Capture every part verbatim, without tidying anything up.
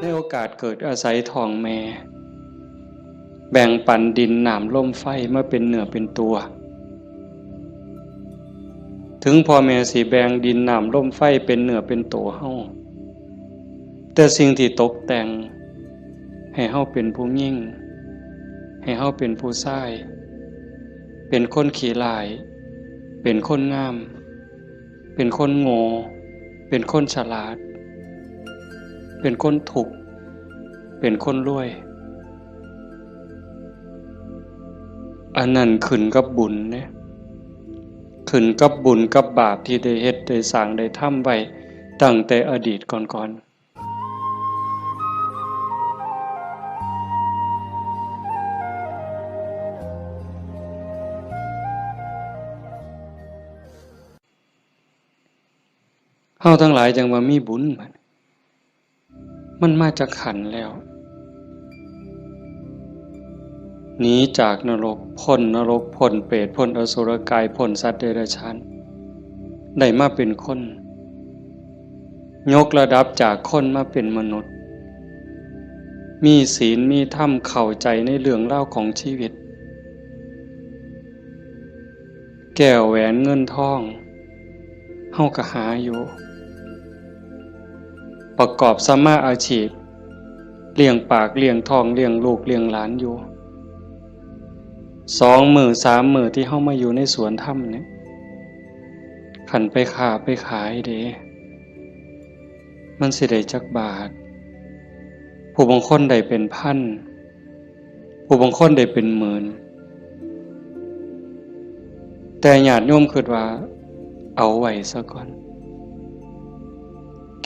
ในโอกาสเกิดอาศัยท้องแม่ แบ่งปันดินน้ำลมไฟมาเป็นเนื้อเป็นตัว ถึงพ่อแม่สิแบ่งดินน้ำลมไฟเป็นเนื้อเป็นตัวเฮา แต่สิ่งที่ตกแต่งให้เฮาเป็นผู้หญิง ให้เฮาเป็นผู้ชาย เป็นคนขี้ร้าย เป็นคนงาม เป็นคนโง่ เป็นคนฉลาด เป็นคนทุกข์ เป็นคนรวย อันนั้นขึ้นกับบุญเด้ ขึ้นกับบุญกับบาปที่ได้เฮ็ดได้สร้างได้ทำไว้ตั้งแต่อดีตก่อนๆ เฮาทั้งหลายจั่งว่ามีบุญบัด มันมาจากขันธ์แล้ว หนีจากนรก พ้นนรก พ้นเปรต พ้นอสุรกาย พ้นสัตว์เดรัจฉาน ได้มาเป็นคน ยกระดับจากคนมาเป็นมนุษย์ มีศีล มีธรรม เข้าใจในเรื่องราวของชีวิต แก้วแหวนเงินทอง เฮาก็หาอยู่ ประกอบสัมมาอาชีพ เลี้ยงปากเลี้ยงท้อง เลี้ยงลูกเลี้ยงหลานอยู่ สองมื้อสามมื้อที่เฮามาอยู่ในสวนธรรมเนี่ย คันไปค้าไปขายเด้ มันสิได้จักบาท ผู้บางคนได้เป็นพัน ผู้บางคนได้เป็นหมื่น แต่ญาติโยมคิดว่าเอาไว้ซะก่อน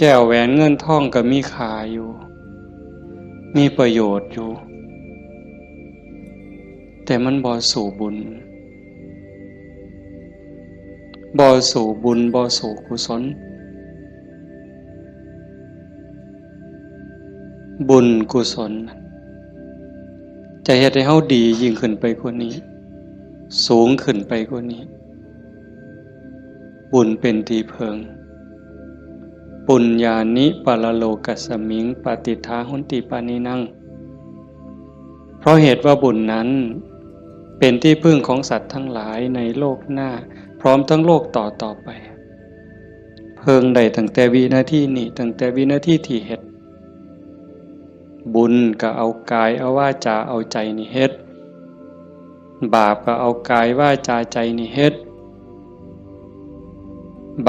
แก้วแหวนเงินทองก็มีค่าอยู่ มีประโยชน์อยู่ แต่มันบ่สู้บุญ บ่สู้บุญ บ่สู้กุศล บุญกุศล จะเฮ็ดให้เฮาดียิ่งขึ้นไปกว่านี้ สูงขึ้นไปกว่านี้ บุญเป็นที่เพิ่ง ปุญญานิปรโลกัสมิง ปฏิฏฐาหนติปานินัง เพราะเหตุว่าบุญนั้นเป็นที่พึ่งของสัตว์ทั้งหลายในโลกหน้า พร้อมทั้งโลกต่อต่อไป เพิ่งได้ตั้งแต่วินาทีนี้ ตั้งแต่วินาทีที่เฮ็ด บุญก็เอากายเอาวาจาเอาใจนี่เฮ็ด บาปก็เอากายวาจาใจนี่เฮ็ด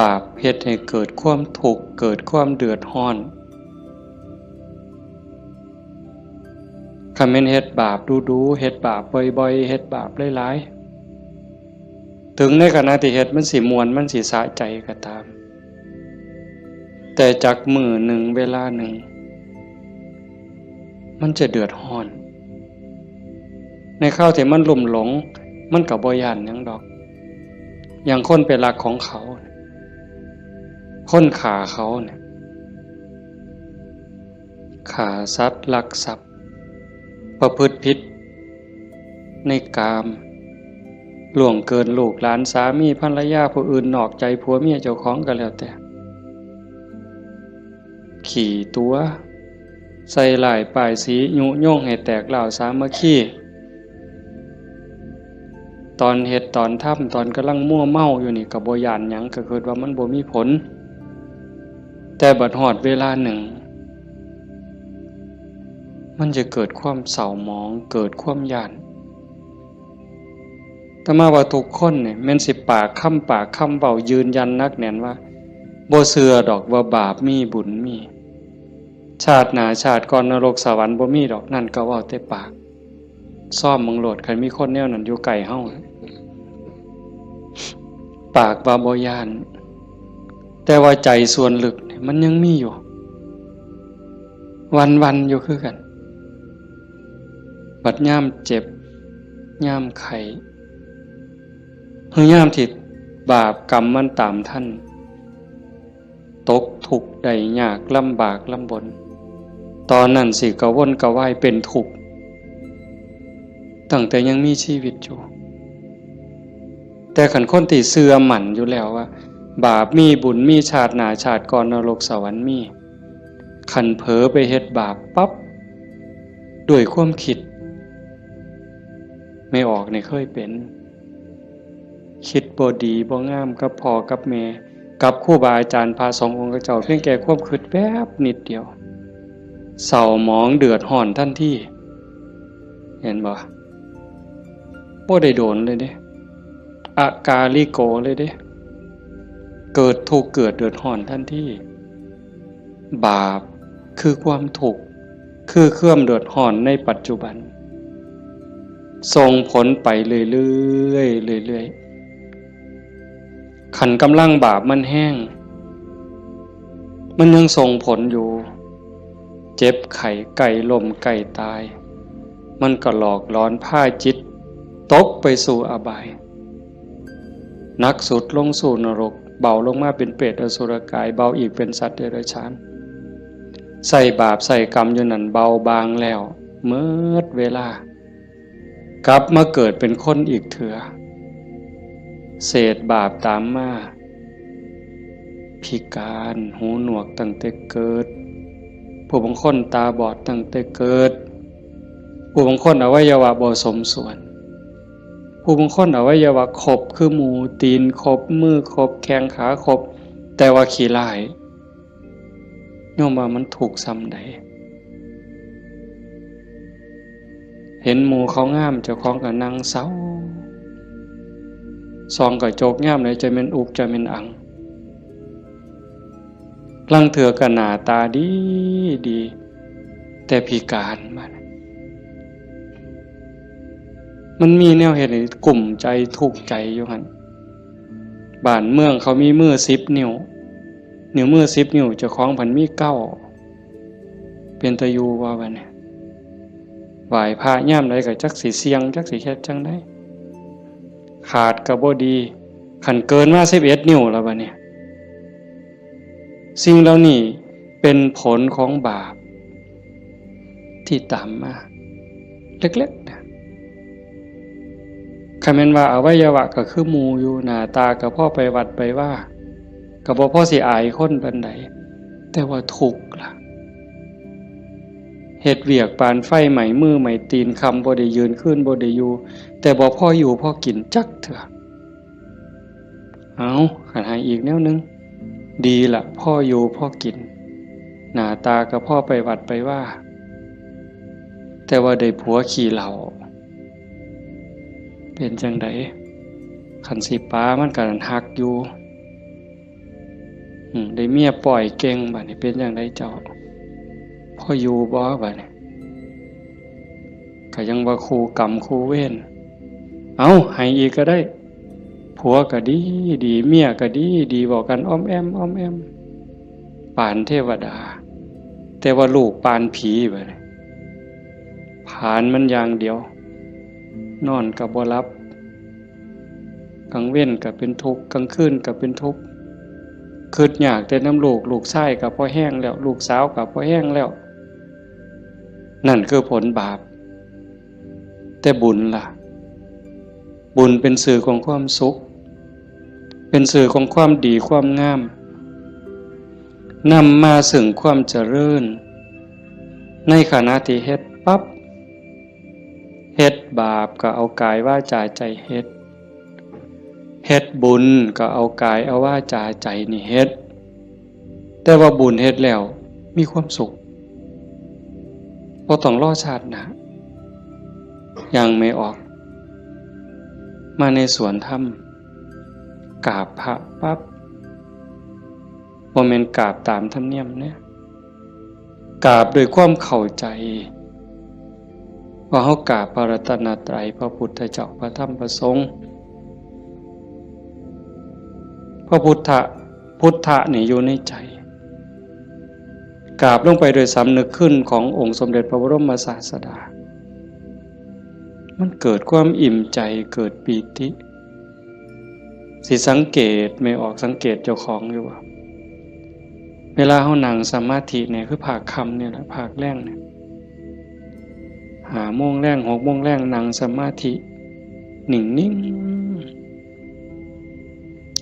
บาปเฮ็ดให้เกิดความทุกข์ เกิดความเดือดร้อน คันแม่นเฮ็ดบาปดูๆ เฮ็ดบาปบ่อยๆ เฮ็ดบาปหลายๆ ถึงในขณะที่เฮ็ดมันสิม่วน มันสิสะใจก็ตาม แต่จักมื้อหนึ่งเวลาหนึ่ง มันจะเดือดร้อน ในคราวที่มันลุ่มหลง มันก็บ่ย้านหยังดอก อย่างคนไปลักของเขา คนฆ่าเขาเนี่ย ฆ่าสัตว์ ลักทรัพย์ ประพฤติผิดในกาม ล่วงเกินลูกหลาน สามีภรรยาผู้อื่น นอกใจผัวเมียเจ้าของก็แล้วแต่ ขี้ตั๋ว ใส่ร้ายป้ายสี ยุยงให้แตกร้าวสามัคคี ตอนเฮ็ดตอนทำ ตอนกำลังมัวเมาอยู่นี่ก็บ่ย้านหยัง ก็คิดว่ามันบ่มีผล แต่บัดฮอดเวลาหนึ่ง มันจะเกิดความเศร้าหมอง เกิดความย้าน อาตมาว่าทุกคนเนี่ย แม่นสิปากคำ ปากคำเว้ายืนยันหนักแน่นว่า บ่เชื่อดอกว่าบาปมีบุญมี ชาติหน้าชาติก่อนนรกสวรรค์บ่มีดอก นั่นก็เว้าแต่ปาก ซ่อมเบิ่งโลด คันมีคนแนวนั้นอยู่ใกล้เฮา ปากว่าบ่ย้าน แต่ว่าใจส่วนลึกนี่มันยังมีอยู่ วันๆ อยู่คือกัน บัดยามเจ็บ ยามไข้ หรือยามที่บาปกรรมมันตามทัน ตกทุกข์ได้ยาก ลำบากลำบน ตอนนั้นสิกระวนกระวายเป็นทุกข์ ตั้งแต่ยังมีชีวิตอยู่ แต่คันคนที่เชื่อมั่นอยู่แล้วว่า บาปมีบุญมี ชาติหน้าชาติก่อนนรกสวรรค์มี คันเผลอไปเฮ็ดบาปปั๊บ ด้วยความคิด แม่ออกนี่เคยเป็น คิดบ่ดีบ่งามกับพ่อกับแม่ กับครูบาอาจารย์พระสงฆ์องค์เจ้า เพียงแค่ความคิดแป๊บนิดเดียว เศร้าหมองเดือดร้อนทันที เห็นบ่ บ่ได้โดนเลยเด้ อากาลิโกเลยเด้ เกิดทุกข์เกิดเดือดร้อนทันที บาปคือความทุกข์ คือความเดือดร้อนในปัจจุบัน ส่งผลไปเรื่อยๆ เรื่อยๆ คันกำลังบาปมันแฮง มันยังส่งผลอยู่ เจ็บไข้ใกล้ล้มใกล้ตาย มันก็หลอกหลอนพาจิตตกไปสู่อบาย หนักสุดลงสู่นรก เบาลงมาเป็นเปรตอสุรกาย เบาอีกเป็นสัตว์เดรัจฉาน ใส่บาปใส่กรรมอยู่นั่นเบาบางแล้ว เมิดเวลา กลับมาเกิดเป็นคนอีกเถื่อ เศษบาปตามมา พิการ หูหนวกตั้งแต่เกิด ผู้บางคนตาบอดตั้งแต่เกิด ผู้บางคนอวัยวะบ่สมส่วน ผู้บางคนอวัยวะครบคือหมู ตีนครบ มือครบ แข้งขาครบ แต่ว่าขี้ร้าย โยมว่ามันทุกข์ส่ำใด เห็นหมู่เขางาม เจ้าของก็นั่งเศร้า ส่องกระจกยามใดจะแม่นอุกจะแม่นอัง ลางเทื่อก็หน้าตาดีดี แต่พิการมา มันมีแนวเฮ็ดให้กุ้มใจทุกข์ใจอยู่หั่น บ้านเมืองเขามีมือสิบนิ้ว นิ้วมือสิบนิ้ว เจ้าของพันมีเก้า เป็นตาอยู่บ่บัดนี้ ไหว้พระยามใดก็จักสิเสี่ยง จักสิเฮ็ดจั่งใด ขาดก็บ่ดี คันเกินมาสิบเอ็ดนิ้วแล้วบัดนี้ สิ่งเหล่านี้เป็นผลของบาป ที่ตามมา เล็กๆ นะ คันแม่นว่าอวัยวะก็คือหมู่อยู่ หน้าตาก็พอไปวัดไปวา ก็บ่พอสิอายคนปานใด แต่ว่าทุกข์ล่ะ เฮ็ดเวียกปานไฟไหม้มือไหม้ตีน ค่ำบ่ได้ยืน คืนบ่ได้อยู่ แต่บ่พออยู่พอกินจักเทื่อ เอา คันให้อีกแนวหนึ่ง ดีละ พออยู่พอกิน หน้าตาก็พอไปวัดไปวา แต่ว่าได้ผัวขี้เหล้า เป็นจั่งใด คันสิปามันก็ฮักอยู่ อืม ได้เมียป้อยเก่ง บัดนี้เป็นจั่งใดเจ้า พออยู่บ่ บัดนี้ ก็ยังว่าคู่กรรมคู่เวร เอา ให้อีกก็ได้ ผัวก็ดีดี เมียก็ดีดี เว้ากันอ้อมแอ้มอ้อมแอ้ม ปานเทวดา แต่ว่าลูกปานผีบัดนี้ ผลาญมันอย่างเดียว นอนก็บ่หลับ กลางเว็นก็เป็นทุกข์ กลางคืนก็เป็นทุกข์ คิดยากแต่นำลูก ลูกชายก็พอแฮงแล้ว ลูกสาวก็พอแฮงแล้ว นั่นคือผลบาป แต่บุญล่ะ บุญเป็นสื่อของความสุข เป็นสื่อของความดีความงาม นำมาซึ่งความเจริญ ในขณะที่เฮ็ดปั๊บ เฮ็ดบาปก็เอากายวาจาใจเฮ็ด เฮ็ดบุญก็เอากายเอาวาจาใจนี่เฮ็ด แต่ว่าบุญเฮ็ดแล้วมีความสุข บ่ต้องรอชาติหน้า ย่างแม่ออก มาในสวนธรรม กราบพระปั๊บ บ่แม่นกราบตามธรรมเนียมเด้ กราบด้วยความเข้าใจ ว่าเฮากราบพระรัตนตรัย พระพุทธเจ้า พระธรรม พระสงฆ์ พระพุทธะ พุทธะนี่อยู่ในใจ กราบลงไปโดยสำนึกคุณขององค์สมเด็จพระบรมศาสดา มันเกิดความอิ่มใจ เกิดปีติ สิสังเกต แม่ออกสังเกตเจ้าของอยู่บ่ เวลาเฮานั่งสมาธิเนี่ย คือภาคค่ำเนี่ยแหละ ภาคแลงเนี่ย ห้าโมงแลง หกโมงแลง นั่งสมาธิ นิ่งๆ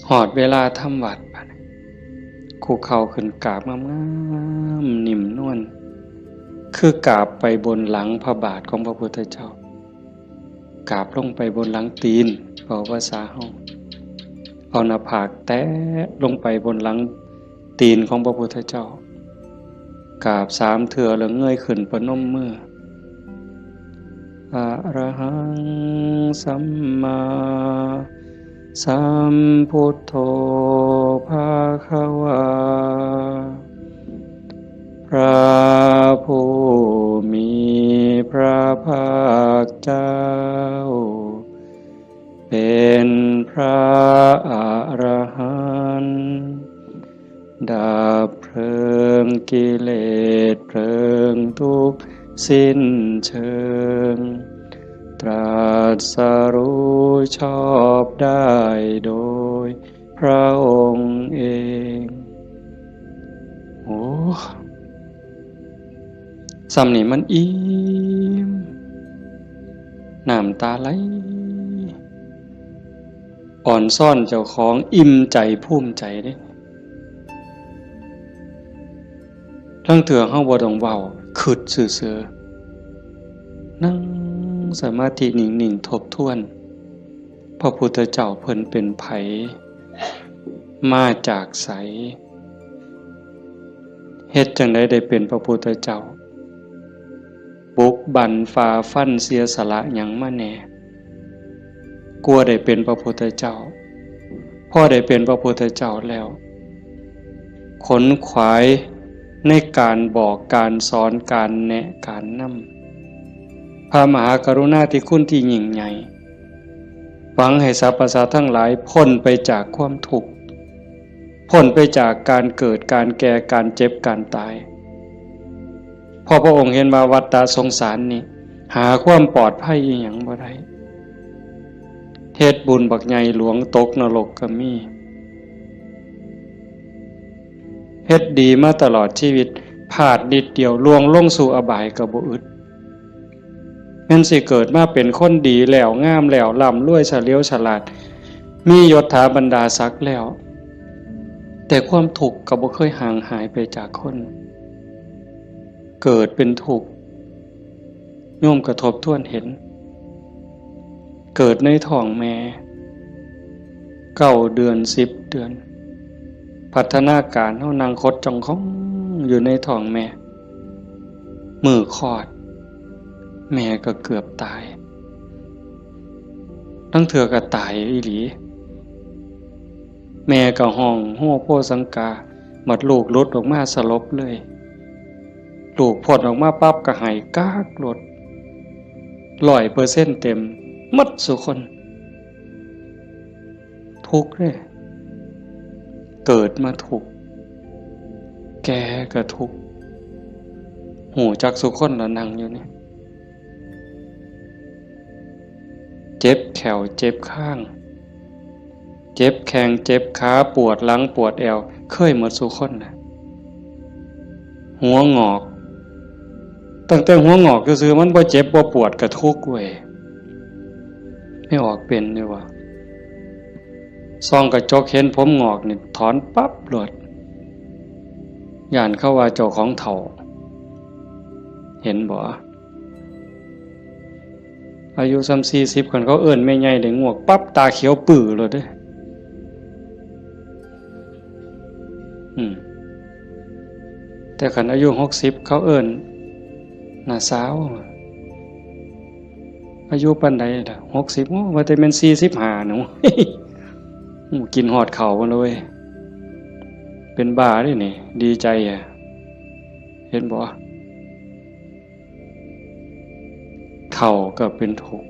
ฮอดเวลาทำวัตรบัดนี้ คุกเข่าขึ้นกราบงามๆ นิ่มนวล คือกราบไปบนหลังพระบาทของพระพุทธเจ้า กราบลงไปบนหลังตีน เว้าภาษาเฮา เอาหน้าผากแตะลงไปบนหลังตีนของพระพุทธเจ้า กราบสามเทื่อแล้วเงยขึ้นประนมมือ อะระหังสัมมาสัมพุทโธภะคะวา พระผู้มีพระภาคเจ้า เป็นพระอรหันต์ ดับเพลิงกิเลสเพลิงทุกข์สิ้นเชิง ตรัสรู้ชอบได้โดยพระองค์เอง โอ้ ส่ำนี่มันอิ่ม น้ำตาไหล อ่อนซ้อนเจ้าของ อิ่มใจภูมิใจเด้ ลางเทื่อเฮาบ่ต้องเว้า คิดซื่อๆ นั่งสมาธินิ่งๆ ทบทวน พระพุทธเจ้าเพิ่นเป็นไผ มาจากไส เฮ็ดจั่งใดได้เป็นพระพุทธเจ้า บุกบั่นฝ่าฟันเสียสละหยังมาแหน่ กว่าได้เป็นพระพุทธเจ้า พอได้เป็นพระพุทธเจ้าแล้ว ขนขวายในการบอกการสอนการแนะการนำ พระมหากรุณาธิคุณที่ยิ่งใหญ่ หวังให้สรรพสัตว์ทั้งหลายพ้นไปจากความทุกข์ พ้นไปจากการเกิด การแก่ การเจ็บ การตาย เพราะพระองค์เห็นว่าวัฏฏะสงสารนี่ หาความปลอดภัยอีหยังบ่ได้ เฮ็ดบุญบักใหญ่หลวงตกนรกก็มี เฮ็ดดีมาตลอดชีวิต พลาดนิดเดียวล่วงลงสู่อบายก็บ่อึด แม่นสิเกิดมาเป็นคนดีแล้ว งามแล้ว ร่ำรวยเฉลียวฉลาด มียศถาบรรดาศักดิ์แล้ว แต่ความทุกข์ก็บ่เคยห่างหายไปจากคน เกิดเป็นทุกข์ โยมก็ทบทวนเห็น เกิดในท้องแม่ เก้าเดือน สิบเดือน พัฒนาการเฮานั่งขดจ้องของอยู่ในท้องแม่ มื้อคลอด แม่ก็เกือบตาย ลางเทื่อก็ตายอีหลี แม่ก็ฮ้องโฮโฮสังกา บัดลูกหลุดออกมาสลบเลย ลูกพ้นออกมาปั๊บก็ไห้ก๊ากโลด ร้อยเปอร์เซ็นต์เต็ม หมดซุคน ทุกข์เด้ เกิดมาทุกข์ แก่ก็ทุกข์ ฮู้จักซุคนล่ะนั่งอยู่นี่ เจ็บแข้วเจ็บคาง เจ็บแข้งเจ็บขา ปวดหลังปวดแอว เคยหมดซุคนน่ะ หัวงอก ตั้งแต่หัวงอกซื่อๆ มันบ่เจ็บบ่ปวดก็ทุกข์เว้ย ไม่ออกเป็นนี่หว่า ส่องกระจกเห็นผมงอกนี่ถอนปั๊บโลด ย้านเขาว่าเจ้าของเฒ่า เห็นบ่ อายุส่ำสี่สิบ คันเขาเอิ้นแม่ใหญ่ได้งวกปั๊บ ตาเขียวปื้อโลดเด้ อืม แต่คันอายุหกสิบ เขาเอิ้นน้าสาว อายุปานใดล่ะ หกสิบ โอ้ ว่าแต่แม่นสี่สิบห้าหนู โอ้ กินฮอดข้าวมาเลย เป็นบ้าเด้นี่ ดีใจอะ เห็นบ่ เฒ่าก็เป็นทุกข์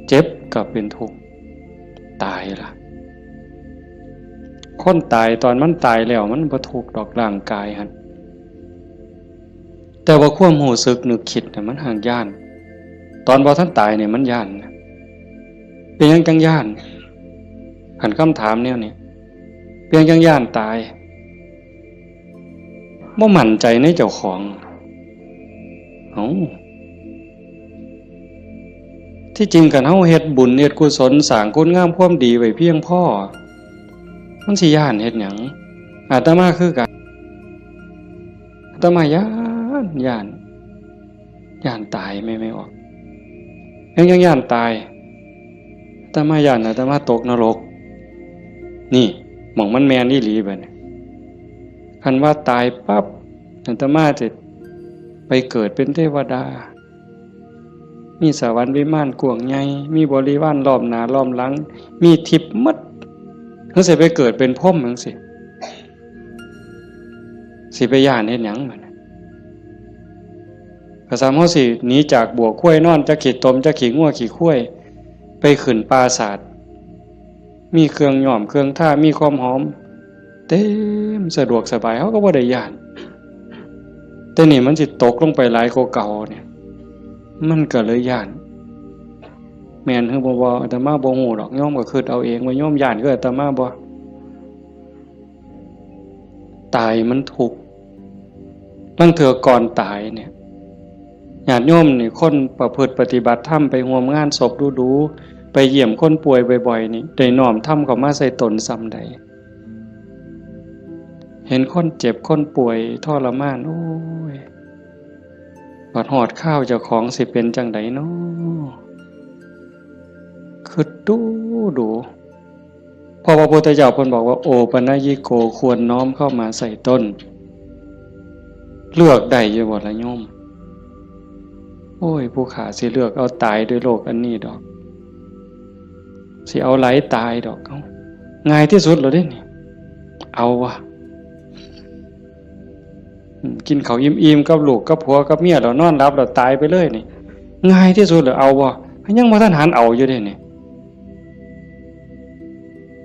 เจ็บก็เป็นทุกข์ ตายล่ะ คนตายตอนมันตายแล้วมันบ่ทุกข์ดอกร่างกายหั่น แต่ว่าความรู้สึกนึกคิดน่ะมันห่างย้าน ตอนบ่ทันตายเนี่ยมันย้านนะ เป็นหยังจังย้าน คันคำถามแนวนี้ เป็นหยังจังย้านตาย บ่มั่นใจในเจ้าของ เอ้า ที่จริงคันเฮาเฮ็ดบุญเฮ็ดกุศลสร้างคุณงามความดีไว้เพียงพอ มันสิย้านเฮ็ดหยัง อาตมาคือกัน อาตมาย้านย้านย้านตายแม่ แม่ออก ยังยังย้านตาย อาตมาย้านอาตมาตกนรก นี่หม่องมันแม่นอีหลีบัดนี้ คันว่าตายปั๊บ อาตมาจะไปเกิดเป็นเทวดา มีสวรรค์วิมานกว้างใหญ่ มีบริวารล้อมหน้าล้อมหลัง มีทิพย์หมด เฮาสิไปเกิดเป็นพรหมจั่งซี้ สิไปย้านเฮ็ดหยังบัดนี้ ก็ส่ำเฮาสิหนีจากบั้วควายนอน จักขี้ตม จักขี้งัวขี้ควาย ไปขึ้นปราสาท มีเครื่องย้อมเครื่องทา มีความหอม เต็มสะดวกสบาย เฮาก็บ่ได้ย้าน แต่นี่มันสิตกลงไปหลายกว่าเก่าเนี่ย มันก็เลยย้าน แม่นหรือบ่ บ่ อาตมาบ่ฮู้ดอก โยมก็คิดเอาเองว่าโยมย้านคืออาตมาบ่ ตายมันทุกข์ ลางเทื่อก่อนตายเนี่ย ญาติโยมนี่ คนประพฤติปฏิบัติธรรม ไปร่วมงานศพดูๆ ไปเยี่ยมคนป่วยบ่อยๆ นี่ ได้น้อมธรรมเข้ามาใส่ตนส่ำใด เห็นคนเจ็บคนป่วยทรมาน โอ้ย บัดฮอดคราวเจ้าของสิเป็นจั่งใดน้อ คิดดูดู เพราะว่าพระพุทธเจ้าเพิ่นบอกว่า โอปัญญิโก ควรน้อมเข้ามาใส่ตน เลือกได้อยู่บ่ล่ะโยม โอ้ย ผู้ข้าสิเลือกเอาตายด้วยโรคอันนี้ดอก สิเอาไหลตายดอก เอ้า ง่ายที่สุดแล้วเด้นี่ เอาวะ อืม กินข้าวอิ่มๆ กับลูกกับผัวกับเมียแล้วนอนหลับแล้วตายไปเลยนี่ ง่ายที่สุดแล้ว เอาบ่ ยังบ่ทันหันเอาอยู่เด้นี่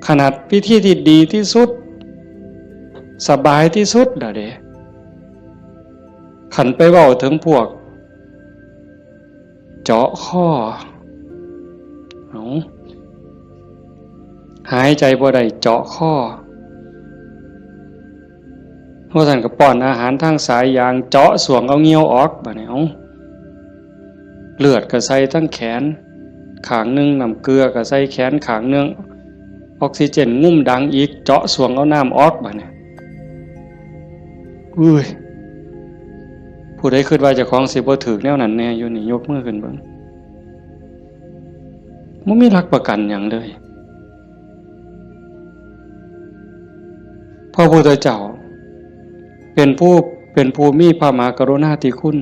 ขนาดวิธีที่ดีที่สุด สบายที่สุดแล้วเด้ คันไปเว้าถึงพวก เจาะคอ เอา หายใจบ่ได้เจาะคอ ว่าซั่นก็ป้อนอาหารทางสายยาง เจาะส่วงเอาเหงื่อออก บัดนี้ เอา เลือดก็ใส่ทั้งแขนข้างหนึ่ง น้ำเกลือก็ใส่แขนข้างหนึ่ง ออกซิเจนงุ้มดังอีก เจาะส่วงเอาน้ำออก บัดนี้ อุ้ย ผู้ใดคิดว่าเจ้าของสิบ่ถืกแนวนั้นแน่อยู่นี่ ยกมือขึ้นเบิ่ง บ่มีหลักประกันหยังเลย พระพุทธเจ้า เป็นผู้ เป็นผู้มีพระมหากรุณาธิคุณ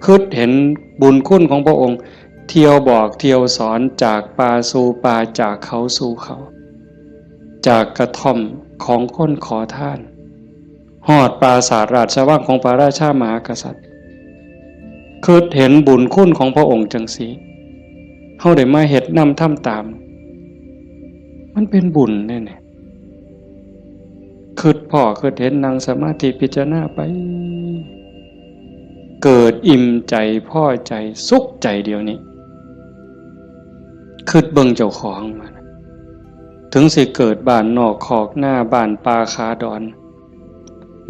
คิดเห็นบุญคุณของพระองค์ เที่ยวบอกเที่ยวสอน จากป่าสู่ป่า จากเขาสู่เขา จากกระท่อมของคนขอทาน ฮอดปราสาทราชวังของพระราชามหากษัตริย์ คิดเห็นบุญคุณของพระองค์จั่งซี้ เฮาได้มาเฮ็ดนำทำตาม มันเป็นบุญเด้เนี่ย คิดพ้อคิดเห็น นั่งสมาธิพิจารณาไป เกิดอิ่มใจ พอใจ สุขใจเดี๋ยวนี้ คิดเบิ่งเจ้าของมัน ถึงสิเกิดบ้านนอกคอกนา บ้านป่าขาดอน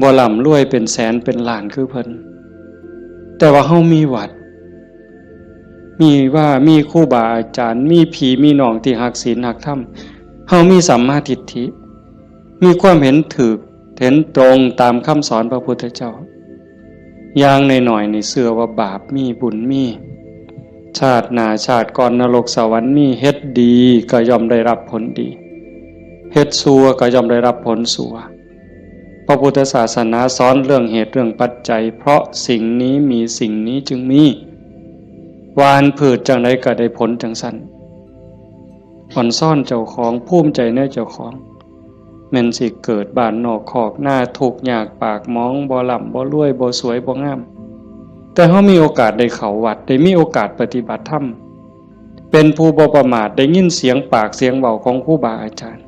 บ่ร่ำรวยเป็นแสนเป็นล้านคือเพิ่น แต่ว่าเฮามีวัด มีว่า มีครูบาอาจารย์ มีพี่มีน้องที่ฮักศีลฮักธรรม เฮามีสัมมาทิฏฐิ มีความเห็นถูก เห็นตรงตามคำสอนพระพุทธเจ้า อย่างน้อยๆ นี่เชื่อว่าบาปมี บุญมี ชาติหน้าชาติก่อนนรกสวรรค์มี เฮ็ดดีก็ย่อมได้รับผลดี เฮ็ดชั่วก็ย่อมได้รับผลชั่ว พระพุทธศาสนาสอนเรื่องเหตุเรื่องปัจจัย เพราะสิ่งนี้มีสิ่งนี้จึงมี หว่านพืชจั่งใดก็ได้ผลจั่งซั้น อ่อนซ้อนเจ้าของ ภูมิใจในเจ้าของ แม่นสิเกิดบ้านนอกคอกนา ทุกข์ยากปากหมอง บ่ร่ำบ่รวย บ่สวยบ่งาม แต่เฮามีโอกาสได้เข้าวัด ได้มีโอกาสปฏิบัติธรรม เป็นผู้บ่ประมาท ได้ยินเสียงปากเสียงเว้าของครูบาอาจารย์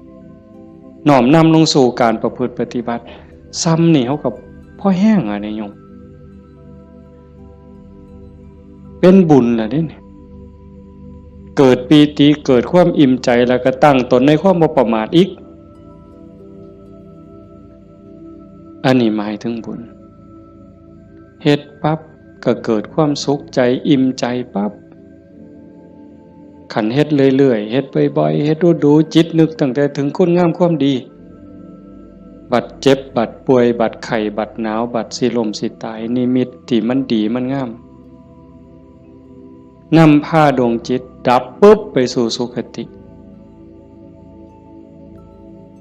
น้อมนำลงสู่การประพฤติปฏิบัติ ส่ำนี่เฮาก็พอแฮงอะเนี่ยโยม เป็นบุญล่ะเด้เนี่ย เกิดปีติ เกิดความอิ่มใจ แล้วก็ตั้งตนในความบ่ประมาทอีก อันนี้หมายถึงบุญ เฮ็ดปั๊บก็เกิดความสุขใจ อิ่มใจปั๊บ คันเฮ็ดเรื่อยๆ เฮ็ดบ่อยๆ เฮ็ดดูๆ จิตนึกตั้งแต่ถึงคุณงามความดี บัดเจ็บ บัดป่วย บัดไข้ บัดหนาว บัดสิล้มสิตาย นิมิตที่มันดีมันงาม นำพาดวงจิตดับปุ๊บไปสู่สุคติ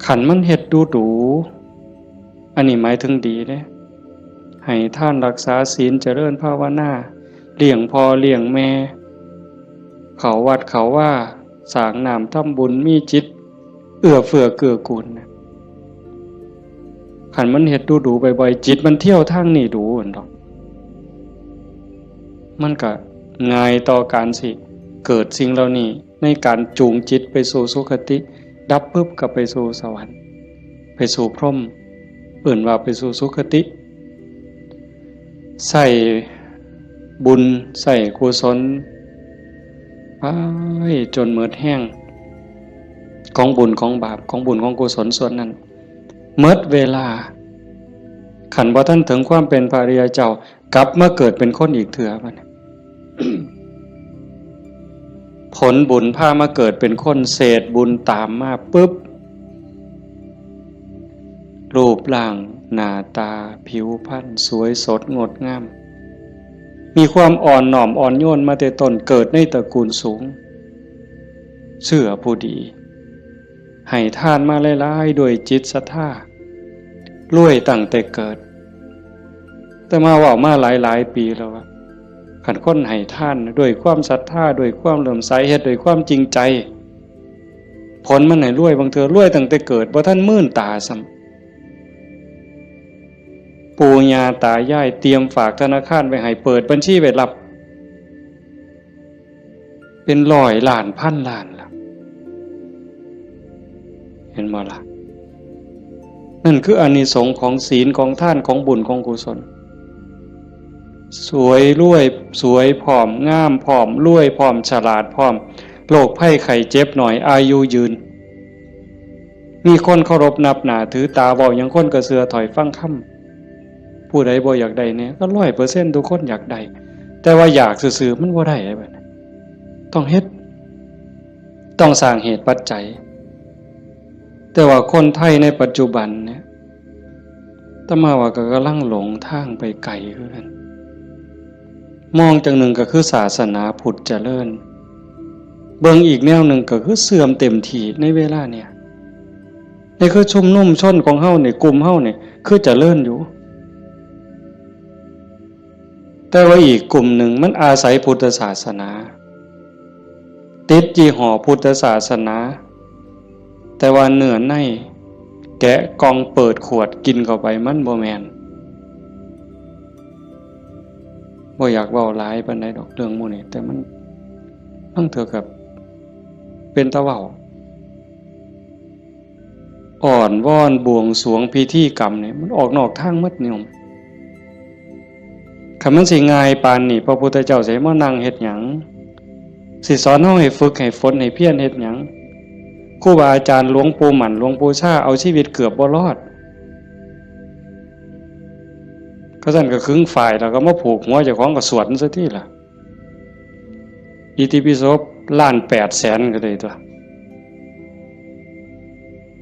คันมันเฮ็ดดูดู อันนี้หมายถึงดีเด้ ให้ทานรักษาศีลเจริญภาวนา เลี้ยงพ่อเลี้ยงแม่ เข้าวัดเข้าวา สร้างน้ำทำบุญ มีจิตเอื้อเฟื้อเกื้อกูลนะ คันมันเฮ็ดดูดูบ่อยๆ จิตมันเที่ยวทางนี้ดูหั่นดอก มันก็ง่ายต่อการสิเกิดสิ่งเหล่านี้ ในการจูงจิตไปสู่สุคติ ดับปุ๊บก็ไปสู่สวรรค์ ไปสู่พรหม เอิ้นว่าไปสู่สุคติ ใส่บุญใส่กุศลไปจนหมดแฮง ของบุญของบาป ของบุญของกุศลส่วนนั้น หมดเวลา คันบ่ทันถึงความเป็นพระอริยเจ้า กลับมาเกิดเป็นคนอีกเทื่อบัดนี้ ผลบุญพามาเกิดเป็นคน เศษบุญตามมาปุ๊บ รูปร่างหน้าตาผิวพรรณสวยสดงดงาม มีความอ่อนน้อมอ่อนโยนมาแต่ต้น เกิดในตระกูลสูง เชื้อผู้ดี ให้ทานมาหลายๆ ด้วยจิตศรัทธา รวยตั้งแต่เกิด แต่มาเว้ามาหลายๆ ปีแล้วว่า คันคนให้ทานด้วยความศรัทธา ด้วยความเลื่อมใส เฮ็ดด้วยความจริงใจ ผลมันให้รวย บางเทื่อรวยตั้งแต่เกิด บ่ทันมื่นตาซ้ำ ปู่ย่าตายายเตรียมฝากธนาคารไว้ให้ เปิดบัญชีไว้รับ เป็นร้อยล้านพันล้านล่ะ เห็นบ่ล่ะ นั่นคืออานิสงส์ของศีล ของทาน ของบุญ ของกุศล สวยรวย สวยพร้อม งามพร้อม รวยพร้อม ฉลาดพร้อม โรคภัยไข้เจ็บน้อย อายุยืน มีคนเคารพนับหน้าถือตา เว้าหยังคนก็เชื่อถ้อยฟังคำ ผู้ใดบ่อยากได้แน่ ก็ร้อยเปอร์เซ็นต์ ทุกคนอยากได้ แต่ว่าอยากซื่อๆ มันบ่ได้บัดนี้ ต้องเฮ็ด ต้องสร้างเหตุปัจจัย แต่ว่าคนไทยในปัจจุบันเนี่ย อาตมาว่าก็กำลังหลงทางไปไกลคือกัน มองจั่งหนึ่งก็คือศาสนาพุทธเจริญ เบิ่งอีกแนวหนึ่งก็คือเสื่อมเต็มที่ในเวลาเนี่ย นี่คือชุมนุมชนของเฮานี่ กลุ่มเฮานี่ คือเจริญอยู่ แต่ว่าอีกกลุ่มหนึ่งมันอาศัยพุทธศาสนา ติดยี่ห้อพุทธศาสนา แต่ว่าเนื้อในแกะกล่องเปิดขวดกินเข้าไป มันบ่แม่น บ่อยากเว้าหลายปานใดดอกเรื่องหมู่นี้ แต่มัน มันเถื่อกับเป็นตาเว้า อ้อนวอนบวงสรวงพิธีกรรมนี่ มันออกนอกทางหมดโยม คันมันสิง่ายปานนี้ พระพุทธเจ้าสิให้มานั่งเฮ็ดหยัง สิสอนเฮาให้ฝึกให้ฝนให้เพียรเฮ็ดหยัง ครูบาอาจารย์หลวงปู่หมั่น หลวงปู่ชา เอาชีวิตเกือบบ่รอด เขาซั่นก็ขึงฝ้ายแล้วก็มาผูกหัวเจ้าของก็สวดมันซะติล่ะ อิติปิโสล้านแปดแสนก็ได้ตั๊ว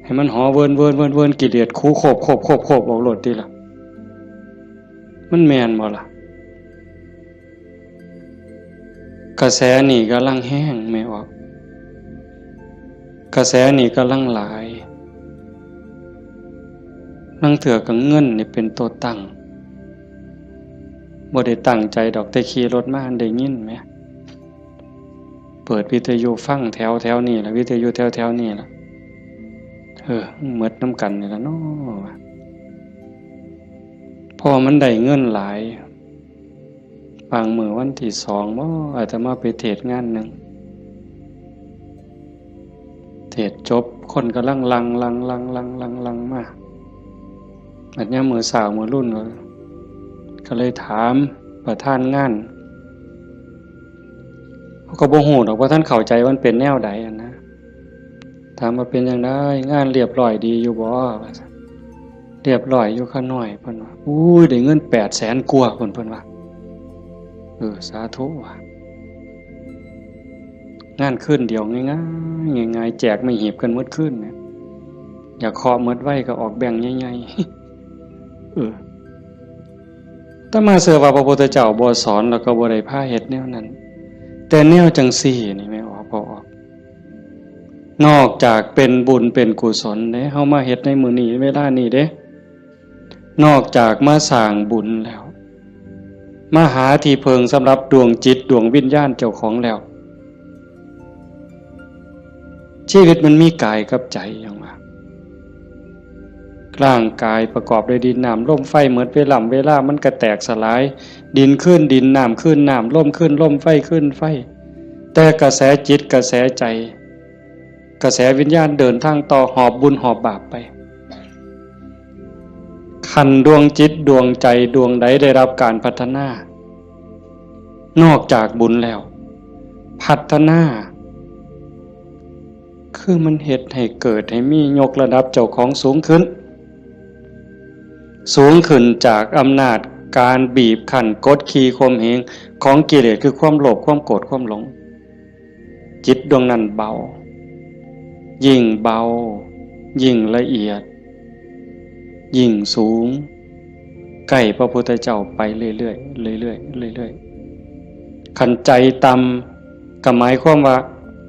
ให้มันหอเวินเวินเวินเวิน กิเลสคูโคบโคบโคบโคบออกโลดติล่ะ มันแม่นบ่ล่ะ กระแสนี่กำลังแฮงแม่ออก กระแสนี่กำลังหลาย ลางเทื่อก็เงินนี่เป็นตัวตั้ง บ่ได้ตั้งใจดอก แต่ขี่รถมาได้ยินแหม เปิดวิทยุฟังแถวแถวนี่ล่ะ วิทยุแถวแถวนี่ล่ะ เออ หมดนำกันนี่ล่ะเนาะ เพราะว่ามันได้เงินหลาย บางมื้อวันที่สองบ่ อาตมาไปเทศน์งานหนึ่ง เทศน์จบ คนกำลังหลั่ง หลั่ง หลั่ง หลั่ง หลั่ง หลั่งมา บัดยามมื้อเช้ามื้อรุ่นก็ ก็เลยถามประธานงาน เขาก็บ่ฮู้ดอกว่าท่านเข้าใจว่ามันเป็นแนวใดอะนะ ถามว่าเป็นจั่งใด งานเรียบร้อยดีอยู่บ่ ว่าซั่น เรียบร้อยอยู่ข้าน้อย เพิ่นว่า อุ้ย ได้เงินแปดแสนกว่า เพิ่น เพิ่นว่า เออ สาธุ ว่ะ งานคืนเดียวง่ายๆ ง่ายๆ แจกไม่หีบกันหมดคืนเนี่ย อยากเคาะหมดไวก็ออกแบงค์ใหญ่ๆ เออ อาตมาเชื่อว่าพระพุทธเจ้าบ่สอนแล้วก็บ่ได้พาเฮ็ดแนวนั้น แต่แนวจังซี่นี่แม่ออก พอออก นอกจากเป็นบุญเป็นกุศลเด้ เฮามาเฮ็ดในมื้อนี้เวลานี้เด้ นอกจากมาสร้างบุญแล้ว มาหาที่เพิ่งสำหรับดวงจิตดวงวิญญาณเจ้าของแล้ว ชีวิตมันมีกายกับใจอย่างว่า ร่างกายประกอบด้วยดินน้ำลมไฟ หมดเวลา เวลามันก็แตกสลาย ดินคืนดิน น้ำคืนน้ำ ลมคืนลม ไฟคืนไฟ แต่กระแสจิตกระแสใจ กระแสวิญญาณเดินทางต่อ หอบบุญหอบบาปไป คันดวงจิตดวงใจดวงใดได้รับการพัฒนา นอกจากบุญแล้ว พัฒนา คือมันเฮ็ดให้เกิดให้มี ยกระดับเจ้าของสูงขึ้น สูงขึ้นจากอำนาจการบีบคั้นกดขี่ข่มเหงของกิเลส คือความโลภ ความโกรธ ความหลง จิตดวงนั้นเบา ยิ่งเบา ยิ่งละเอียด ยิ่งสูง ใกล้พระพุทธเจ้าไปเรื่อยๆ เรื่อยๆ เรื่อยๆ คันใจต่ำก็หมายความว่า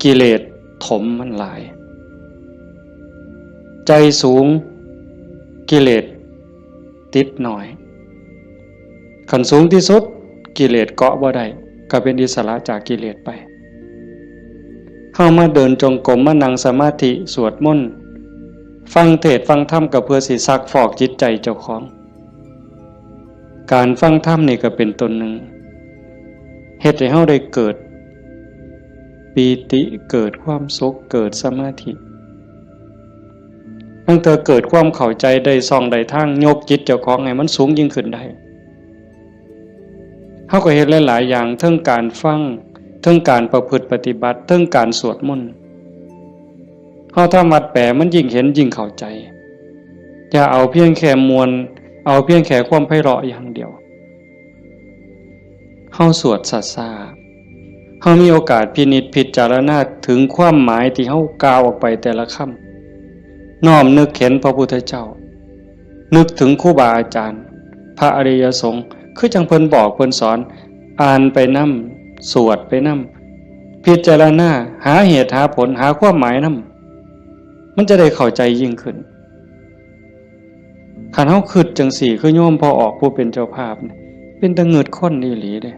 กิเลสถมมันหลาย ใจสูง กิเลสติดน้อย คันสูงที่สุด กิเลสเกาะบ่ได้ ก็เป็นอิสระจากกิเลสไป เฮามาเดินจงกรม มานั่งสมาธิ สวดมนต์ ฟังเทศน์ฟังธรรม ก็เพื่อสิซักฟอกจิตใจเจ้าของ การฟังธรรมนี่ก็เป็นต้นหนึ่ง เฮ็ดให้เฮาได้เกิดปีติ เกิดความสุข เกิดสมาธิ ตั้งแต่เกิดความเข้าใจ ได้ช่องได้ทาง ยกจิตเจ้าของให้มันสูงยิ่งขึ้นได้ เฮาก็เฮ็ดหลายๆ อย่าง เทิงการฟัง เทิงการประพฤติปฏิบัติ เทิงการสวดมนต์ เฮาทำวัดแปล มันยิ่งเห็นยิ่งเข้าใจ อย่าเอาเพียงแค่ม่วน เอาเพียงแค่ความไพเราะอย่างเดียว เฮาสวดช้าๆ เฮามีโอกาสพินิจพิจารณาถึงความหมายที่เฮากล่าวออกไปแต่ละคำ น้อมนึกเห็นพระพุทธเจ้า นึกถึงครูบาอาจารย์ พระอริยสงฆ์ คือจั่งเพิ่นบอกเพิ่นสอน อ่านไปนำ สวดไปนำ พิจารณา หาเหตุหาผล หาความหมายนำ มันจะได้เข้าใจยิ่งขึ้น คันเฮาคิดจั่งซี้ คือโยมพ่อออกผู้เป็นเจ้าภาพนี่ เป็นตาเงิดคนอีหลีเด้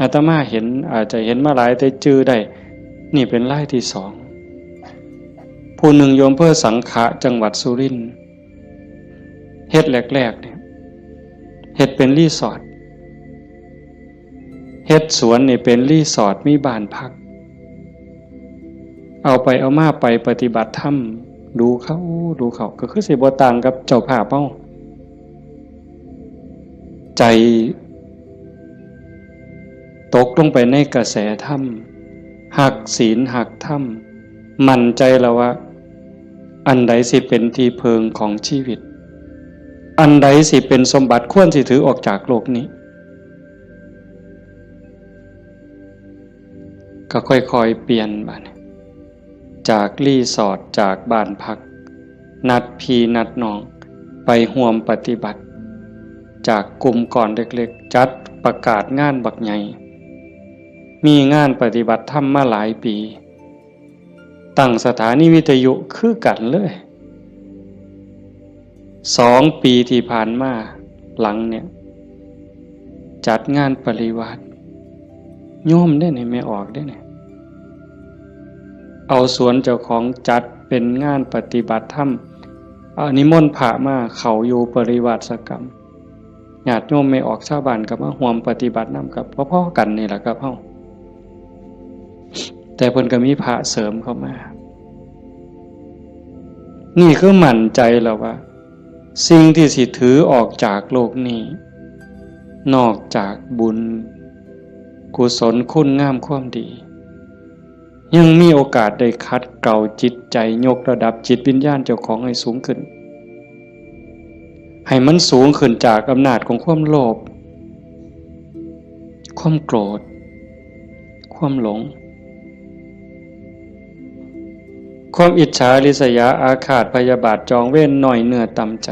อาตมาเห็น อาจจะเห็นมาหลายแต่จื่อได้ นี่เป็นรายที่สอง ผู้หนึ่งอยู่อำเภอสังขะ จังหวัดสุรินทร์ เฮ็ดแรกๆ เนี่ย เฮ็ดเป็นรีสอร์ท เฮ็ดสวนนี่เป็นรีสอร์ท มีบ้านพัก เอาไปเอามาไปปฏิบัติธรรม ดูเข้า ดูเข้า ก็คือสิบ่ต่างกับเจ้าภาพเฮา ใจตกลงไปในกระแสธรรม ฮักศีลฮักธรรม มั่นใจแล้วว่า อันใดสิเป็นที่เพิ่งของชีวิต อันใดสิเป็นสมบัติควรสิถือออกจากโลกนี้ ก็ค่อยๆ เปลี่ยนบัดนี้ จากรีสอร์ท จากบ้านพัก นัดพี่นัดน้อง ไปร่วมปฏิบัติ จากกลุ่มก้อนเล็กๆ จัดประกาศงานบักใหญ่ มีงานปฏิบัติธรรมมาหลายปี ตั้งสถานีวิทยุคือกันเลย สองปีที่ผ่านมาหลังเนี่ย จัดงานปริวาส โยมเด้นี่ แม่ออกเด้นี่ เอาสวนเจ้าของจัดเป็นงานปฏิบัติธรรม เอานิมนต์พระมาเข้าอยู่ปริวาสกรรม ญาติโยมแม่ออกชาวบ้านก็มาร่วมปฏิบัตินำ กับพอๆ กันนี่แหละครับเฮา แต่เพิ่นก็มีพระเสริมเข้ามา นี่คือมั่นใจแล้วว่า สิ่งที่สิถือออกจากโลกนี้ นอกจากบุญ กุศลคุณงามความดี ยังมีโอกาสได้ขัดเกลาจิตใจ ยกระดับจิตวิญญาณเจ้าของให้สูงขึ้น ให้มันสูงขึ้นจากอำนาจของความโลภ ความโกรธ ความหลง ความอิจฉาริษยาอาฆาตพยาบาทจองเวรน้อยเนื้อต่ำใจ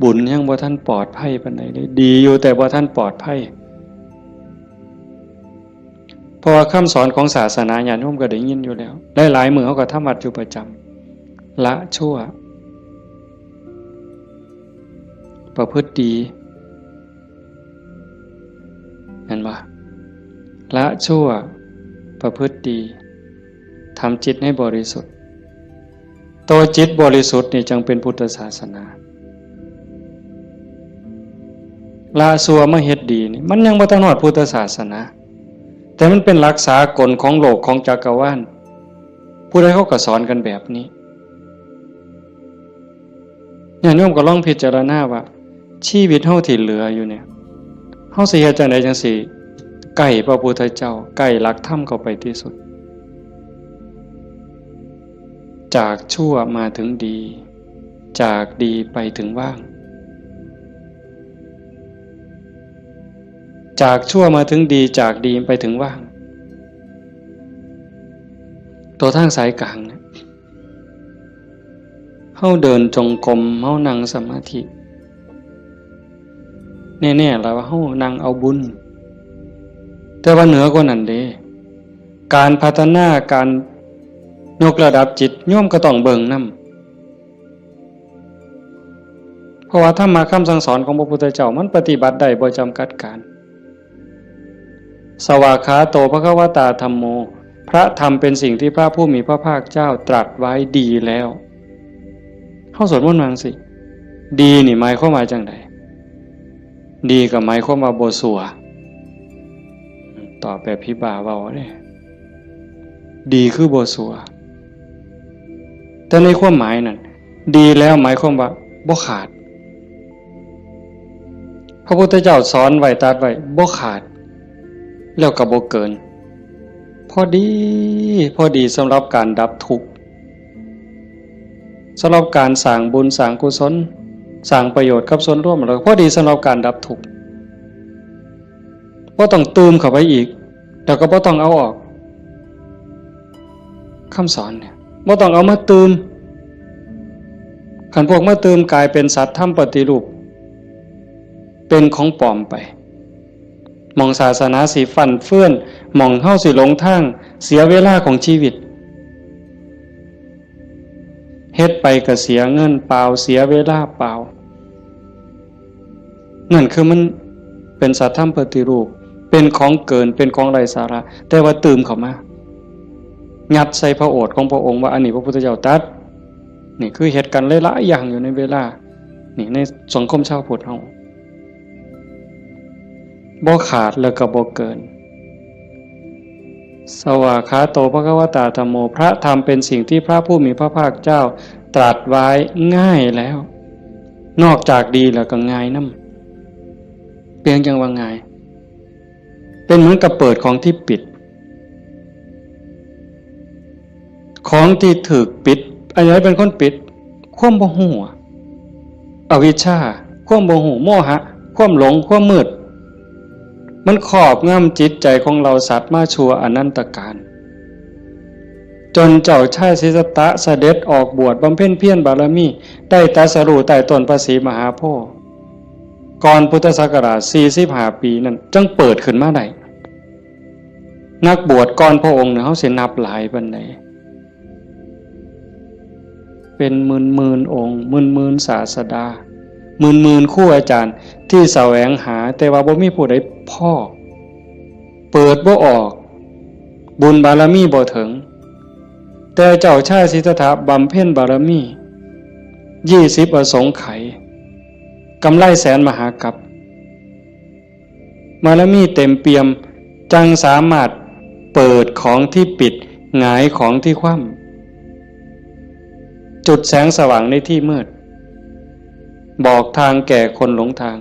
บุญยังบ่ทันปลอดภัยปานใดเลย ดีอยู่แต่บ่ทันปลอดภัย เพราะว่าคำสอนของศาสนาญาติโยมก็ได้ยินอยู่แล้ว หลายๆมื้อเฮาก็ทำวัดอยู่ประจำ ละชั่ว ประพฤติดี เห็นบ่ ละชั่ว ประพฤติดี ทำจิตให้บริสุทธิ์ ตัวจิตบริสุทธิ์นี่จังเป็นพุทธศาสนา ละชั่วมาเฮ็ดดีนี่ มันยังบ่ทันฮอดพุทธศาสนา แต่มันเป็นหลักสากลของโลกของจักรวาล ผู้ใดเขาก็สอนกันแบบนี้ ญาติโยมก็ลองพิจารณาว่า ชีวิตเฮาที่เหลืออยู่เนี่ย เฮาสิเฮ็ดจั่งใดจั่งสิใกล้พระพุทธเจ้า ใกล้หลักธรรมเข้าไปที่สุด จากชั่วมาถึงดี จากดีไปถึงว่าง จากชั่วมาถึงดี จากดีไปถึงว่าง ตัวทางสายกลางเนี่ย เฮาเดินจงกรม เฮานั่งสมาธิ แน่ๆ แล้วว่าเฮานั่งเอาบุญ แต่ว่าเหนือกว่านั้นเด้ การพัฒนา การยกระดับจิต โยมก็ต้องเบิ่งนำ เพราะว่าธรรมะคำสั่งสอนของพระพุทธเจ้ามันปฏิบัติได้บ่จำกัดการ สวากขาโตภควตาธัมโม พระธรรมเป็นสิ่งที่พระผู้มีพระภาคเจ้าตรัสไว้ดีแล้ว เฮาสวดมนต์ว่าจั่งซี้ ดีนี่หมายความว่าจั่งใด ดีก็หมายความว่าบ่ซั่ว ตอบแบบผีบ้าเว้าเด้ ดีคือบ่ซั่ว แต่ในความหมายนั่น ดีแล้วหมายความว่าบ่ขาด พระพุทธเจ้าสอนไว้ ตรัสไว้ บ่ขาด แล้วก็บ่เกิน พอดี พอดีสำหรับการดับทุกข์ สำหรับการสร้างบุญสร้างกุศล สร้างประโยชน์กับส่วนรวม แล้วพอดีสำหรับการดับทุกข์ บ่ต้องตื่มเข้าไปอีก แล้วก็บ่ต้องเอาออก คำสอนเนี่ย บ่ต้องเอามาตื่ม คันพวกมาตื่มกลายเป็นสัตว์ธรรมปฏิรูป เป็นของปลอมไป หม่องศาสนาสิฟั่นเฟือน หม่องเฮาสิหลงทาง เสียเวลาของชีวิต เฮ็ดไปก็เสียเงินเปล่า เสียเวลาเปล่า นั่นคือมันเป็นสัตว์ธรรมปฏิรูป เป็นของเกิน เป็นของไร้สาระ แต่ว่าตื่มเข้ามา ยัดใส่พระโอษฐ์ของพระองค์ว่าอันนี้พระพุทธเจ้าตรัส นี่คือเฮ็ดกันหลายๆอย่างอยู่ในเวลา นี่ในสังคมชาวพุทธเฮา บ่ขาดแล้วก็บ่เกิน สวากขาโตภควตาธัมโม พระธรรมเป็นสิ่งที่พระผู้มีพระภาคเจ้าตรัสไว้ง่ายแล้ว นอกจากดีแล้วก็ง่ายนำ เพียงจั่งว่าง่าย เป็นเหมือนกับเปิดของที่ปิด ของที่ถูกปิด อันไหนเป็นคนปิด ความบ่ฮู้อะ อวิชชา ความบ่ฮู้ โมหะ ความหลง ความมืด มันครอบงำจิตใจของเราสัตว์มาชั่วอนันตกาล จนเจ้าชายสิทธัตถะเสด็จออกบวชบำเพ็ญเพียรบารมี ได้ตรัสรู้ใต้ต้นพระศรีมหาโพธิ์ ก่อนพุทธศักราชสี่สิบห้าปีนั่น จั่งเปิดขึ้นมาได้ นักบวชก่อนพระองค์เนี่ย เฮาสินับหลายปานใด เป็นหมื่นๆองค์ หมื่นๆศาสดา หมื่นๆครูอาจารย์ที่แสวงหา แต่ว่าบ่มีผู้ใดพ้อ เปิดบ่ออก บุญบารมีบ่ถึง แต่เจ้าชายสิทธัตถะบำเพ็ญบารมี ยี่สิบอสงไขย กำไรแสนมหากัป บารมีเต็มเปี่ยม จั่งสามารถเปิดของที่ปิด หงายของที่คว่ำ จุดแสงสว่างในที่มืด บอกทางแก่คนหลงทาง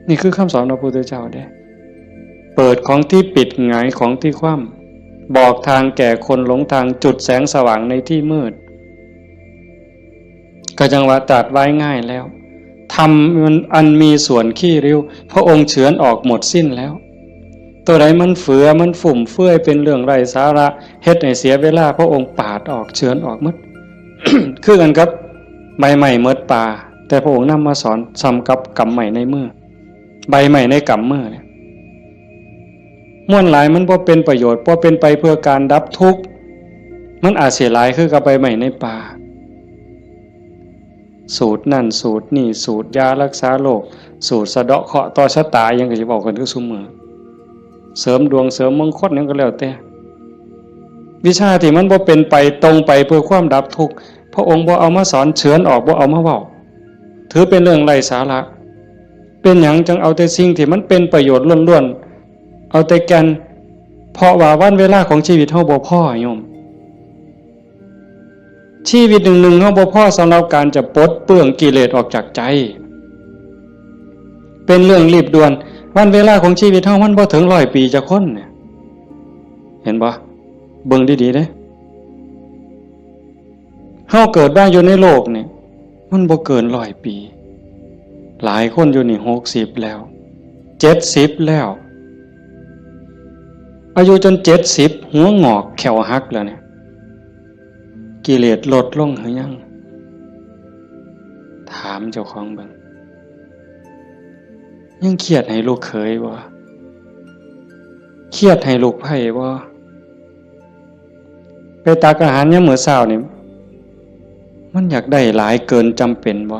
นี่คือคำสอนพระพุทธเจ้าเด้ เปิดของที่ปิด หงายของที่คว่ำ บอกทางแก่คนหลงทาง จุดแสงสว่างในที่มืด ก็จั่งว่าตรัสไว้ง่ายแล้ว ธรรมอันมีส่วนขี้ริ้ว พระองค์เฉือนออกหมดสิ้นแล้ว ตัวใดมันเฟือ มันฟุ่มเฟือย เป็นเรื่องไร้สาระ เฮ็ดให้เสียเวลา พระองค์ปาดออก เฉือนออกหมด คือกันกับใบไม้หมดป่า แต่พระองค์นำมาสอน ส่ำกับกำไม้ในมือ ใบไม้ในกำมือเนี่ย มวลหลายมันบ่เป็นประโยชน์ บ่เป็นไปเพื่อการดับทุกข์ มันอาจสิหลายคือกับใบไม้ในป่า สูตรนั่นสูตรนี่ สูตรยารักษาโรค สูตรสะเดาะเคราะห์ต่อชะตา อิหยังก็สิเว้ากันคือซุมื้อ เสริมดวงเสริมมงคลหยังก็แล้วแต่ วิชาที่มันบ่เป็นไปตรงไปเพื่อความดับทุกข์ พระองค์บ่เอามาสอน เฉือนออก บ่เอามาเว้า ถือเป็นเรื่องไร้สาระ เป็นหยังจังเอาแต่สิ่งที่มันเป็นประโยชน์ล้วนๆ เอาแต่แก่น เพราะว่าวันเวลาของชีวิตเฮาบ่พอโยม ชีวิตหนึ่งๆ เฮาบ่พอสำหรับการจะปลดเปลื้องกิเลสออกจากใจ เป็นเรื่องรีบด่วน วันเวลาของชีวิตเฮามันบ่ถึงร้อยปีจักคนเนี่ย เห็นบ่ เบิ่งดีๆ เด้ เฮาเกิดมาอยู่ในโลกนี่ มันบ่เกินร้อยปี หลายคนอยู่นี่หกสิบแล้ว เจ็ดสิบแล้ว อายุจนเจ็ดสิบ หัวงอกแข้วหักแล้วเนี่ย กิเลสลดลงหรือยัง ถามเจ้าของเบิ่ง ยังเครียดให้ลูกเขยบ่ เครียดให้ลูกไพร่บ่ ไปตักอาหารยามมื้อเช้านี่ มันอยากได้หลายเกินจำเป็นบ่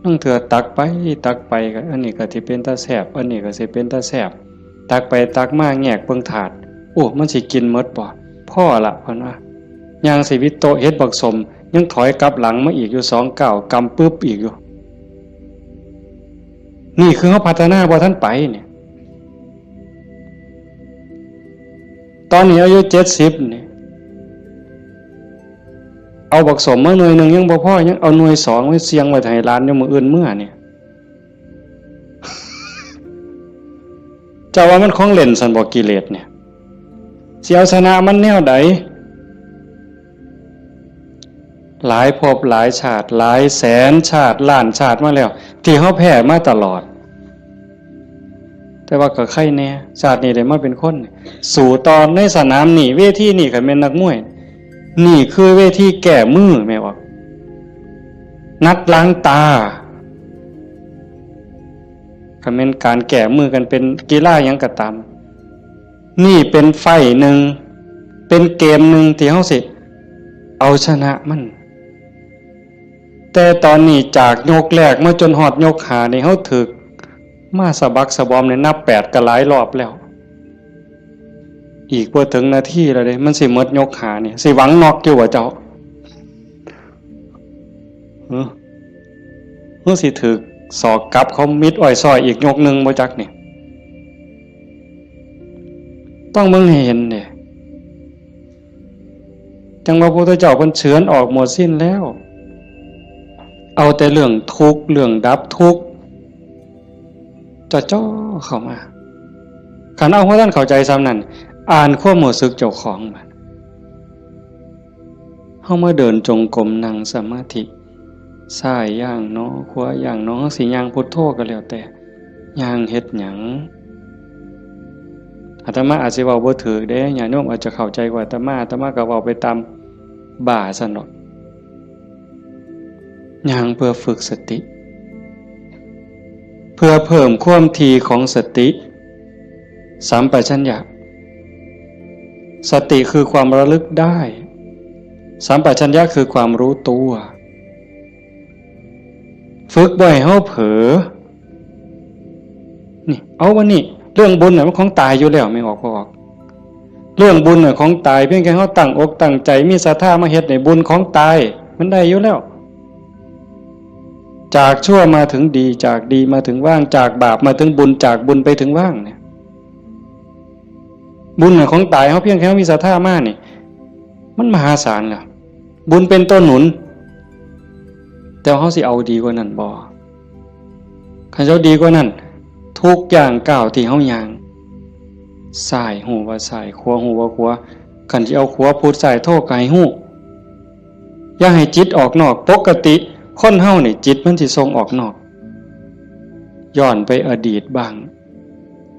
ลางเทื่อตักไปตักไปก็ อันนี้ก็สิเป็นตาแซ่บ อันนี้ก็สิเป็นตาแซ่บ ตักไปตักมาแงกเบิ่งถาด โอ้ มันสิกินหมดบ่ พอละ เพิ่นว่า ย่างสิวิดโต๊ะเฮ็ดบักสม ยังถอยกลับหลังมาอีกอยู่สองก้าว กำปึ๊บอีกอยู่ นี่คือเฮาพัฒนาบ่ทันไปเนี่ย ตอนนี้อายุเจ็ดสิบนี่ เอาบักสมมาหน่วยหนึ่งยังบ่พอ ยังเอาหน่วยสองไว้เสี่ยงไว้ให้หลานอยู่มื้ออื่นเมือเนี่ย เจ้าว่ามันของเล่นซั่นบ่ กิเลสเนี่ย สิเอาชนะมันแนวใด หลายภพหลายชาติ หลายแสนชาติ ล้านชาติมาแล้ว ที่เฮาแพ้มาตลอด แต่ว่าก็ไคแน่ ชาตินี้ได้มาเป็นคน สู้ต่อในสนามนี่ เวทีนี่ คันแม่นนักมวย นี่คือเวทีแก้มือ แม่นบ่ นัดล้างตา คันแม่นการแก้มือกันเป็นกีฬาหยังก็ตาม นี่เป็นไฟต์หนึ่ง เป็นเกมหนึ่งที่เฮาสิเอาชนะมัน แต่ตอนนี้จากยกแรกมาจนฮอดยกห้านี่ เฮาถืกมาสะบักสะบอมเนี่ย นับแปดก็หลายรอบแล้ว อีกบ่ถึงนาทีแล้วเด้ มันสิหมดยกห้านี่ สิหวังน็อกอยู่บ่เจ้า เออ เฮาสิถืกศอกกลับเขามิดอ้อยซ้อยอีกยกหนึ่งบ่จักนี่ ต้องเบิ่งให้เห็นเด้ จั่งว่าพระพุทธเจ้าเพิ่นเฉือนออกหมดสิ้นแล้ว เอาแต่เรื่องทุกข์ เรื่องดับทุกข์ จ่อๆ เข้ามา คันเอาบ่ทันเข้าใจส่ำนั้น อ่านความรู้สึกเจ้าของบัด เฮามาเดินจงกรม นั่งสมาธิ ซ้ายย่างหนอ ขวาย่างหนอ เฮาสิย่างพุทโธก็แล้วแต่ ย่างเฮ็ดหยัง อาตมาอาจสิเว้าบ่ถูกเด้ ญาติโยมอาจจะเข้าใจกว่าอาตมา อาตมาก็เว้าไปตามบ้าซั่นดอก ย่างเพื่อฝึกสติ เพื่อเพิ่มความถี่ของสติ สัมปชัญญะ สติคือความระลึกได้ สัมปชัญญะคือความรู้ตัว ฝึกบ่ให้เฮาเผลอ นี่ เอาวันนี้ เรื่องบุญน่ะมันของตายอยู่แล้ว แม่นออกบ่ออก เรื่องบุญน่ะของตาย เพียงแค่เฮาตั้งอกตั้งใจ มีศรัทธามาเฮ็ดนี่ บุญของตาย มันได้อยู่แล้ว จากชั่วมาถึงดี จากดีมาถึงว่าง จากบาปมาถึงบุญ จากบุญไปถึงว่างเนี่ย บุญน่ะของตาย เฮาเพียงแค่เฮามีศรัทธามานี่ มันมหาศาลแล้ว บุญเป็นตัวหนุน แต่เฮาสิเอาดีกว่านั้นบ่ คันเฮาดีกว่านั้น ทุกย่างก้าวที่เฮาย่าง ซ้ายฮู้ว่าซ้าย ขวาฮู้ว่าขวา คันสิเอาขวาพุทซ้ายโธก็ให้ฮู้ อย่าให้จิตออกนอก ปกติคนเฮานี่จิตมันสิส่งออกนอก ย้อนไปอดีตบ้าง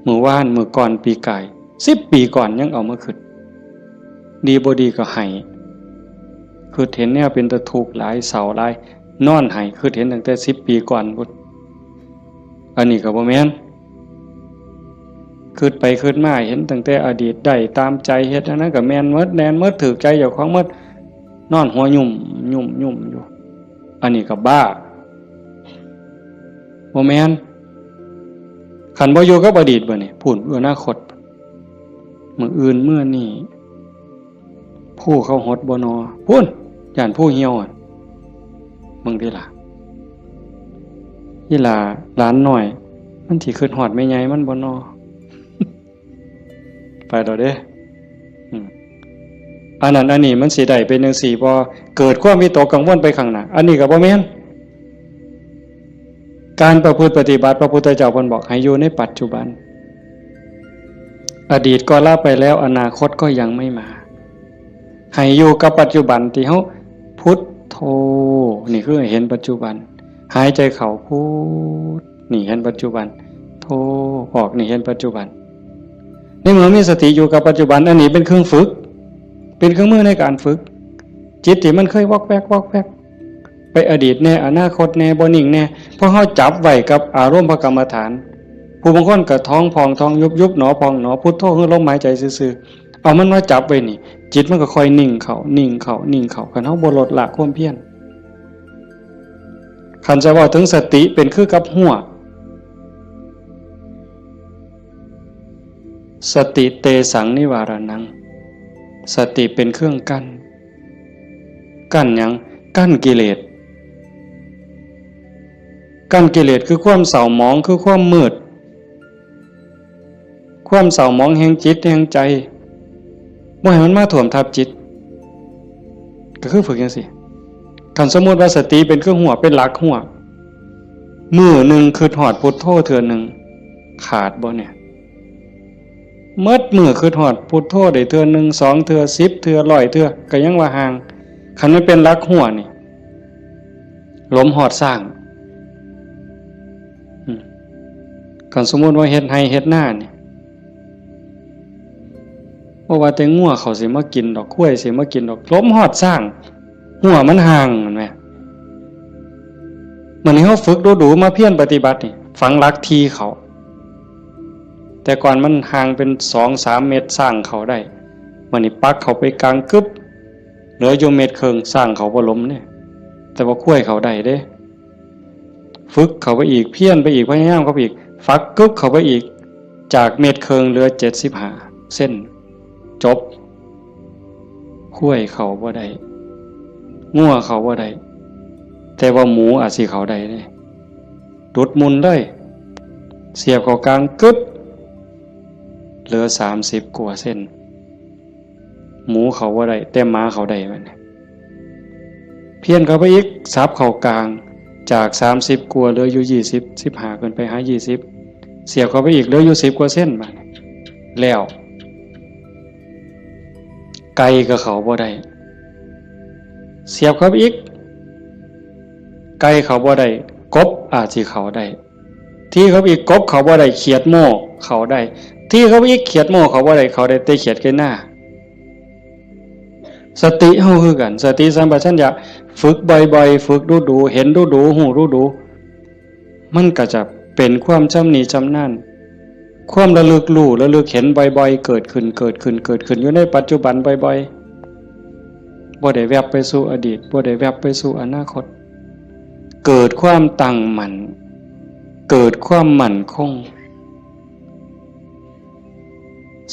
มื้อวาน มื้อก่อน ปีกาย สิบปีก่อนยังเอามาคิด ดีบ่ดีก็ไห้ คิดเห็นแนวเป็นตาทุกข์หลาย เศร้าหลาย นอนไห้ คิดเห็นตั้งแต่สิบปีก่อนพุ้น อันนี้ก็บ่แม่น คิดไปคิดมาเห็นตั้งแต่อดีต ได้ตามใจ เฮ็ดอันนั้นก็แม่นหมด แม่นหมด ถูกใจเจ้าของหมด นอนหัวยุ่มยุ่มยุ่มอยู่ อันนี้ก็บ้า บ่แม่น คันบ่อยู่กับอดีตบัดนี้ พู้น อนาคต มื้ออื่นมื้อนี้ ผู้เขาหดบ่นอ พู้น ย่านผู้เหี่ยวอะ เบิ่งติล่ะ อีหล่าหลานน้อย มันสิคิดฮอดแม่ใหญ่มันบ่นอ ไปแล้วเด้ อืม อันนั้นอันนี้มันสิได้เป็นจั่งซี้บ่ เกิดความวิตกกังวลไปข้างหน้า อันนี้ก็บ่แม่น การประพฤติปฏิบัติ พระพุทธเจ้าเพิ่นบอกให้อยู่ในปัจจุบัน อดีตก็ละไปแล้ว อนาคตก็ยังไม่มา ให้อยู่กับปัจจุบันที่เฮาพุทโธ นี่คือให้เห็นปัจจุบัน หายใจเข้าพุท นี่เห็นปัจจุบัน โธ ออก นี่เห็นปัจจุบัน ในเมื่อมีสติอยู่กับปัจจุบัน อันนี้เป็นเครื่องฝึก เป็นเครื่องมือในการฝึก จิตที่มันเคยวอกแวกวอกแวก ไปอดีตแน่ อนาคตแน่ บ่นิ่งแน่ เพราะเฮาจับไว้กับอารมณ์พระกรรมฐาน ผู้บางคนก็ท้องพองท้องยุบ ยุบหนอพองหนอ พุทโธคือลมหายใจซื่อๆ เอามันมาจับไว้นี่ จิตมันก็ค่อยนิ่งเข้า นิ่งเข้า นิ่งเข้า คันเฮาบ่ลดละความเพียร คันจะเว้าถึงสติเป็นคือกับฮั้ว สติเตสังนิวารณัง สติเป็นเครื่องกั้น กั้นหยัง กั้นกิเลส กั้นกิเลสคือความเศร้าหมอง คือความมืด ความเศร้าหมองแห่งจิตแห่งใจ บ่ให้มันมาท่วมทับจิต ก็คือฝึกจั่งซี้ คันสมมุติว่าสติเป็นเครื่องฮั้ว เป็นหลักฮั้ว มื้อหนึ่งคิดฮอดพุทโธเทื่อหนึ่ง ขาดบ่เนี่ย หมดมื้อคิดฮอดพุทโธได้เทื่อหนึ่ง สองเทื่อ สิบเทื่อ ร้อยเทื่อ ก็ยังว่าห่าง คันมันเป็นหลักฮั้วนี่ หลมฮอดซ้าง อืม คันสมมุติว่าเฮ็ดไร่เฮ็ดนานี่ บ่ว่าแต่งัวเขาสิมากินดอก ควายสิมากินดอก หลมฮอดซ้าง ฮั้วมันห่าง แม่นบ่ มื้อนี้เฮาฝึกดูๆ มาเพียรปฏิบัตินี่ ฝังหลักที่เข้า แต่ก่อนมันห่างเป็นสองสามเมตร ซ้างเข้าได้ มื้อนี้ปักเข้าไปกลางกึ๊บ เหลืออยู่เมตรครึ่ง ซ้างเข้าบ่หลมเนี่ย แต่ว่าควายเข้าได้เด้ ฝึกเข้าไปอีก เพียรไปอีก พยายามเข้าไปอีก ฝักกึ๊บเข้าไปอีก จากเมตรครึ่งเหลือเจ็ดสิบห้าเซน จบ ควายเข้าบ่ได้ งัวเข้าบ่ได้ แต่ว่าหมูอาจสิเข้าได้เด้ ดุดมุ่นเลย เสียบเข้ากลางกึ๊บ เหลือสามสิบกว่าเซน หมูเข้าบ่ได้ แต่หมาเข้าได้บัดนี้ เพี้ยนเข้าไปอีก สับเข้ากลาง จากสามสิบกว่าเหลืออยู่ยี่สิบ สิบห้าขึ้นไปหายี่สิบ เสียบเข้าไปอีกเหลืออยู่สิบกว่าเซนบัดนี้ แล้ว ไก่ก็เข้าบ่ได้ เสียบเข้าไปอีก ไก่เข้าบ่ได้ กบอาจสิเข้าได้ ทีเข้าไปอีก กบเข้าบ่ได้ เขียดโม่เข้าได้ ทีเข้าไปอีก เขียดโม่เข้าบ่ได้ เข้าได้แต่เขียดไก่นา สติเฮาคือกัน สติสัมปชัญญะ ฝึกบ่อยๆ ฝึกดูๆ เห็นดูๆ ฮู้ดูๆ มันก็จะเป็นความชำนิชำนาญ ความระลึกรู้ ระลึกเห็นบ่อยๆ เกิดขึ้น เกิดขึ้น เกิดขึ้น อยู่ในปัจจุบันบ่อยๆ บ่ได้แวบไปสู่อดีต บ่ได้แวบไปสู่อนาคต เกิดความตั้งมั่น เกิดความมั่นคง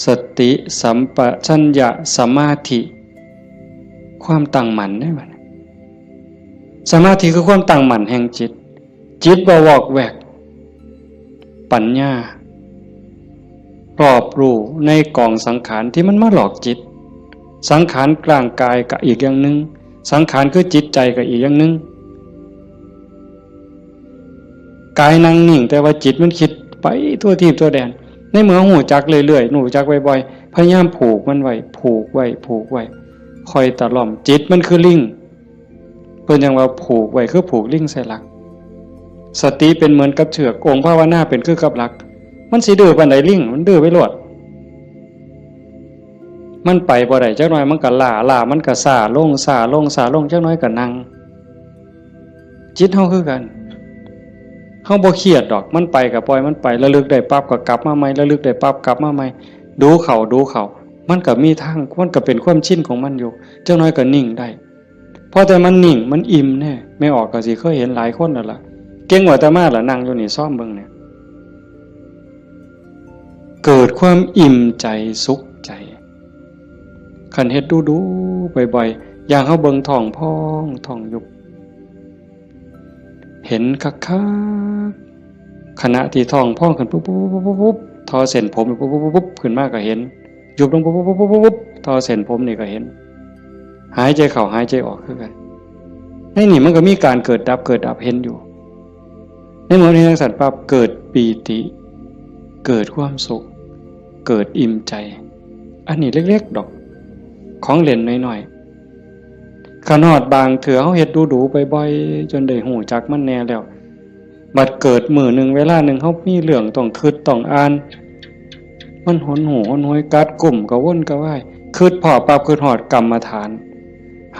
สติสัมปชัญญะสมาธิ ความตั้งมั่นเด้บัดนี้ สมาธิคือความตั้งมั่นแห่งจิต จิตบ่วอกแวก ปัญญา รอบรู้ในกองสังขารที่มันมาหลอกจิต สังขารร่างกายก็อีกอย่างหนึ่ง สังขารคือจิตใจก็อีกอย่างหนึ่ง กายนั่งนิ่ง แต่ว่าจิตมันคิดไปทั่วทีปทั่วแดน ในเมื่อฮู้จักเรื่อยๆ ฮู้จักบ่อยๆ พยายามผูกมันไว้ ผูกไว้ ผูกไว้ ค่อยตะล่อม จิตมันคือลิง เพิ่นยังว่าผูกไว้คือผูกลิงใส่หลัก สติเป็นเหมือนกับเชือก องค์ภาวนาเป็นคือกับหลัก มันสิดื้อปานใด ลิง มันดื้อไปโลด มันไปบ่ได้ จักหน่อยมันก็ล้า ล้ามันก็ซ้าลง ซ้าลง ซ้าลง จักหน่อยก็นั่ง จิตเฮาคือกัน เฮาบ่เครียดดอก มันไปก็ปล่อยมันไป ระลึกได้ปั๊บก็กลับมาใหม่ ระลึกได้ปั๊บกลับมาใหม่ ดูเข้า ดูเข้า มันก็มีทาง มันก็เป็นความชินของมันอยู่ จักหน่อยก็นิ่งได้ พอแต่มันนิ่ง มันอิ่มแน่ แม่ออกก็สิเคยเห็นหลายคนแล้วล่ะ เก่งกว่าอาตมาล่ะ นั่งอยู่นี่ ซอมเบิ่งเนี่ย เกิดความอิ่มใจ สุขใจ คันเฮ็ดดูๆ บ่อยๆ อย่างเฮาเบิ่งท้องพอง ท้องยุบ เห็นคักๆ ขณะที่ท้องพองขึ้นปุ๊บปุ๊บปุ๊บปุ๊บปุ๊บ ทอเส้นผมปุ๊บปุ๊บปุ๊บปุ๊บ ขึ้นมาก็เห็น ยุบลงปุ๊บปุ๊บปุ๊บปุ๊บปุ๊บ ทอเส้นผมนี่ก็เห็น หายใจเข้าหายใจออกคือกัน ในนี่มันก็มีการเกิดดับ เกิดดับเห็นอยู่ ในเมื่อเห็นจั่งซั้นปั๊บ เกิดปีติ เกิดความสุข เกิดอิ่มใจ อันนี้เล็กๆ ดอก ของเล่นน้อยๆ คันฮอดบางเทื่อเฮาเฮ็ดดูๆ บ่อยๆ จนได้ฮู้จักมันแน่แล้ว บัดเกิดมื้อหนึ่งเวลาหนึ่งเฮามีเรื่องต้องคิดต้องอ่าน มันหนหูหนหวย กัดกุ้มกระวนกระวาย คิดพ้อปั๊บ คิดฮอดกรรมฐาน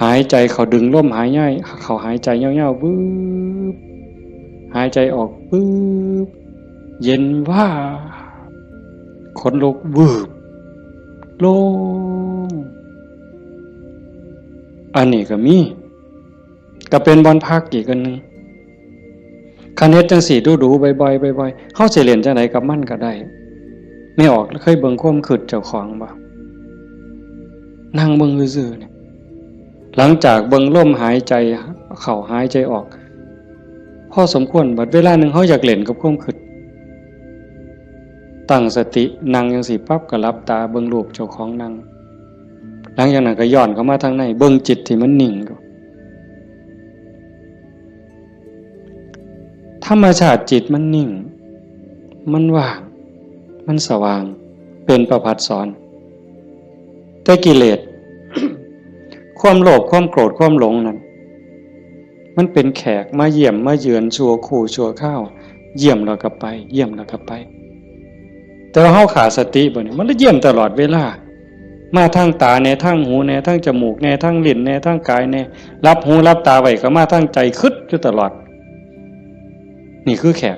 หายใจเข้า ดึงลมหายใจเข้า หายใจยาวๆ วืบ หายใจออก วืบ เย็นวาบ ขนลุก วืบ โล่ง อันนี้ก็มี ก็เป็นบ่อนพักอีกอันหนึ่ง คันเฮ็ดจั่งซี้ดูๆ บ่อยๆ บ่อยๆ เฮาสิเล่นจั่งใดกับมันก็ได้ แม่ออกเคยเบิ่งความคิดเจ้าของบ่ นั่งเบิ่งซื่อๆ เนี่ย หลังจากเบิ่งลมหายใจเข้าหายใจออก พอสมควร บัดเวลาหนึ่งเฮาอยากเล่นกับความคิด ตั้งสติ นั่งจั่งซี้ปั๊บก็หลับตาเบิ่งรูปเจ้าของนั่ง หลังจากนั้นก็ย้อนเข้ามาทางใน เบิ่งจิตที่มันนิ่งอยู่ ธรรมชาติจิตมันนิ่ง มันว่าง มันสว่าง เป็นประภัสสร แต่กิเลส ความโลภ ความโกรธ ความหลงนั่น มันเป็นแขกมาเยี่ยมมาเยือนชั่วครู่ชั่วคราว เยี่ยมแล้วก็ไป เยี่ยมแล้วก็ไป แต่ว่าเฮาขาดสติบัดนี้ มันเลยเยี่ยมตลอดเวลา มาทางตาแน่ ทางหูแน่ ทางจมูกแน่ ทางลิ้นแน่ ทางกายแน่ หลับหูหลับตาไว้ก็มาทางใจ คิดอยู่ตลอด นี่คือแขก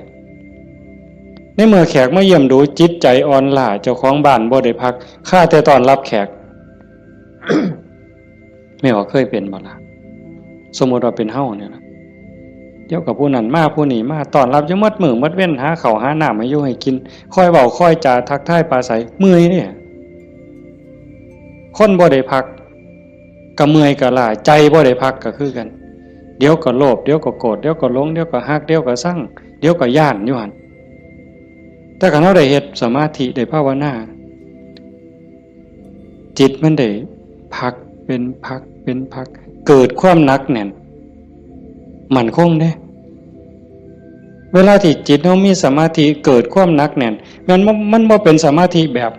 ในเมื่อแขกมาเยี่ยมดู จิตใจอ่อนล้า เจ้าของบ้านบ่ได้พัก ข้าแต่ต้อนรับแขก แม่ออกเคยเป็นบ่ล่ะ สมมุติว่าเป็นเฮาเนี่ยล่ะ เดี๋ยวก็ผู้นั้นมา ผู้นี้มา ต้อนรับอยู่หมดมื้อหมดเว็น หาข้าวหาน้ำให้อยู่ให้กิน คอยเว้าคอยจา ทักทายปราศรัย เมื่อยเนี่ย คนบ่ได้พัก ก็เมื่อยก็ล้า ใจบ่ได้พักก็คือกัน เดี๋ยวก็โลภ เดี๋ยวก็โกรธ เดี๋ยวก็หลง เดี๋ยวก็ฮัก เดี๋ยวก็ซัง เดี๋ยวก็ย้านอยู่หั่น แต่คันเฮาได้เฮ็ดสมาธิ ได้ภาวนา จิตมันได้พักเป็นพักเป็นพัก เกิดความหนักแน่น มั่นคงเด้ เวลาที่จิตเฮามีสมาธิ เกิดความหนักแน่น แม่นบ่ มันบ่เป็นสมาธิแบบ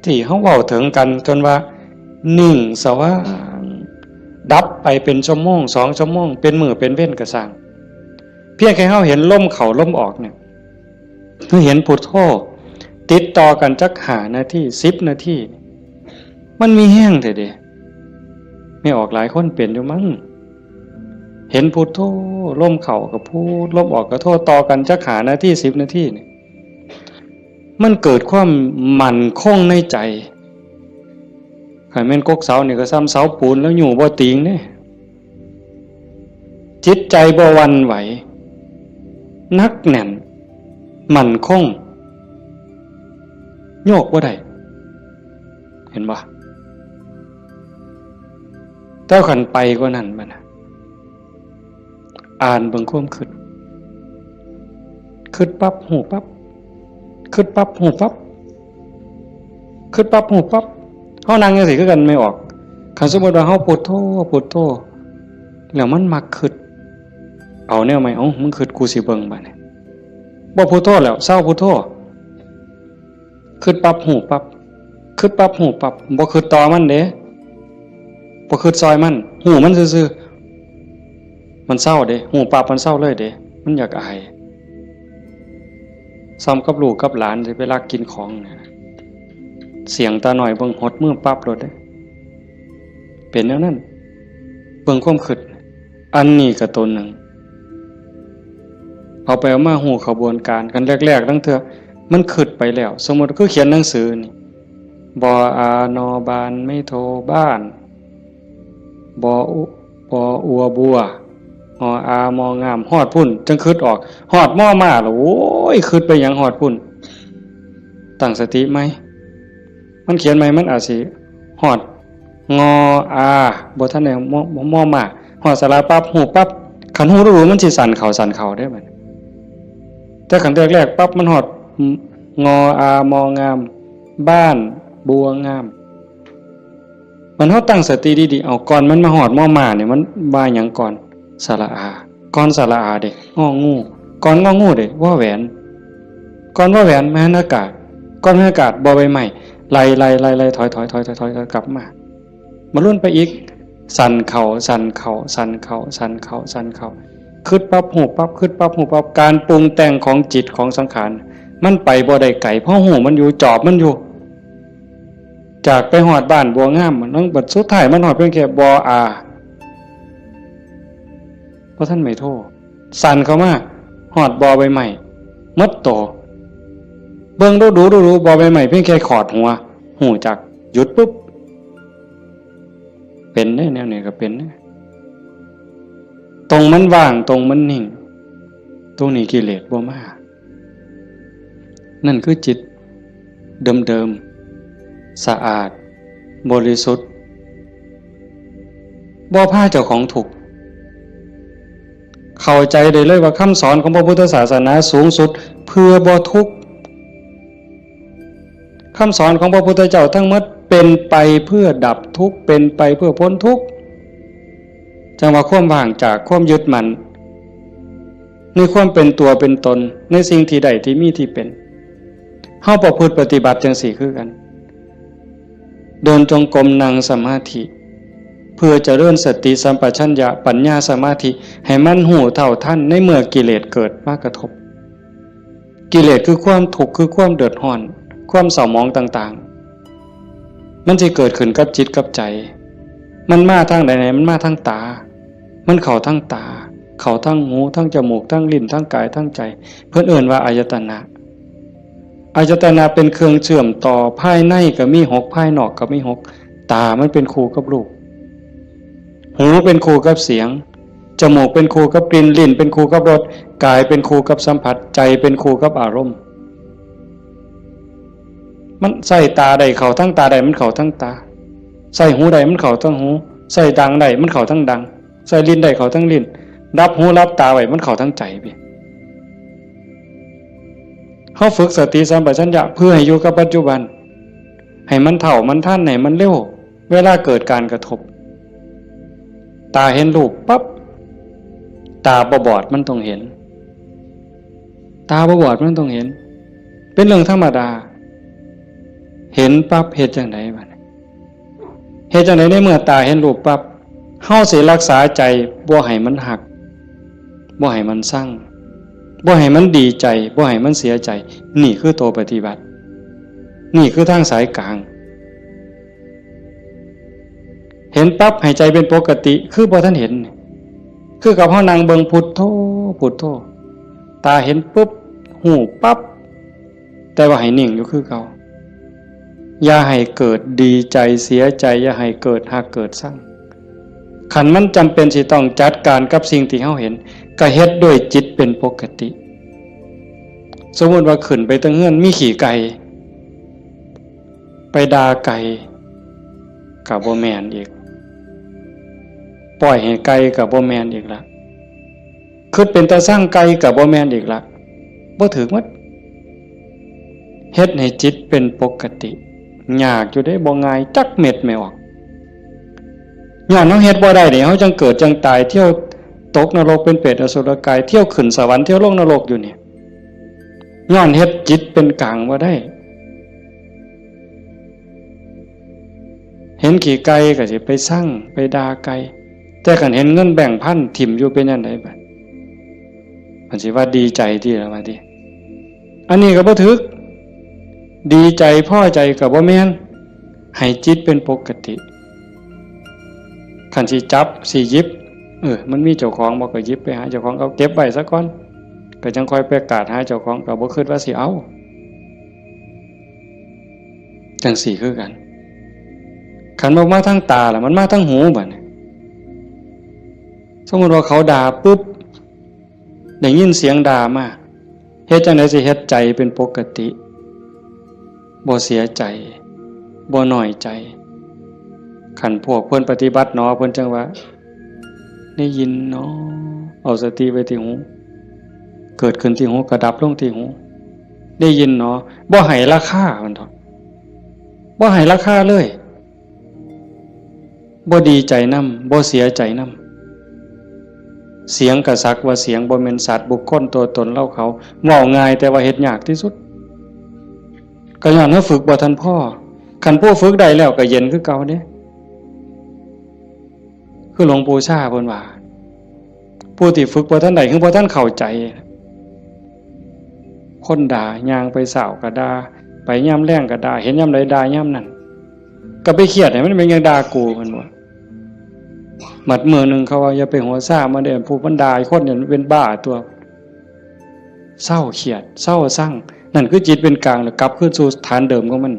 ที่เฮาเว้าถึงกัน จนว่านิ่งสว่าง ดับไปเป็นชั่วโมง สองชั่วโมง เป็นมื้อเป็นเว็นก็ซ่าง เพียงแค่เฮาเห็นลมเข้าลมออกเนี่ย คือเห็นพุทโธติดต่อกันจักห้านาที สิบนาที มันมีแฮงแท้เด้ แม่ออกหลายคนเป็นอยู่มั้ง เห็นพุทโธ ลมเข้าก็พุท ลมออกก็โธ ต่อกันจักห้านาที สิบนาทีนี่ มันเกิดความมั่นคงในใจ คันแม่นกกเสานี่ก็ส่ำเสาปูนแล้วอยู่บ่ติงเด้ จิตใจบ่หวั่นไหว หนักแน่น มั่นคง โยกบ่ได้ เห็นบ่ แต่คันไปกว่านั้นบัดน่ะ อ่านเบิ่งความคิด คิดปั๊บ ฮู้ปั๊บ คิดปั๊บ ฮู้ปั๊บ คิดปั๊บ ฮู้ปั๊บ เฮานั่งจั่งซี้คือกัน แม่ออก คันสมมุติว่าเฮาพุทโธ พุทโธ แล้วมันมักคิด เอาแนวใหม่ เอ้า มึงคิด กูสิเบิ่งบัดนี้ บ่พุทโธแล้ว เซาพุทโธ คิดปั๊บ ฮู้ปั๊บ คิดปั๊บ ฮู้ปั๊บ บ่คิดต่อมันเด้ บ่คิดซอยมัน ฮู้มันซื่อๆ มันเซาเด้ ฮู้ปั๊บมันเซาเลยเด้ มันอยากอาย ส่ำกับลูกกับหลานสิไปลักกินของนะ เสี้ยงตาน้อยเบิ่งหดมือปั๊บโลดเด้ เป็นแนวนั้น เบิ่งความคิด อันนี้ก็ตัวหนึ่ง เอาไปเอามาฮู้ขบวนการกันแรกๆ ตั้งเทื่อมันคิดไปแล้ว สมมุติคือเขียนหนังสือนี่ บออา นอ บาน ไม้โท บ้าน บออุ บออัว บัว งออา มองาม ฮอดพุ้นจั่งคิดออก ฮอดมอม้าแล้ว โอ้ย คิดไปหยังฮอดพุ้น ตั้งสติใหม่ มันเขียนใหม่ มันอาจสิฮอด งออา บ่ทันได้ มอ มอม้า ฮอดสระปั๊บ ฮู้ปั๊บ คันฮู้ดูมันสิสั่นเข้าสั่นเข้าเด้บัดนี้ แต่คันแรกๆปั๊บ มันฮอด งออา มองาม บ้าน บัวงาม มันเฮาตั้งสติดีๆ เอา ก่อนมันมาฮอดมอม้าเนี่ย มันว่าหยังก่อน สระอา ก่อนสระอาเด้ งองู ก่อนงองูเด้ วอแหวน ก่อนวอแหวน มหันอากาศ ก่อนมหันอากาศ บอใบไม้ ไล่ๆๆๆ ถอยๆๆๆๆ กลับมา มาลุ้นไปอีก สั่นเข้า สั่นเข้า สั่นเข้า สั่นเข้า สั่นเข้า คิดปั๊บ ฮู้ปั๊บ คิดปั๊บ ฮู้ปั๊บ การปรุงแต่งของจิตของสังขาร มันไปบ่ได้ไกล เพราะฮู้มันอยู่ จอบมันอยู่ จากไปฮอดบ้านบัวงาม มันบัดสุดท้ายมันฮอดเพียงแค่บออา บ่ทันไม้โท สั่นเข้ามา ฮอดบอใบไม้ หมดโต เบิ่งดูๆๆๆ บอใบไม้เพียงแค่ขอดหัว ฮู้จัก หยุดปุ๊บ เป็นเด้ แนวนี้ก็เป็นเด้ ตรงมันว่าง ตรงมันนิ่ง ตรงนี้กิเลสบ่มา นั่นคือจิตเดิมๆ สะอาด บริสุทธิ์ บ่พาเจ้าของทุกข์ เข้าใจได้เลยว่าคำสอนของพระพุทธศาสนาสูงสุดเพื่อบ่ทุกข์ คำสอนของพระพุทธเจ้าทั้งหมดเป็นไปเพื่อดับทุกข์ เป็นไปเพื่อพ้นทุกข์ จั่งว่าความว่างจากความยึดมั่น ในความเป็นตัวเป็นตน ในสิ่งที่ได้ที่มีที่เป็น เฮาประพฤติปฏิบัติจั่งซี้คือกัน เดินจงกรม นั่งสมาธิ เพื่อเจริญสติสัมปชัญญะ ปัญญาสมาธิ ให้มันฮู้เท่าทันในเมื่อกิเลสเกิดมากระทบ กิเลสคือความทุกข์ คือความเดือดร้อน ความเศร้าหมองต่างๆ มันสิเกิดขึ้นกับจิตกับใจ มันมาทางใด มันมาทางตา มันเข้าทางตา เข้าทางหู ทางจมูก ทางลิ้น ทางกาย ทางใจ เพิ่นเอิ้นว่าอายตนะ อายตนะเป็นเครื่องเชื่อมต่อ ภายในก็มีหก ภายนอกก็มีหก ตามันเป็นคู่กับรูป หูเป็นคู่กับเสียง จมูกเป็นคู่กับกลิ่น ลิ้นเป็นคู่กับรส กายเป็นคู่กับสัมผัส ใจเป็นคู่กับอารมณ์ มันใส่ตาได้เข้าทั้งตาได้ มันเข้าทั้งตา ใส่หูได้มันเข้าทั้งหู ใส่ดังได้มันเข้าทั้งดัง ใส่ลิ้นได้เข้าทั้งลิ้น รับหูรับตาไว้มันเข้าทั้งใจไป เฮาฝึกสติสัมปชัญญะเพื่อให้อยู่กับปัจจุบัน ให้มันเท่ามันทัน ให้มันเร็ว เวลาเกิดการกระทบ ตาเห็นรูปปั๊บ ตาบ่บอดมันต้องเห็น ตาบ่บอดมันต้องเห็น เป็นเรื่องธรรมดา เห็นปั๊บเฮ็ดจั่งใดบัดนี้ เฮ็ดจั่งใดในเมื่อตาเห็นรูปปั๊บ เฮาสิรักษาใจบ่ให้มันฮัก บ่ให้มันซัง บ่ให้มันดีใจ บ่ให้มันเสียใจ นี่คือตัวปฏิบัติ นี่คือทางสายกลาง เห็นปั๊บให้ใจเป็นปกติ คือบ่ทันเห็น คือกับเฮานั่งเบิ่งพุทโธ พุทโธ ตาเห็นปุ๊บ ฮู้ปั๊บ แต่ว่าให้นิ่งอยู่คือเก่า อย่าให้เกิดดีใจเสียใจ อย่าให้เกิดฮักเกิดซัง คันมันจำเป็นสิต้องจัดการกับสิ่งที่เฮาเห็น ก็เฮ็ดด้วยจิตเป็นปกติ สมมุติว่าขึ้นไปเทิงเฮือนมีขี้ไก่ ไปด่าไก่ ก็บ่แม่นอีก ปล่อยให้ไก่ก็บ่แม่นอีกละ คิดเป็นตาซังไก่ก็บ่แม่นอีกละ บ่ถืกหมด เฮ็ดให้จิตเป็นปกติ ยากอยู่เด้ บ่ง่ายจักเม็ดแม่ออก ย้อนเฮาเฮ็ดบ่ได้นี่ เฮาจั่งเกิดจั่งตาย เที่ยวตกนรกเป็นเปรตอสุรกาย เที่ยวขึ้นสวรรค์ เที่ยวลงนรกอยู่นี่ ย้อนเฮ็ดจิตเป็นกลางบ่ได้ เห็นขี้ไก่ก็สิไปซัง ไปด่าไก่ แต่คันเห็นเงินแบงค์พันถิ่มอยู่เป็นจั่งใดบัด มันสิว่าดีใจติล่ะว่าติ อันนี้ก็บ่ถืก ดีใจพอใจก็บ่แม่น ให้จิตเป็นปกติ คันสิจับสิหยิบ เออ มันมีเจ้าของบ่ก็หยิบไปหาเจ้าของ เอาเก็บไว้ซะก่อน ก็จั่งค่อยไปกาดหาเจ้าของ ก็บ่คิดว่าสิเอา จั่งซี้คือกัน คันบ่มาทางตาล่ะ มันมาทางหูบัดนี้ สมมุติว่าเขาด่าปุ๊บ ได้ยินเสียงด่ามา เฮ็ดจั่งใดสิเฮ็ดใจเป็นปกติ บ่เสียใจ บ่น้อยใจ คันพวกเพิ่นปฏิบัติหนอ เพิ่นจั่งว่า ได้ยินหนอ เอาสติไว้ที่หู เกิดขึ้นที่หู ก็ดับลงที่หู ได้ยินหนอ บ่ให้ราคา เพิ่นเถาะ บ่ให้ราคาเลย บ่ดีใจนำ บ่เสียใจนำ เสียงก็สักว่าเสียง บ่แม่นสัตว์บุคคลตัวตนเราเขา เว้าง่ายแต่ว่าเฮ็ดยากที่สุด ก็ย้อนว่าฝึกบ่ทันพอ คันผู้ฝึกได้แล้วก็เย็นคือเก่าเด้ คือหลวงปู่ชาเพิ่นว่า ผู้ที่ฝึกบ่ทันได้ คือบ่ทันเข้าใจ คนด่า ย่างไปเช้าก็ด่า ไปยามแลงก็ด่า เห็นยามใดด่ายามนั้น ก็ไปเครียดให้มันเป็นหยังด่ากู เพิ่นว่า บัดมื้อหนึ่งเขาว่า อย่าไปหัวซ่ามันเด้อ ผู้มันด่าคนเนี่ยมันเป็นบ้าตัว เซาเครียด เซาซัง นั่นคือจิตเป็นกลาง แล้วกลับคืนสู่ฐานเดิมของมัน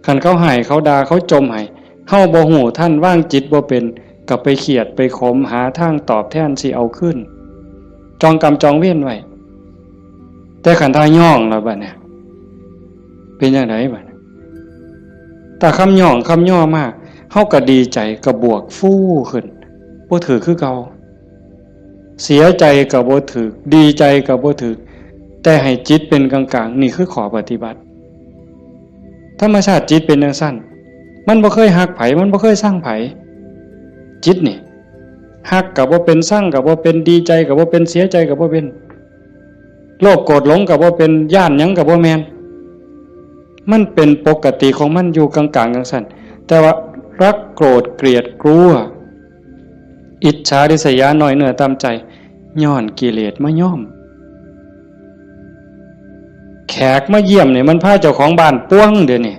คันเขาให้ เขาด่า เขาจ่มให้ เฮาบ่ฮู้ทัน วางจิตบ่เป็น ก็ไปเครียด ไปขม หาทางตอบแทนสิเอาคืน จองกรรมจองเวรไว้ แต่คันถ้าย้องแล้วบัดเนี่ย เป็นจั่งใดบัดเนี่ย ถ้าคำย้องคำย่อมา เฮาก็ดีใจ ก็บวกฟูขึ้น บ่ถืกคือเก่า เสียใจก็บ่ถืก ดีใจก็บ่ถืก แต่ให้จิตเป็นกลางๆ นี่คือข้อปฏิบัติ ธรรมชาติจิตเป็นจั่งซั้น มันบ่เคยฮักไผ มันบ่เคยซังไผ จิตนี่ ฮักก็บ่เป็น ซังก็บ่เป็น ดีใจก็บ่เป็น เสียใจก็บ่เป็น โลภโกรธหลงก็บ่เป็น ย้านหยังก็บ่แม่น มันเป็นปกติของมันอยู่กลางๆ จั่งซั้น แต่ว่ารักโกรธเกลียดกลัว อิจฉาริษยา น้อยเนื้อต่ำใจ ย้อนกิเลสมาย้อม แขกมาเยี่ยมนี่มันพาเจ้าของบ้านป่วงเดี๋ยวนี้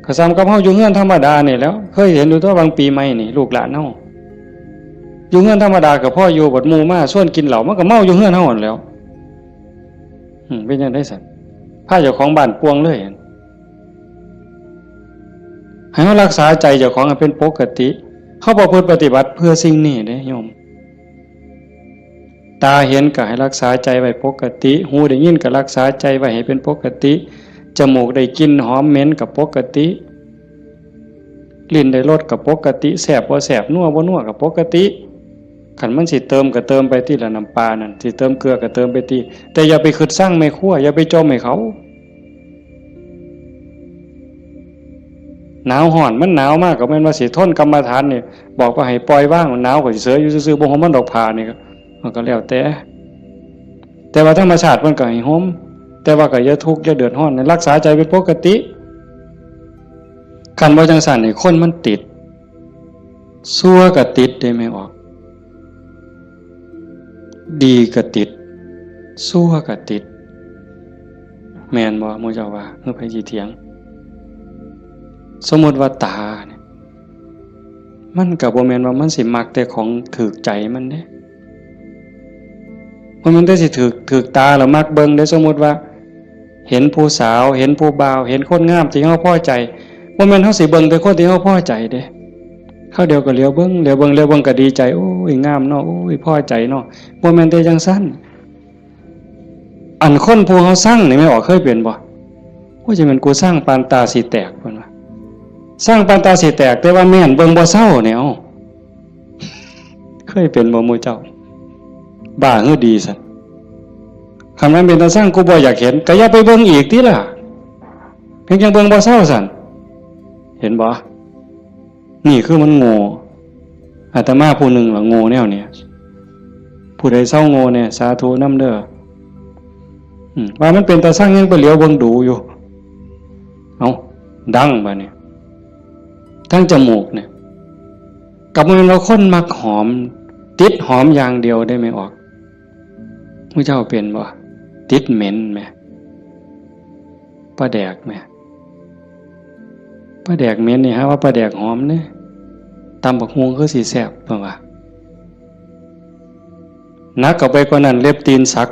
ก็ส่ำกับเฮาอยู่เฮือนธรรมดานี่แหล้ว เคยเห็นอยู่ตั๊ว บางปีใหม่นี่ ลูกหลานเฮาอยู่เฮือนธรรมดาก็พออยู่ บัดหมู่มาชวนกินเหล้า มันก็เมาอยู่เฮือนเฮาหั้นแหล้ว อืม เป็นจั่งใดซั้น พาเจ้าของบ้านป่วงเลย ให้เฮารักษาใจเจ้าของให้เป็นปกติ เฮาประพฤติปฏิบัติเพื่อสิ่งนี้เด้โยม ตาเห็นก็ให้รักษาใจไว้ปกติ หูได้ยินก็รักษาใจไว้ให้เป็นปกติ จมูกได้กลิ่นหอมเหม็นก็ปกติ ลิ้นได้รสก็ปกติ แซ่บบ่แซ่บ นัวบ่นัวก็ปกติ คันมันสิเติมก็เติมไปติละ น้ำปลานั่น สิเติมเกลือก็เติมไปติ แต่อย่าไปคิดซังแม่ครัว อย่าไปจ่มให้เขา หนาวฮ้อน มันหนาวมากก็แม่นว่าสิทน กรรมฐานนี่ บอกว่าให้ปล่อยวาง หนาวก็สิเสยอยู่ซื่อๆ บ่ห่มมันดอก ผ้านี่ก็ มันก็แล้วแต่ แต่ว่าธรรมชาติมันก็ให้ห่ม แต่ว่าก็อย่าทุกข์อย่าเดือดร้อน รักษาใจเป็นปกติ คันบ่จั่งซั้นนี่ คนมันติด ซั่วก็ติดเด้แม่ออก ดีก็ติด ซั่วก็ติด แม่นบ่หมู่เจ้าว่า คือไผสิเถียง สมมุติว่าตาเนี่ย มันก็บ่แม่นว่ามันสิมักแต่ของถืกใจมันเด้ บ่แม่นแต่สิถืก ถืกตาแล้วมักเบิ่งเด้ สมมุติว่า เห็นผู้สาว เห็นผู้บ่าว เห็นคนงามที่เฮาพอใจ บ่แม่นเฮาสิเบิ่งแต่คนที่เฮาพอใจเด้ คราวเดียวก็เหลียวเบิ่ง เหลียวเบิ่ง เหลียวเบิ่งก็ดีใจ โอ้ย งามเนาะ โอ้ย พอใจเนาะ บ่แม่นแต่จั่งซั้น อันคนผู้เฮาซังนี่แม่ออกเคยเป็นบ่ โอ้ย จะแม่นกูซังปานตาสิแตก เพิ่นว่า ซังปานตาสิแตก แต่ว่าแม่นเบิ่งบ่เซาเนี่ย เอ้า เคยเป็นบ่หมู่เจ้า บ้าหือดีซั้น คันมันเป็นตาซัง กูบ่อยากเห็น ก็อย่าไปเบิ่งอีกติล่ะ เพียงจั่งเบิ่งบ่เซาซั้น เห็นบ่ นี่คือมันโง่ อาตมาผู้หนึ่งล่ะโง่แนวเนี่ย ผู้ใดเซาโง่เนี่ย สาธุนำเด้อ อืม ว่ามันเป็นตาซังยังไปเหลียวเบิ่งดูอยู่ เอ้า ดังบัดนี้ ทั้งจมูกเนี่ย ก็บ่แม่นว่าคนมักหอม ติดหอมอย่างเดียวเด้แม่ออก มื้อเจ้าเป็นบ่ ติดเหม็นแหม ปลาแดกแหม ปลาแดกเหม็นนี่ หาว่าปลาแดกหอมเด้ ตำบักหุ่งคือสิแซ่บ เพิ่นว่า หนักเข้าไปกว่านั้น เล็บตีนสัก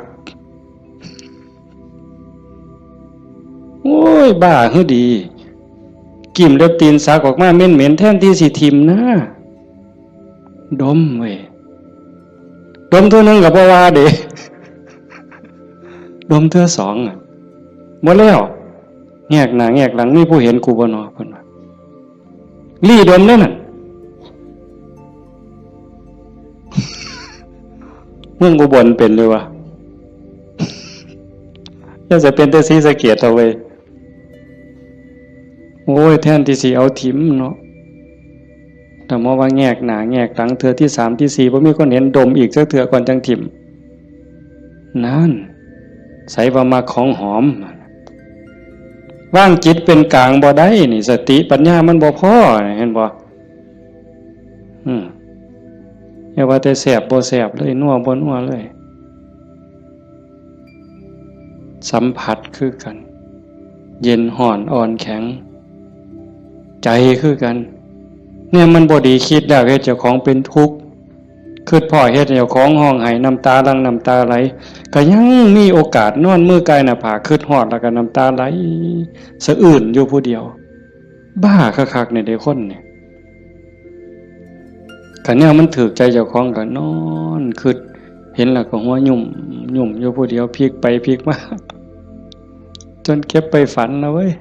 โอ้ย บ้าคือดี กิ่มเล็บตีนสักออกมาเหม็นๆ แทนที่สิถิ่มนะ ดมเว้ย ดมเทื่อหนึ่งก็บ่ว่าเด้ ดมเทื่อสองอะ บ่แล้ว แงกหน้าแงกหลัง มีผู้เห็นกูบ่นอ เพิ่นว่า ลี่ดมเด้อนั่น เมืองอุบลเป็นอยู่วะ อย่าจะเป็นแต่ศรีสะเกษเอาเว้ย โอ้ย แทนที่สิเอาถิ่มเนาะ แต่มาว่าแงกหน้าแงกหลัง เทื่อที่สามที่สี่ บ่มีคนเห็น ดมอีกจักเทื่อก่อนจั่งถิ่ม นั่น ใสว่ามักของหอม วางจิตเป็นกลางบ่ได้นี่ สติปัญญามันบ่พอ เห็นบ่ อืม อย่าว่าแต่แซ่บบ่แซ่บเลย นัวบ่นัวเลย สัมผัสคือกัน เย็นฮ้อนอ่อนแข็ง ใจคือกัน เนี่ยมันบ่ดี คิดแล้วเฮ็ดเจ้าของเป็นทุกข์ คิดพ้อเฮ็ดให้เจ้าของฮ้องไห้ น้ำตาหลั่งน้ำตาไหล ก็ยังมีโอกาสนอนมือกายหน้าผาก คิดฮอดแล้วก็น้ำตาไหลสะอื้นอยู่ผู้เดียว บ้าคักๆ เนี่ยเด้คนเนี่ย คันแนวมันถืกใจเจ้าของก็นอนคิด เห็นแล้วก็หัวยุ่มยุ่มอยู่ผู้เดียว พลิกไปพลิกมา จนเก็บไปฝันนะเว้ย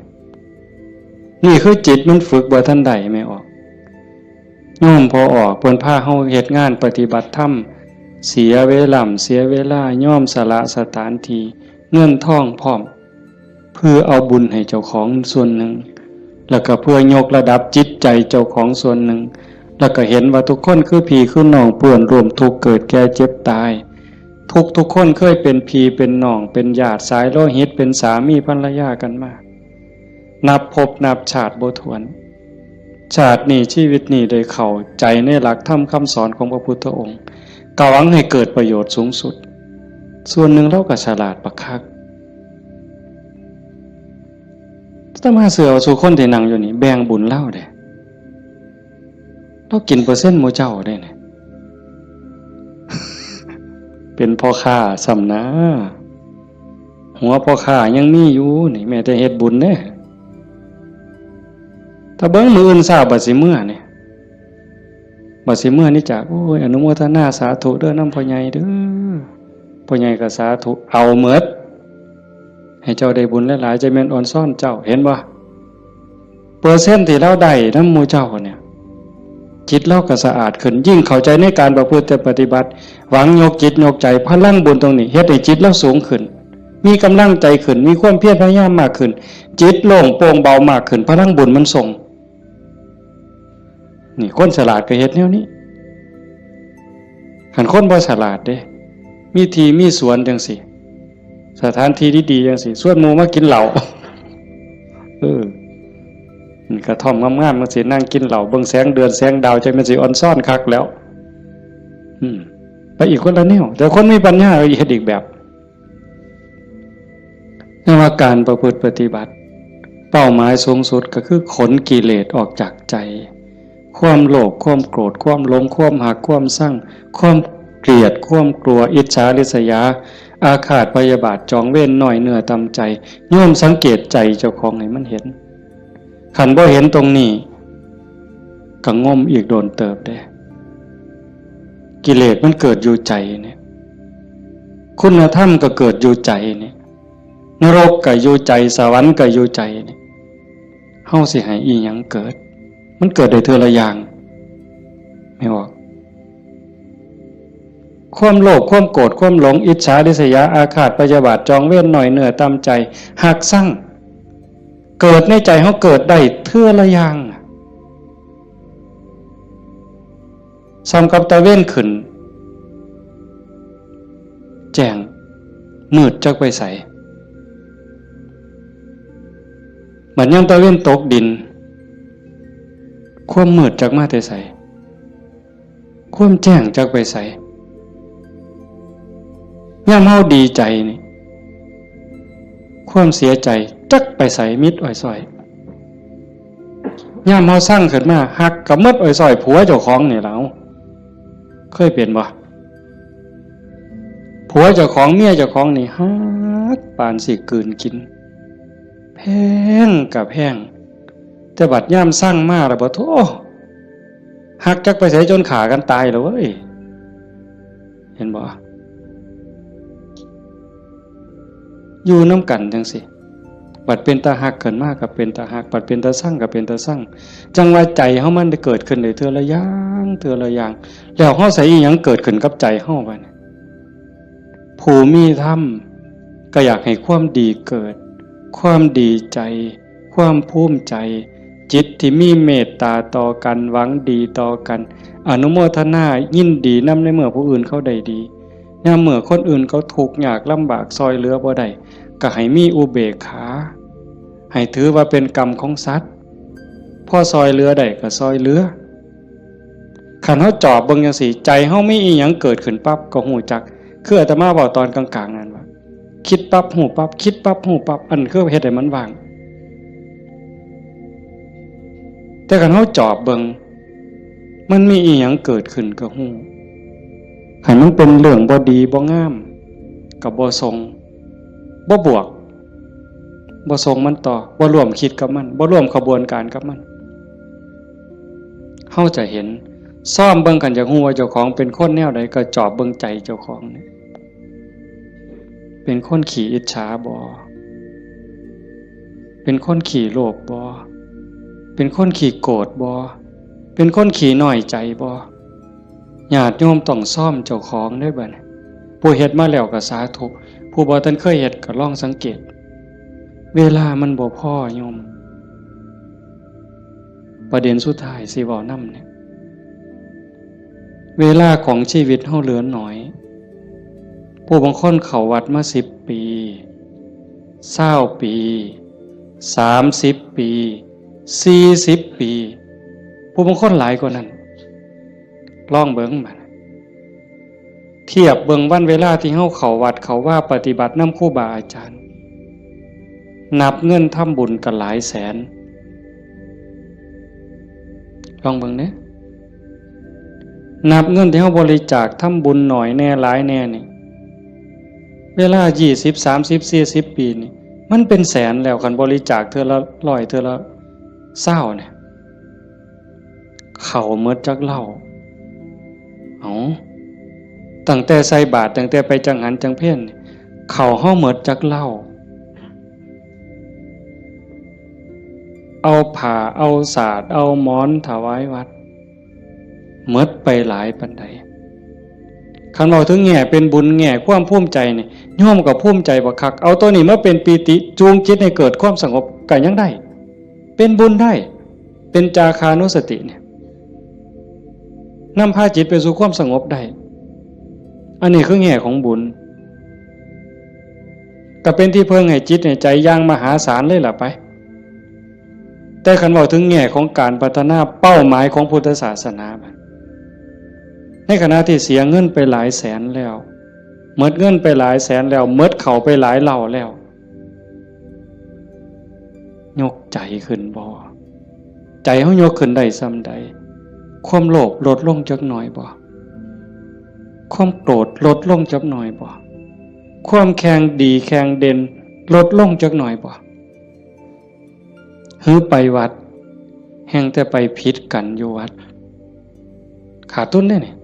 นี่คือจิตมันฝึกบ่ทันได้ แม่ออก โยมพ่อออก เพิ่นพาเฮาเฮ็ดงานปฏิบัติธรรม เสียเวลา เสียเวลา ยอมสละสถานที่ เงินทองพร้อม เพื่อเอาบุญให้เจ้าของส่วนหนึ่ง แล้วก็เพื่อยกระดับจิตใจเจ้าของส่วนหนึ่ง แล้วก็เห็นว่าทุกคนคือพี่คือน้อง เปื้อนร่วมทุกข์เกิดแก่เจ็บตาย ทุกทุกคนเคยเป็นพี่เป็นน้อง เป็นญาติสายโลหิต เป็นสามีภรรยากันมา นับภพนับชาติบ่ถ้วน ชาตินี้ชีวิตนี้ได้เข้าใจในหลักธรรมคำสอนของพระพุทธองค์ ก็หวังให้เกิดประโยชน์สูงสุด ส่วนหนึ่งลาวก็ฉลาดบักคัก อาตมาเชื่อว่าซุคนที่นั่งอยู่นี่แบ่งบุญลาวเด้ ลาวกินเปอร์เซ็นต์หมู่เจ้าเด้เนี่ย เป็นพ่อค้าซ้ำนะ หัวพ่อค้ายังมีอยู่นี่ แม้แต่เฮ็ดบุญเด้ ถ้าเบิ่งมื้ออื่นเช้าบัดสิเมือนี่ บัดสิเมือนี่จาก โอ้ย อนุโมทนาสาธุเด้อนำพ่อใหญ่เด้อ พ่อใหญ่ก็สาธุ เอาหมด ให้เจ้าได้บุญหลายๆ จะแม่นออนซ่อนเจ้า เห็นบ่ เปอร์เซ็นต์ที่ลาวได้นำหมู่เจ้าเนี่ย จิตลาวก็สะอาดขึ้น ยิ่งเข้าใจในการประพฤติปฏิบัติ หวังยกจิตยกใจ พลังบุญตรงนี้เฮ็ดให้จิตลาวสูงขึ้น มีกำลังใจขึ้น มีความเพียรพยายามมากขึ้น จิตโล่งโปร่งเบามากขึ้น พลังบุญมันส่ง นี่คนฉลาดก็เฮ็ดแนวนี้ คันคนบ่ฉลาดเด้ มีที่มีสวนจังซี่ สถานที่ดีๆจังซี่ ชวนหมู่มากินเหล้า เออ นี่กระท่อมงามๆจังซี่ นั่งกินเหล้า เบิ่งแสงเดือนแสงดาว จั่งแม่นสิออนซ่อนคักแล้ว อืม ไปอีกคนละแนว แต่คนมีปัญญาเฮ็ดอีกแบบ เรียกว่าการประพฤติปฏิบัติ เป้าหมายสูงสุดก็คือขนกิเลสออกจากใจ ความโลภ ความโกรธ ความหลง ความฮัก ความชัง ความเกลียด ความกลัว อิจฉาริษยา อาฆาตพยาบาท จองเวร น้อยเนื้อต่ำใจ โยมสังเกตใจเจ้าของให้มันเห็น คันบ่เห็นตรงนี้ ก็งมอีกโดนเติบเด้ กิเลสมันเกิดอยู่ใจเนี่ย คุณธรรมก็เกิดอยู่ใจเนี่ย นรกก็อยู่ใจ สวรรค์ก็อยู่ใจเนี่ย เฮาสิให้อีหยังเกิด มันเกิดได้เทื่อละอย่าง แม่นบ่ ความโลภ ความโกรธ ความหลง อิจฉาริษยา อาฆาตพยาบาท จองเวร น้อยเนื้อต่ำใจ ฮักชัง เกิดในใจเฮาเกิดได้เทื่อละอย่าง ส่ำกับตะเว็นขึ้น แจ้ง มืดจักไปไส บัดยามตะเว็นตกดิน ความมืดจักมาแต่ไส ความแจ้งจักไปไส ยามเฮาดีใจนี่ ความเสียใจจักไปไส มิดอ้อยซ้อย ยามเฮาซังขึ้นมา ฮักก็มิดอ้อยซ้อย ผัวเจ้าของนี่ล่ะ เคยเป็นบ่ ผัวเจ้าของ เมียเจ้าของนี่ฮักปานสิกลืนกิน แพงก็แพง แต่บัดยามซังมาแล้วบ่ โธ่ ฮักจักไปไส จนฆ่ากันตายแล้วเว้ย เห็นบ่ อยู่นำกันจั่งซี้ บัดเป็นตาฮักขึ้นมาก็เป็นตาฮัก บัดเป็นตาซังก็เป็นตาซัง จั่งว่าใจเฮามันได้เกิดขึ้นได้เทื่อละอย่าง เทื่อละอย่าง แล้วเฮาใส่อีหยังเกิดขึ้นกับใจเฮาบัดนี้ ผู้มีธรรมก็อยากให้ความดีเกิด ความดีใจ ความภูมิใจ จิตที่มีเมตตาต่อกัน หวังดีต่อกัน อนุโมทนายินดีนำในเมื่อผู้อื่นเขาได้ดี ยามเมื่อคนอื่นเขาทุกข์ยากลำบาก ซอยเหลือบ่ได้ ก็ให้มีอุเบกขา ให้ถือว่าเป็นกรรมของสัตว์ พอซอยเหลือได้ก็ซอยเหลือ คันเฮาจอบเบิ่งจั่งซี้ ใจเฮามีอีหยังเกิดขึ้นปั๊บก็ฮู้จัก คืออาตมาเว้าตอนกลางๆนั่นว่า คิดปั๊บฮู้ปั๊บ คิดปั๊บฮู้ปั๊บ อันคือเฮ็ดให้มันว่าง แต่คันเฮาจอบเบิ่ง มันมีอีหยังเกิดขึ้นก็ฮู้ คันมันเป็นเรื่องบ่ดีบ่งาม ก็บ่ส่ง บ่บวก บ่ส่งมันต่อ บ่ร่วมคิดกับมัน บ่ร่วมขบวนการกับมัน เฮาจะเห็น ซ่อมเบิ่ง คันอยากฮู้ว่าเจ้าของเป็นคนแนวใด ก็จอบเบิ่งใจเจ้าของนี่ เป็นคนขี้อิจฉาบ่ เป็นคนขี้โลภบ่ เป็นคนขี้โกรธบ่ เป็นคนขี้น้อยใจบ่ ญาติโยมต้องซ่อมเจ้าของเด้อบัดนี้ ผู้เฮ็ดมาแล้วก็สาธุ ผู้บ่ทันเคยเฮ็ดก็ลองสังเกต เวลามันบ่พอโยม ประเด็นสุดท้ายสิเว้านำเนี่ย เวลาของชีวิตเฮาเหลือน้อย ผู้บางคนเข้าวัดมาสิบปี ซาวปี สามสิบปี สี่สิบปี ผู้บางคนหลายกว่านั้น ลองเบิ่งบัด เทียบเบิ่งวันเวลาที่เฮาเข้าวัดเข้าวาปฏิบัตินำครูบาอาจารย์ นับเงินทำบุญก็หลายแสน ลองเบิ่งเด้ นับเงินที่เฮาบริจาคทำบุญน้อยแน่หลายแน่นี่ เวลายี่สิบ สามสิบ สี่สิบปีนี่ มันเป็นแสนแล้ว คันบริจาคเทื่อละร้อย เทื่อละซาวเนี่ย เข้าหมดจักเหล้า เอ้า ตั้งแต่ใส่บาตร ตั้งแต่ไปจังหันจังเพลนี่ เข้าเฮาหมดจักเหล้า เอาผ้า เอาสาด เอาหมอนถวายวัด หมดไปหลายปานใด คันเว้าถึงแง่เป็นบุญ แง่ความภูมิใจนี่ โยมก็ภูมิใจบักคัก เอาตัวนี้มาเป็นปีติ จูงจิตให้เกิดความสงบก็ยังได้ เป็นบุญได้ เป็นจาคานุสติเนี่ย นำพาจิตไปสู่ความสงบได้ อันนี้คือแง่ของบุญ ก็เป็นที่เพิ่งให้จิตให้ใจอย่างมหาศาลเลยล่ะไป แต่คันเว้าถึงแง่ของการพัฒนาเป้าหมายของพุทธศาสนาบัด ในขณะที่เสียเงินไปหลายแสนแล้ว หมดเงินไปหลายแสนแล้ว หมดเข้าไปหลายเหล้าแล้ว ยกใจขึ้นบ่ ใจเฮายกขึ้นได้ส่ำใด ความโลภลดลงจักหน่อยบ่ ความโกรธลดลงจักหน่อยบ่ ความแข่งดีแข่งเด่นลดลงจักหน่อยบ่ หือไปวัด แฮ่งแต่ไปผิดกันอยู่วัด ขาดทุนเด้นี่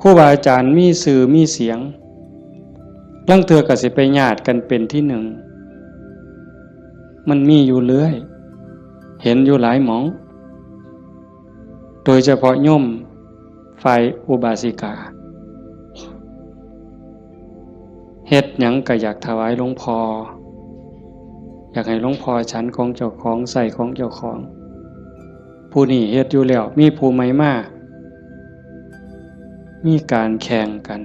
ครูบาอาจารย์มีชื่อมีเสียง ลางเทื่อก็สิไปญาติกันเป็นที่หนึ่ง มันมีอยู่เรื่อย เห็นอยู่หลายหม่อง โดยเฉพาะโยมฝ่ายอุบาสิกา เฮ็ดหยังก็อยากถวายหลวงพ่อ อยากให้หลวงพ่อฉันของเจ้าของ ใช้ของเจ้าของ ผู้นี้เฮ็ดอยู่แล้ว มีผู้ใหม่มา มีการแข่งกัน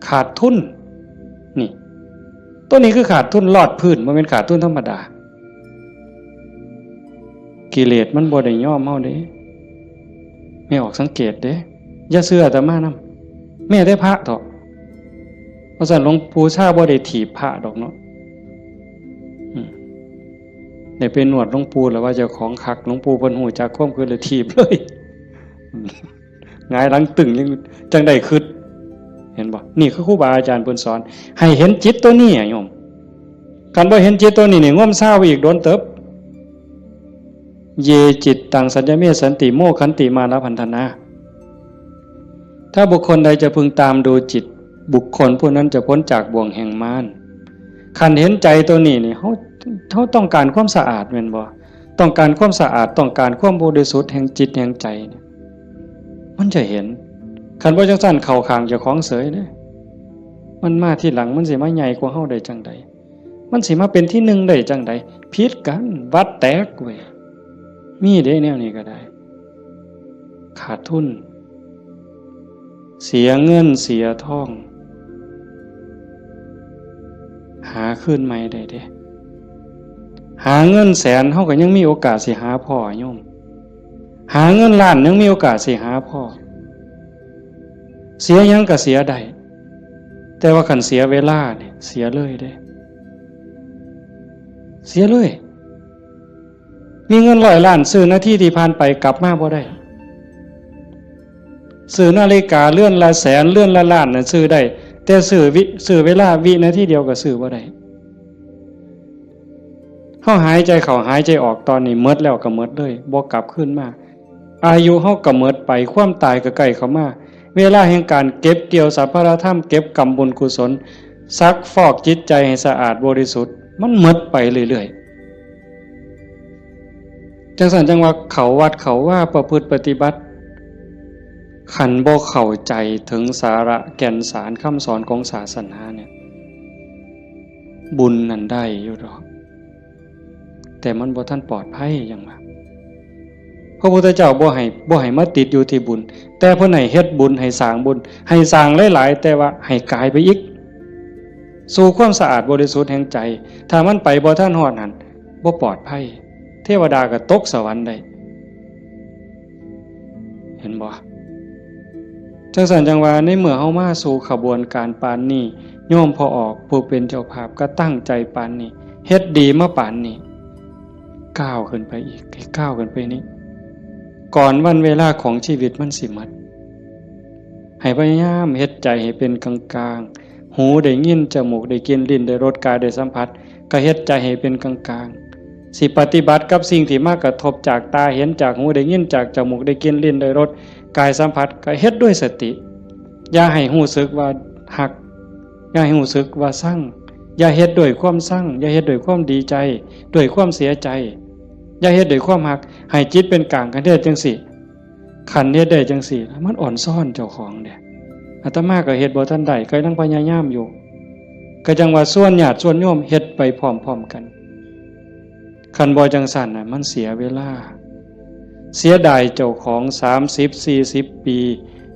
ขาดทุน นี่ ตัวนี้คือขาดทุนลอดพื้น บ่แม่นขาดทุนธรรมดา กิเลสมันบ่ได้ยอมเฮาเด้ แม่ออกสังเกตเด้ อย่าเชื่ออาตมานำ แม้แต่พระเถาะ เพราะฉะนั้นหลวงปู่ชาบ่ได้ถีบพระดอกเนาะ อืม ได้ไปนวดหลวงปู่แล้วว่าเจ้าของคัก หลวงปู่เพิ่นฮู้จักความคิดเลยถีบเลย หงายหลังตึงยังจังได้คิด เห็นบ่ นี่คือครูบาอาจารย์เพิ่นสอน ให้เห็นจิตตัวนี้อะโยม คันบ่เห็นจิตตัวนี้นี่ งมเซาไปอีกโดนเติบ เย จิตตัง สัญญเม สันติ โม ขันติ มานะ พันธนา ถ้าบุคคลใดจะพึงตามดูจิต บุคคลผู้นั้นจะพ้นจากบ่วงแห่งมาร คันเห็นใจตัวนี้นี่ เฮา เฮาต้องการความสะอาดแม่นบ่ ต้องการความสะอาด ต้องการความบริสุทธิ์แห่งจิตแห่งใจเนี่ย มันจะเห็น คันบ่จังซั่นเข้าข้างเจ้าของเสยเด้ มันมาทีหลัง มันสิมาใหญ่กว่าเฮาได้จังใด มันสิมาเป็นที่หนึ่งได้จังใด ผิดกัน วัดแตกเว้ย มีเด้แนวนี้ก็ได้ ขาดทุน เสียเงินเสียทอง หาคืนใหม่ได้เด้ หาเงินแสน เฮาก็ยังมีโอกาสสิหาพ้อโยม หาเงินล้านยังมีโอกาสสิหาพ้อ เสียหยังก็เสียได้ แต่ว่าคันเสียเวลาเนี่ย เสียเลยเด้ เสียเลย มีเงินร้อยล้าน ซื้อนาทีที่ผ่านไปกลับมาบ่ได้ ซื้อนาฬิกาเรือนละแสน เรือนละล้านน่ะซื้อได้ แต่ซื้อวิ ซื้อเวลาวินาทีเดียวก็ซื้อบ่ได้ เฮาหายใจเข้าหายใจออกตอนนี้หมดแล้วก็หมดเลย บ่กลับคืนมา อายุเฮาก็หมดไป ความตายก็ใกล้เข้ามา เวลาแห่งการเก็บเกี่ยวสรรพธรรม เก็บกำบุญกุศล ซักฟอกจิตใจให้สะอาดบริสุทธิ์ มันหมดไปเรื่อยๆ จังซั่นจังว่าเข้าวัดเข้าวาประพฤติปฏิบัติ คันบ่เข้าใจถึงสาระแก่นสารคำสอนของศาสนาเนี่ย บุญนั่นได้อยู่ดอก แต่มันบ่ทันปลอดภัยหยังว่า พระพุทธเจ้าบ่ให้ บ่ให้มาติดอยู่ที่บุญ แต่เพิ่นให้เฮ็ดบุญ ให้สร้างบุญ ให้สร้างหลายๆ แต่ว่าให้กายไปอีก สู่ความสะอาดบริสุทธิ์แห่งใจ ถ้ามันไปบ่ทันฮอดหั่น บ่ปลอดภัย เทวดาก็ตกสวรรค์ได้ เห็นบ่ จังซั่นจังว่า ในเมื่อเฮามาสู่ขบวนการปานนี้ โยมพ่อออกผู้เป็นเจ้าภาพก็ตั้งใจปานนี้ เฮ็ดดีมาปานนี้ ก้าวขึ้นไปอีก ให้ก้าวขึ้นไปนี้ ก่อนวันเวลาของชีวิตมันสิหมด ให้พยายามเฮ็ดใจให้เป็นกลางๆ หูได้ยิน จมูกได้กลิ่น ลิ้นได้รส กายได้สัมผัส ก็เฮ็ดใจให้เป็นกลางๆ สิปฏิบัติกับสิ่งที่มากระทบจากตาเห็น จากหูได้ยิน จากจมูกได้กลิ่น ลิ้นได้รส กายสัมผัส ก็เฮ็ดด้วยสติ อย่าให้รู้สึกว่าฮัก อย่าให้รู้สึกว่าซัง อย่าเฮ็ดด้วยความซัง อย่าเฮ็ดด้วยความดีใจ ด้วยความเสียใจ อย่าเฮ็ดด้วยความฮัก ให้จิตเป็นกลาง คันเฮ็ดจังซี่ คันเฮ็ดได้จังซี่ มันอ่อนซ้อนเจ้าของเด้ อาตมาก็เฮ็ดบ่ทันได้ ก็ยังพยายามอยู่ ก็จังว่าชวนญาติชวนโยมเฮ็ดไปพร้อมๆ กัน คันบ่จังซั่นน่ะ มันเสียเวลา เสียดายเจ้าของ สามสิบ สี่สิบ ปี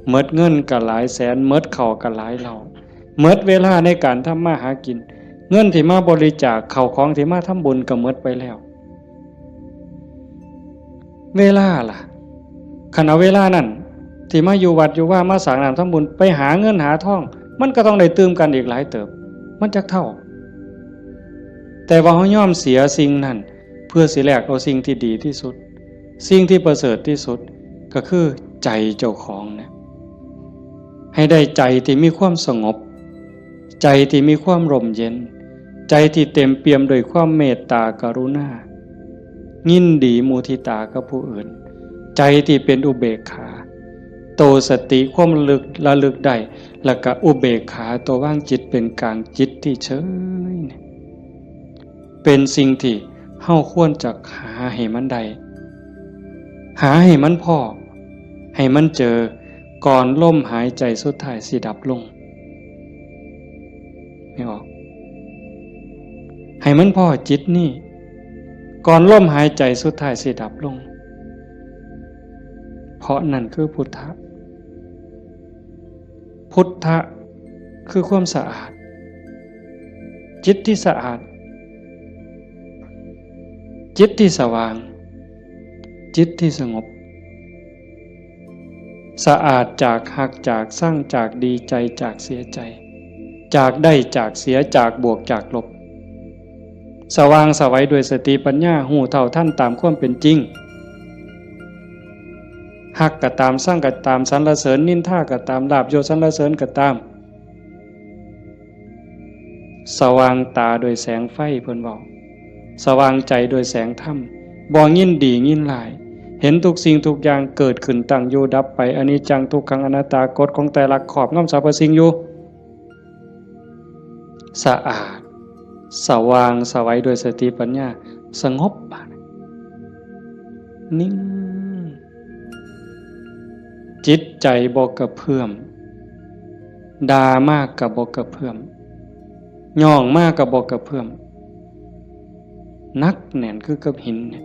หมดเงินก็หลายแสน หมดข้าวก็หลายเหล้า หมดเวลาในการทำมาหากิน เงินที่มาบริจาค ข้าวของที่มาทำบุญก็หมดไปแล้ว เวลาล่ะ คันเอาเวลานั่น ที่มาอยู่วัดอยู่วา มาสร้างน้ำทำบุญ ไปหาเงินหาทอง มันก็ต้องได้ตื่มกันอีกหลายเติบ มันจักเท่า แต่ว่าเฮายอมเสียสิ่งนั้น เพื่อสิแลกเอาสิ่งที่ดีที่สุด สิ่งที่ประเสริฐที่สุด ก็คือใจเจ้าของเนี่ย ให้ได้ใจที่มีความสงบ ใจที่มีความร่มเย็น ใจที่เต็มเปี่ยมด้วยความเมตตากรุณา ยินดีมุทิตากับผู้อื่น ใจที่เป็นอุเบกขา โตสติความระลึก ระลึกได้ แล้วก็อุเบกขา ตัววางจิตเป็นกลาง จิตที่เฉยเนี่ย เป็นสิ่งที่เฮาควรจะหาให้มันได้ หาให้มันพ้อ ให้มันเจอ ก่อนลมหายใจสุดท้ายสิดับลง ไม่ออก ให้มันพ้อจิตนี่ ก่อนลมหายใจสุดท้ายสิดับลง เพราะนั่นคือพุทธะ พุทธะคือความสะอาด จิตที่สะอาด จิตที่สว่าง จิตที่สงบ สะอาดจากฮัก จากซัง จากดีใจ จากเสียใจ จากได้ จากเสีย จากบวก จากลบ สว่างไสวด้วยสติปัญญา ฮู้เท่าทันตามความเป็นจริง ฮักก็ตาม ซังก็ตาม สรรเสริญนินทาก็ตาม ลาภยศสรรเสริญก็ตาม สว่างตาด้วยแสงไฟ เพิ่นเว้า สว่างใจด้วยแสงธรรม บ่ยินดียินร้าย เห็นทุกสิ่งทุกอย่างเกิดขึ้น ตั้งอยู่ดับไป อนิจจัง ทุกขัง อนัตตา กฎของไตรลักษณ์ครอบงำสรรพสิ่งอยู่ สะอาด สว่างไสวด้วยสติปัญญา สงบ บาดนี้ นิ่ง จิตใจบ่กระเพื่อม ด่ามากก็บ่กระเพื่อม ย่องมากก็บ่กระเพื่อม หนักแน่นคือกับหินเนี่ย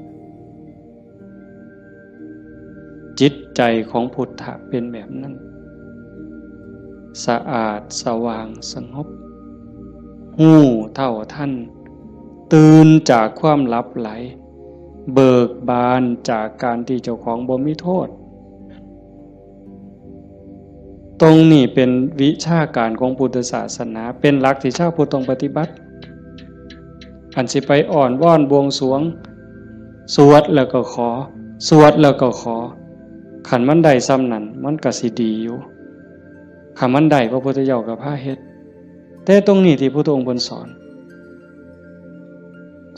จิตใจของพุทธะเป็นแบบนั้น สะอาด สว่าง สงบ ฮู้เท่าทัน ตื่นจากความหลับไหล เบิกบานจากการที่เจ้าของบ่มีโทษ ตรงนี้เป็นวิชาการของพุทธศาสนา เป็นหลักที่ชาวพุทธต้องปฏิบัติ อันสิไปอ้อนวอนบวงสรวง สวดแล้วก็ขอ สวดแล้วก็ขอ คันมันได้ส่ำนั้น มันก็สิดีอยู่ คันมันได้ พระพุทธเจ้าก็พาเฮ็ด แต่ตรงนี้ที่พุทธองค์เพิ่นสอน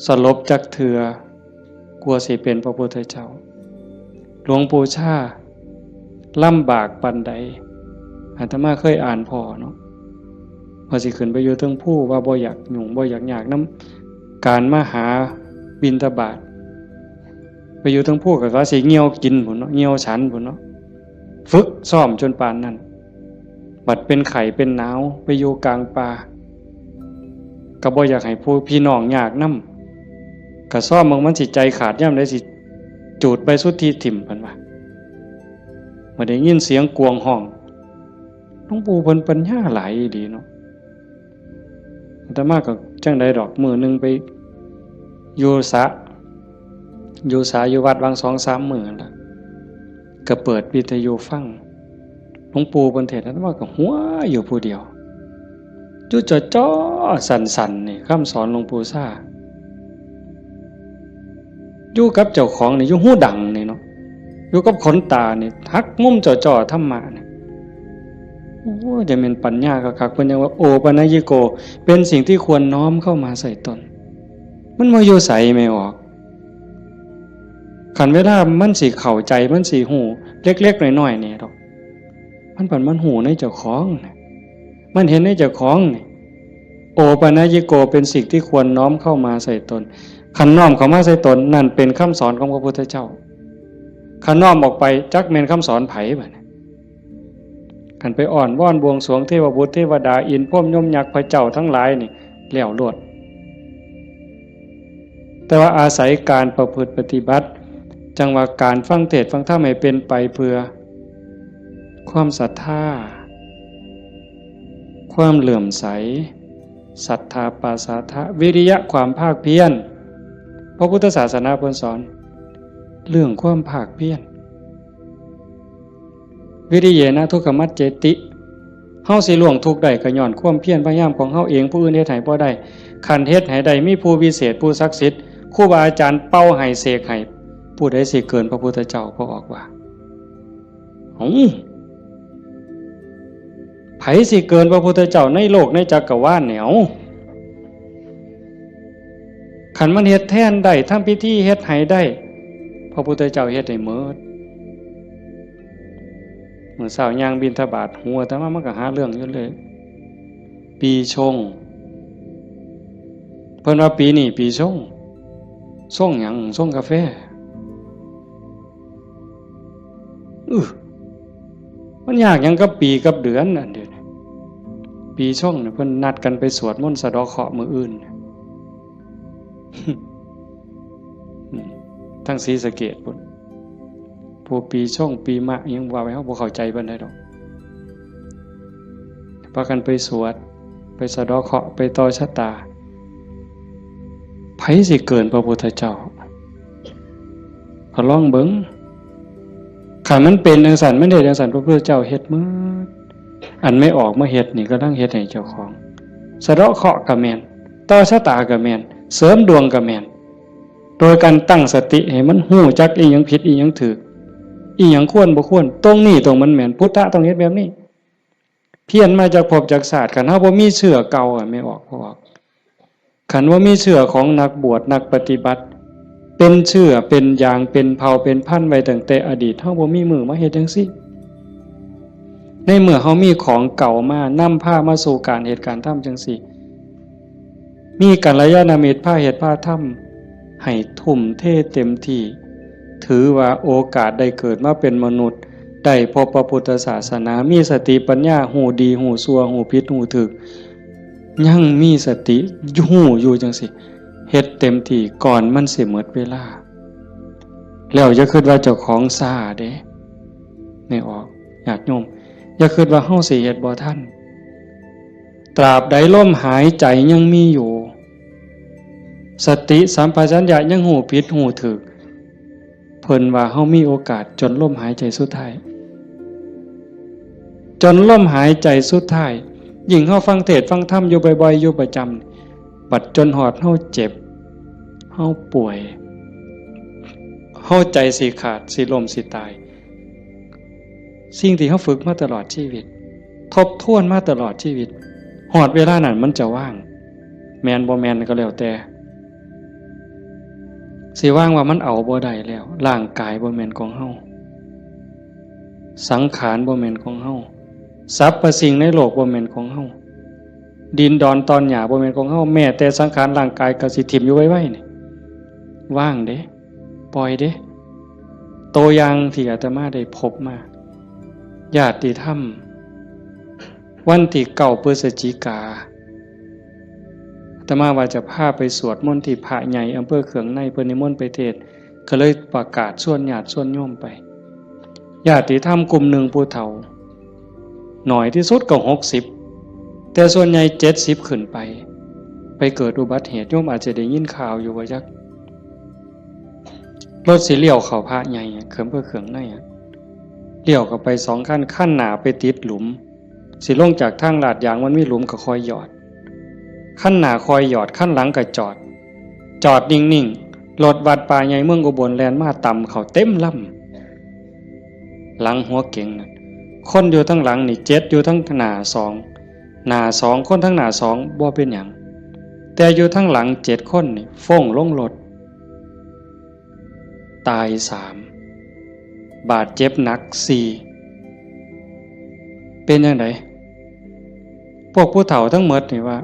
สลบจักเทื่อ กว่าสิเป็นพระพุทธเจ้า หลวงปู่ชาลำบากปานใด อาตมาเคยอ่านพ้อเนาะ ว่าสิขึ้นไปอยู่เทิงภู ว่าบ่อยากยุ่ง บ่อยากยากนำการมาหาบิณฑบาต ไปอยู่เทิงภูก็ว่าสิเหี่ยวกินพุ้นเนาะ เหี่ยวฉันพุ้นเนาะ ฝึกซ้อมจนปานนั้น บัดเป็นไข้เป็นหนาว ไปอยู่กลางป่า ก็บ่อยากให้ผู้พี่น้องยากนำ ก็ซ้อมเบิ่งมันสิใจขาดยามใด สิจูดใบสุทธิถิ่ม เพิ่นว่า บ่ได้ยินเสียงกวางฮ้อง หลวงปู่เพิ่นปัญญาหลายอีหลีเนาะ อาตมาก็จั่งใดดอก มื้อหนึ่งไปอยู่สระ อยู่สระอยู่วัด วางสองสามมื้อนั่นล่ะ ก็เปิดวิทยุฟัง หลวงปู่เพิ่นเทศน์ อาตมาก็หัวอยู่ผู้เดียว อยู่จ่อๆ สั่นๆ นี่ คำสอนหลวงปู่ชา อยู่กับเจ้าของนี่ อยู่หูดังนี่เนาะ อยู่กับขนตานี่ หักมุมจ่อๆ ธรรมะนี่ โอ้ จะเป็นปัญญาคักๆ เพิ่นยังว่า โอปัญญิโก เป็นสิ่งที่ควรน้อมเข้ามาใส่ตน มันบ่อยู่ไสแม่ออก คันเวลามันสิเข้าใจ มันสิฮู้ เล็กๆ น้อยๆ นี่ดอก มันบัดมันฮู้ในเจ้าของน่ะ มันเห็นในเจ้าของนี่ โอปัญญิโก เป็นสิ่งที่ควรน้อมเข้ามาใส่ตน คันน้อมเข้ามาใส่ตน นั่นเป็นคำสอนของพระพุทธเจ้า คันน้อมออกไป จักแม่นคำสอนไผบัดนี้ คันไปอ้อนวอนบวงสรวงเทวบุตรเทวดา อินทร์พรหมยมยักษ์พระเจ้าทั้งหลายนี่ แล้วโลด แต่ว่าอาศัยการประพฤติปฏิบัติ จั่งว่าการฟังเทศน์ฟังธรรมให้เป็นไปเพื่อ ความศรัทธา ความเลื่อมใส ศรัทธาปาสาทะ วิริยะ ความภาคเพียร พระพุทธศาสนาเพิ่นสอน เรื่องความภาคเพียร วิริเยนะทุกขมัจเจติ เฮาสิล่วงทุกข์ได้ก็ย้อนความเพียรพยายามของเฮาเอง ผู้อื่นเฮ็ดให้บ่ได้ คันเฮ็ดให้ได้ มีผู้วิเศษ ผู้ศักดิ์สิทธิ์ ครูบาอาจารย์เป่าให้เสกให้ ผู้ใดสิเกินพระพุทธเจ้า พระองค์ว่า เอ้า ไผสิเกินพระพุทธเจ้าในโลกในจักรวาลเนี่ย เอ้า คันมันเฮ็ดแทนได้ ทำพิธีเฮ็ดให้ได้ พระพุทธเจ้าเฮ็ดให้หมด มื้อเช้าย่างบิณฑบาต หัวอาตมามันก็หาเรื่องอยู่เลย ปีชง เพิ่นว่าปีนี้ปีชง ชงหยัง ชงกาแฟ อื้อ มันยากหยังกับปีกับเดือนอันเดียวนี้ ปีชงเนี่ยเพิ่นนัดกันไปสวดมนต์สะเดาะเคราะห์มื้ออื่น อืม ทั้งศรีสะเกษพุ้น ผู้ปีชงปีมะยังว่าไป เฮาบ่เข้าใจปานใดดอก พากันไปสวด ไปสะเดาะเคราะห์ ไปต่อชะตา ไผสิเกินพระพุทธเจ้า ก็ลองเบิ่ง คันมันเป็นจั่งซั้น มันเฮ็ดจั่งซั้น พระพุทธเจ้าเฮ็ดหมด อันแม่ออกมาเฮ็ดนี่ กำลังเฮ็ดให้เจ้าของ สะเดาะเคราะห์ก็แม่น ต่อชะตาก็แม่น เสริมดวงก็แม่น โดยการตั้งสติให้มันฮู้จักอีหยังผิดอีหยังถูก อีหยังควรบ่ควร ตรงนี้ตรงมันแม่น พุทธะต้องเฮ็ดแบบนี้ เพี้ยนมาจากภพจากชาติ คันเฮาบ่มีเชื้อเก่าอะ แม่ออก พ่อออก คันว่ามีเชื้อของนักบวชนักปฏิบัติ เป็นเชื้อเป็นยางเป็นเผ่าเป็นพันธุ์ไว้ตั้งแต่อดีต เฮาบ่มีมื้อมาเฮ็ดจั่งซี้ ในเมื่อเฮามีของเก่ามานำพามาสู่การเฮ็ดการทำจั่งซี้ มีกัลยาณมิตรพาเฮ็ดพาทำ ให้ทุ่มเทเต็มที่ ถือว่าโอกาสได้เกิดมาเป็นมนุษย์ ได้พบพระพุทธศาสนา มีสติปัญญา ฮู้ดีฮู้ชั่ว ฮู้ผิดฮู้ถูก ยังมีสติฮู้อยู่จั่งซี้ เฮ็ดเต็มที่ก่อนมันสิหมดเวลา แล้วอย่าคิดว่าเจ้าของช้าเด้ แม่ออก ญาติโยม อย่าคิดว่าเฮาสิเฮ็ดบ่ทัน ตราบใดลมหายใจยังมีอยู่ สติสัมปชัญญะยังฮู้ผิดฮู้ถูก เพิ่นว่าเฮามีโอกาสจนลมหายใจสุดท้าย จนลมหายใจสุดท้าย ยิ่งเฮาฟังเทศน์ฟังธรรมอยู่บ่อยๆ อยู่ประจำ บัดจนฮอดเฮาเจ็บ เฮาป่วย เฮาใจสิขาด สิล้ม สิตาย สิ่งที่เฮาฝึกมาตลอดชีวิต ทบทวนมาตลอดชีวิต ฮอดเวลานั้นมันจะว่าง แม่นบ่แม่นก็แล้วแต่ สิว่างว่ามันเอาบ่ได้แล้ว ร่างกายบ่แม่นของเฮา สังขารบ่แม่นของเฮา สรรพสิ่งในโลกบ่แม่นของเฮา ดินดอนตอนหญ้าบ่แม่นของเฮา แม้แต่สังขารร่างกายก็สิถิ่มอยู่ไวๆ นี่ ว่างเด้ ปล่อยเด้ ตัวอย่างที่อาตมาได้พบมา ญาติธรรม วันที่เก้าพฤศจิกา อาตมาว่าจะพาไปสวดมนต์ที่พระใหญ่อำเภอเขืองใน เพิ่นนิมนต์ไปเทศน์ ก็เลยประกาศชวนญาติชวนโยมไป ญาติธรรมกลุ่มหนึ่งผู้เฒ่า น้อยที่สุดก็หกสิบ แต่ส่วนใหญ่เจ็ดสิบขึ้นไป ไปเกิดอุบัติเหตุ โยมอาจจะได้ยินข่าวอยู่ว่าจัก รถสิเลี้ยวเข้าพระใหญ่อะ เขือง เพื่อเขืองในอะ เลี้ยวเข้าไปสองคัน คันหน้าไปติดหลุม สิลงจากทางลาดยางมันมีหลุมก็คอยหยอด คันหน้าคอยหยอด คันหลังก็จอด จอดนิ่งๆ รถวัดป่าใหญ่เมืองอุบลแล่นมาตำเข้าเต็มลำ หลังหัวเก๋งนั่น คนอยู่ทั้งหลังนี่เจ็ด อยู่ทั้งหน้าสอง หน้าสอง คนทั้งหน้าสองบ่เป็นหยัง แต่อยู่ทั้งหลังเจ็ดคนนี่ฟ้งลงรถ ตายสาม บาดเจ็บหนักสี่ เป็นจั่งใด พวกผู้เฒ่าทั้งหมดนี่ว่า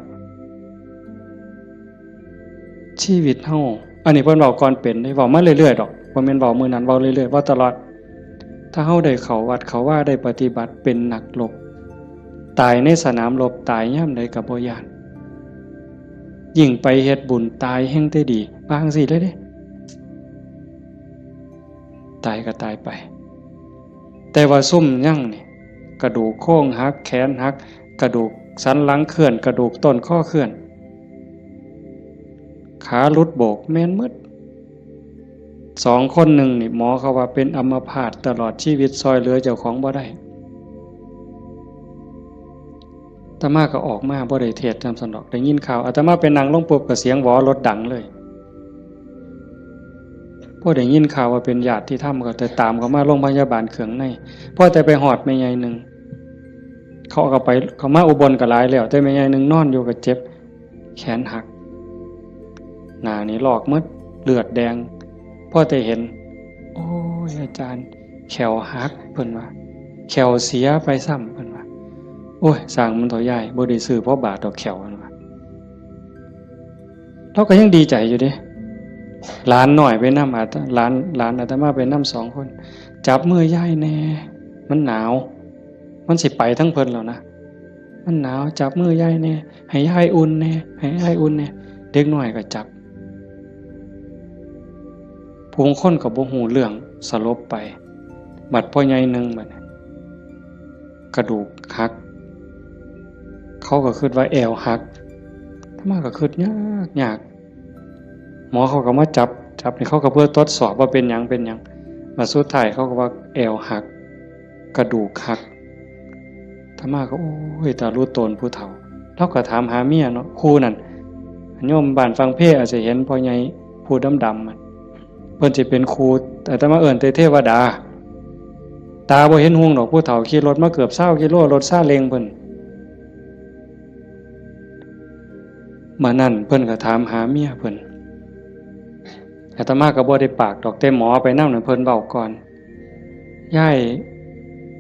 ชีวิตเฮา อันนี้เพิ่นเว้าก่อนเป็นเด้ เว้ามาเรื่อยๆ ดอก บ่แม่นเว้ามื้อนั้น เว้าเรื่อยๆ เว้าตลอด ถ้าเฮาได้เข้าวัดเข้าวา ได้ปฏิบัติ เป็นนักรบ ตายในสนามรบ ตายยามใดก็บ่ย้าน ยิ่งไปเฮ็ดบุญ ตายแฮ่งแต่ดี ว่าจั่งซี้เลยเด้ ตายก็ตายไป แต่ว่าซุมยังนี่ กระดูกโครงหัก แขนหัก กระดูกสันหลังเคลื่อน กระดูกต้นคอเคลื่อน ขาหลุดโบก แม่นหมด สองคนหนึ่งนี่ หมอเขาว่าเป็นอัมพาตตลอดชีวิต ซ่อยเหลือเจ้าของบ่ได้ อาตมาก็ออกมาบ่ได้เทศน์นำซั้นดอก ได้ยินข่าว อาตมาไปนั่งลงปุ๊บก็เสียงหวอรถดังเลย พอได้ยินข่าวว่าเป็นญาติธรรมก็แต่ตามเขามาโรงพยาบาลเขืองใน พอแต่ไปฮอดแม่ใหญ่หนึ่ง เขาก็ไป เขามาอุบลก็หลายแล้ว แต่แม่ใหญ่หนึ่งนอนอยู่ก็เจ็บ แขนหัก หน้านี่ลอกหมด เลือดแดง พอแต่เห็น โอ้ย อาจารย์ แข้วหัก เพิ่นว่า แข้วเสียไปซ้ำ เพิ่นว่า โอ้ย ซ่างมันเถาะยาย บ่ได้ซื้อพอบาทดอกแข้ว เพิ่นว่า เราก็ยังดีใจอยู่เด้ หลานน้อยไปนำ อาต- หลาน หลานอาตมาไปนำสองคน จับมือยายแน่ มันหนาว มันสิไปทั้งเพิ่นแล้วนะ มันหนาว จับมือยายแน่ ให้ยายอุ่นแน่ ให้ยายอุ่นแน่ เด็กน้อยก็จับ ผู้บางคนก็บ่ฮู้เรื่อง สลบไป บัดพ่อใหญ่หนึ่งบัดนี้ กระดูกหัก เขาก็คิดว่าแอวหัก อาตมาก็คิดยากยาก หมอเขาก็มาจับ จับนี่เขาก็เพื่อตรวจสอบว่าเป็นหยัง เป็นหยัง มาสุดท้ายเขาก็ว่าแอวหัก กระดูกหัก อาตมาก็ โอ้ย ตารู้ตนผู้เฒ่า เราก็ถามหาเมียเนาะ ครูนั่น โยมบ้านฟังเพลอาจจะเห็นพ่อใหญ่ผู้ดำๆ มัน เพิ่นสิเป็นครู อาตมาเอิ้นแต่เทวดา ตาบ่เห็นหุงดอก ผู้เฒ่าขี่รถมาเกือบซาวกิโล รถซาเล้งเพิ่น มื้อนั้นเพิ่นก็ถามหาเมียเพิ่น อาตมาก็บ่ได้ปากดอก แต่หมอไปนำน่ะเพิ่นเว้าก่อน ยาย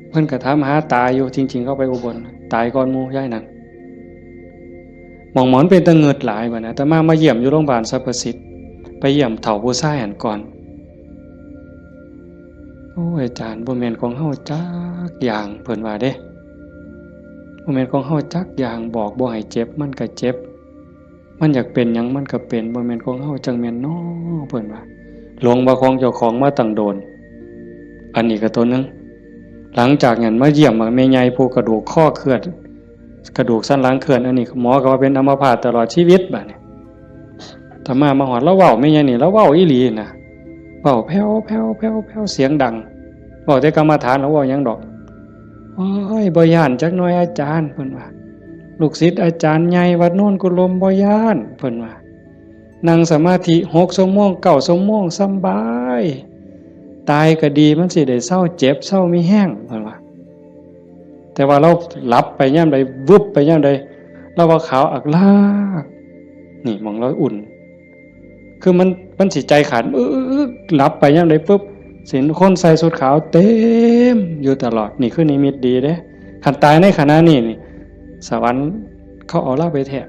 เพิ่นก็ถามหาตาอยู่ จริงๆ เขาไปอุบล ตายก่อนหมู่ยายนั่น หม่องหมอนเป็นตะเงิดหลายบัดนี้ อาตมามาเยี่ยมอยู่โรงพยาบาลสรรพสิทธิ์ ไปเยี่ยมเฒ่าผู้ชายหั้นก่อน โอ้ย อาจารย์ บ่แม่นของเฮาจักอย่าง เพิ่นว่าเด้ บ่แม่นของเฮาจักอย่าง บอกบ่ให้เจ็บ มันก็เจ็บ มันอยากเป็นหยังมันก็เป็น บ่แม่นของเฮาจั่งแม่นน้อ เพิ่นว่า หลงว่าของเจ้าของมาตั้งโดน อันนี้ก็ตัวหนึ่ง หลังจากนั้นมาเยี่ยมแม่ใหญ่ผู้กระดูกคอเคลื่อน กระดูกสันหลังเคลื่อน อันนี้หมอก็ว่าเป็นอัมพาตตลอดชีวิตบัดนี้ อาตมามาฮอด ลาวเว้าแม่ใหญ่นี่ ลาวเว้าอีหลีนะ เว้าแผ่วๆๆๆ เสียงดัง เว้าแต่กรรมฐาน ลาวเว้าหยังดอก โอ้ย บ่ย้านจักหน่อยอาจารย์ เพิ่นว่า ลูกศิษย์อาจารย์ใหญ่วัดโนนกุลม บ่ย้าน เพิ่นว่า นั่งสมาธิหกชั่วโมง เก้าชั่วโมง สำบาย ตายก็ดี มันสิได้เซาเจ็บ เซามีแฮง เพิ่นว่า แต่ว่าลาวหลับไปยามใด วึบไปยามใด ลาวว่าขาวอักลาก นี่หม่องลาวอุ่น คือมัน มันสิใจขาด อึ๊กๆๆ หลับไปยามใดปุ๊บ สิเห็นคนใส่ชุดขาวเต็มอยู่ตลอด นี่คือนิมิตดีเด้ คันตายในขณะนี้นี่ สวรรค์เขาเอาลาวไปแท้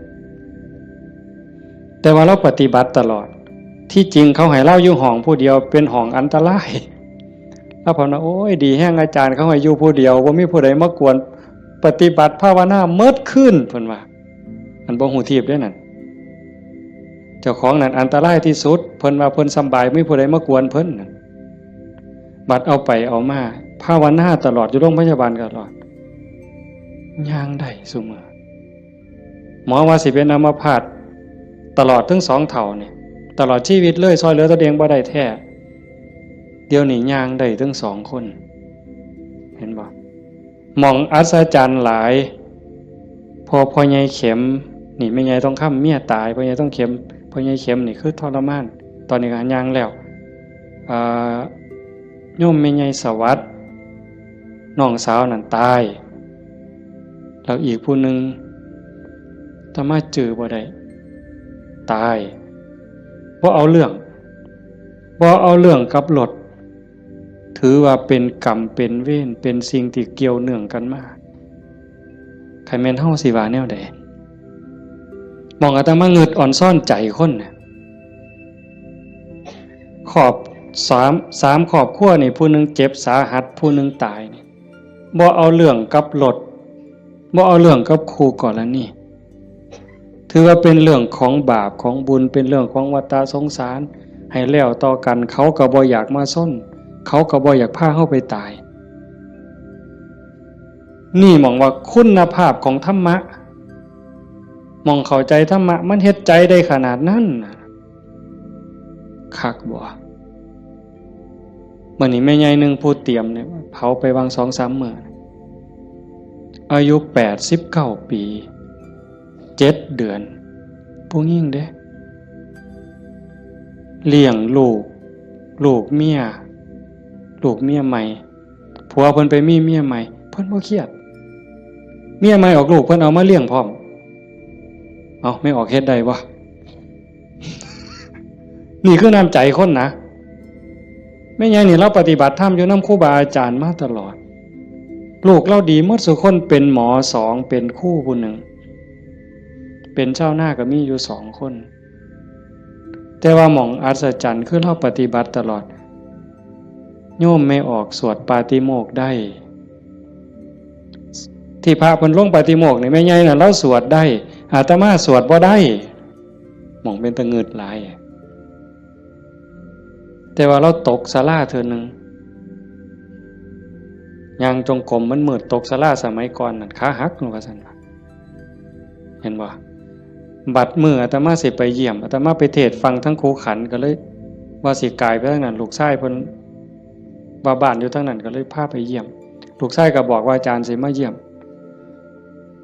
แต่ว่าลาวปฏิบัติตลอด ที่จริงเขาให้ลาวอยู่ห้องผู้เดียว เป็นห้องอันตราย ลาวเพิ่นว่า โอ้ย ดีแฮงอาจารย์ เขาให้อยู่ผู้เดียว บ่มีผู้ใดมากวน ปฏิบัติภาวนาเมิดคืน เพิ่นว่า อันบ่ฮู้ทีบเด้นั่น เจ้าของนั่นอันตรายที่สุด เพิ่นว่าเพิ่นสำบาย บ่มีผู้ใดมากวนเพิ่นนั่น บัดเอาไปเอามา ภาวนาตลอด อยู่โรงพยาบาลตลอด ย่างได้ซุมื้อ หมอว่าสิเป็นอัมพาตตลอดทั้งสองเฒ่านี่ ตลอดชีวิตเลย ซ่อยเหลือตัวเองบ่ได้แท้ เดี๋ยวนี้ย่างได้ทั้งสองคน เห็นบ่ หม่องอัศจรรย์หลาย พอพ่อใหญ่เข็ม นี่แม่ใหญ่ทองคำเมียตาย พ่อใหญ่ทองเข็ม พ่อใหญ่เข็มนี่คือทรมาน ตอนนี้ก็ย่างแล้ว อ่า โยมแม่ใหญ่สวัสดิ์ น้องสาวนั่นตาย แล้วอีกผู้หนึ่ง อาตมาจื่อบ่ได้ ตาย บ่เอาเรื่อง บ่เอาเรื่องกับรถ ถือว่าเป็นกรรมเป็นเวร เป็นสิ่งที่เกี่ยวเนื่องกันมา คันแม่นเฮาสิว่าแนวใด หม่องอาตมาเงิดอ่อนซ่อนใจคนน่ะ ครอบ สาม สามครอบครัวนี่ ผู้หนึ่งเจ็บสาหัส ผู้หนึ่งตายนี่ บ่เอาเรื่องกับรถ บ่เอาเรื่องกับคู่กรณี ถือว่าเป็นเรื่องของบาปของบุญ เป็นเรื่องของวัฏฏะสงสาร ให้แล้วต่อกัน เขาก็บ่อยากมาชน เขาก็บ่อยากพาเฮาไปตาย นี่หม่องว่าคุณภาพของธรรมะ หม่องเข้าใจธรรมะ มันเฮ็ดใจได้ขนาดนั้นน่ะ คักบ่ มื้อนี้แม่ใหญ่หนึ่งผู้เตรียมเนี่ย เผาไปวางสองสามมื้อ อายุแปดสิบเก้าปี เจ็ดเดือน ผู้หญิงเด้ เลี้ยงลูก ลูกเมีย ลูกเมียใหม่ ผัวเพิ่นไปมีเมียใหม่ เพิ่นบ่เครียด เมียใหม่ออกลูก เพิ่นเอามาเลี้ยงพร้อม เอ้า แม่ออกเฮ็ดได้บ่ นี่คือน้ำใจคนนะ แม่ใหญ่นี่ลาวปฏิบัติธรรมอยู่นำครูบาอาจารย์มาตลอด ลูกลาวดีหมดซุคน เป็นหมอสอง เป็นครูผู้หนึ่ง เป็นชาวนาก็มีอยู่สองคน แต่ว่าหม่องอัศจรรย์คือลาวปฏิบัติตลอด โยมแม่ออกสวดปาติโมกข์ได้ ที่พระเพิ่นลงปาติโมกข์นี่ แม่ใหญ่น่ะลาวสวดได้ อาตมาสวดบ่ได้ หม่องเป็นตะงึดหลาย แต่ว่าลาวตกศาลาเทื่อหนึ่ง ย่างจงกรมมันมืด ตกศาลาสมัยก่อนนั่น ขาหักว่าซั่น เห็นบ่ บัดมื้ออาตมาสิไปเยี่ยม อาตมาไปเทศน์ฟังทั้งครูขัน ก็เลยว่าสิกายไปทางนั้น ลูกชายเพิ่น ว่าบ้านอยู่ทางนั้น ก็เลยพาไปเยี่ยม ลูกชายก็บอกว่าอาจารย์สิมาเยี่ยม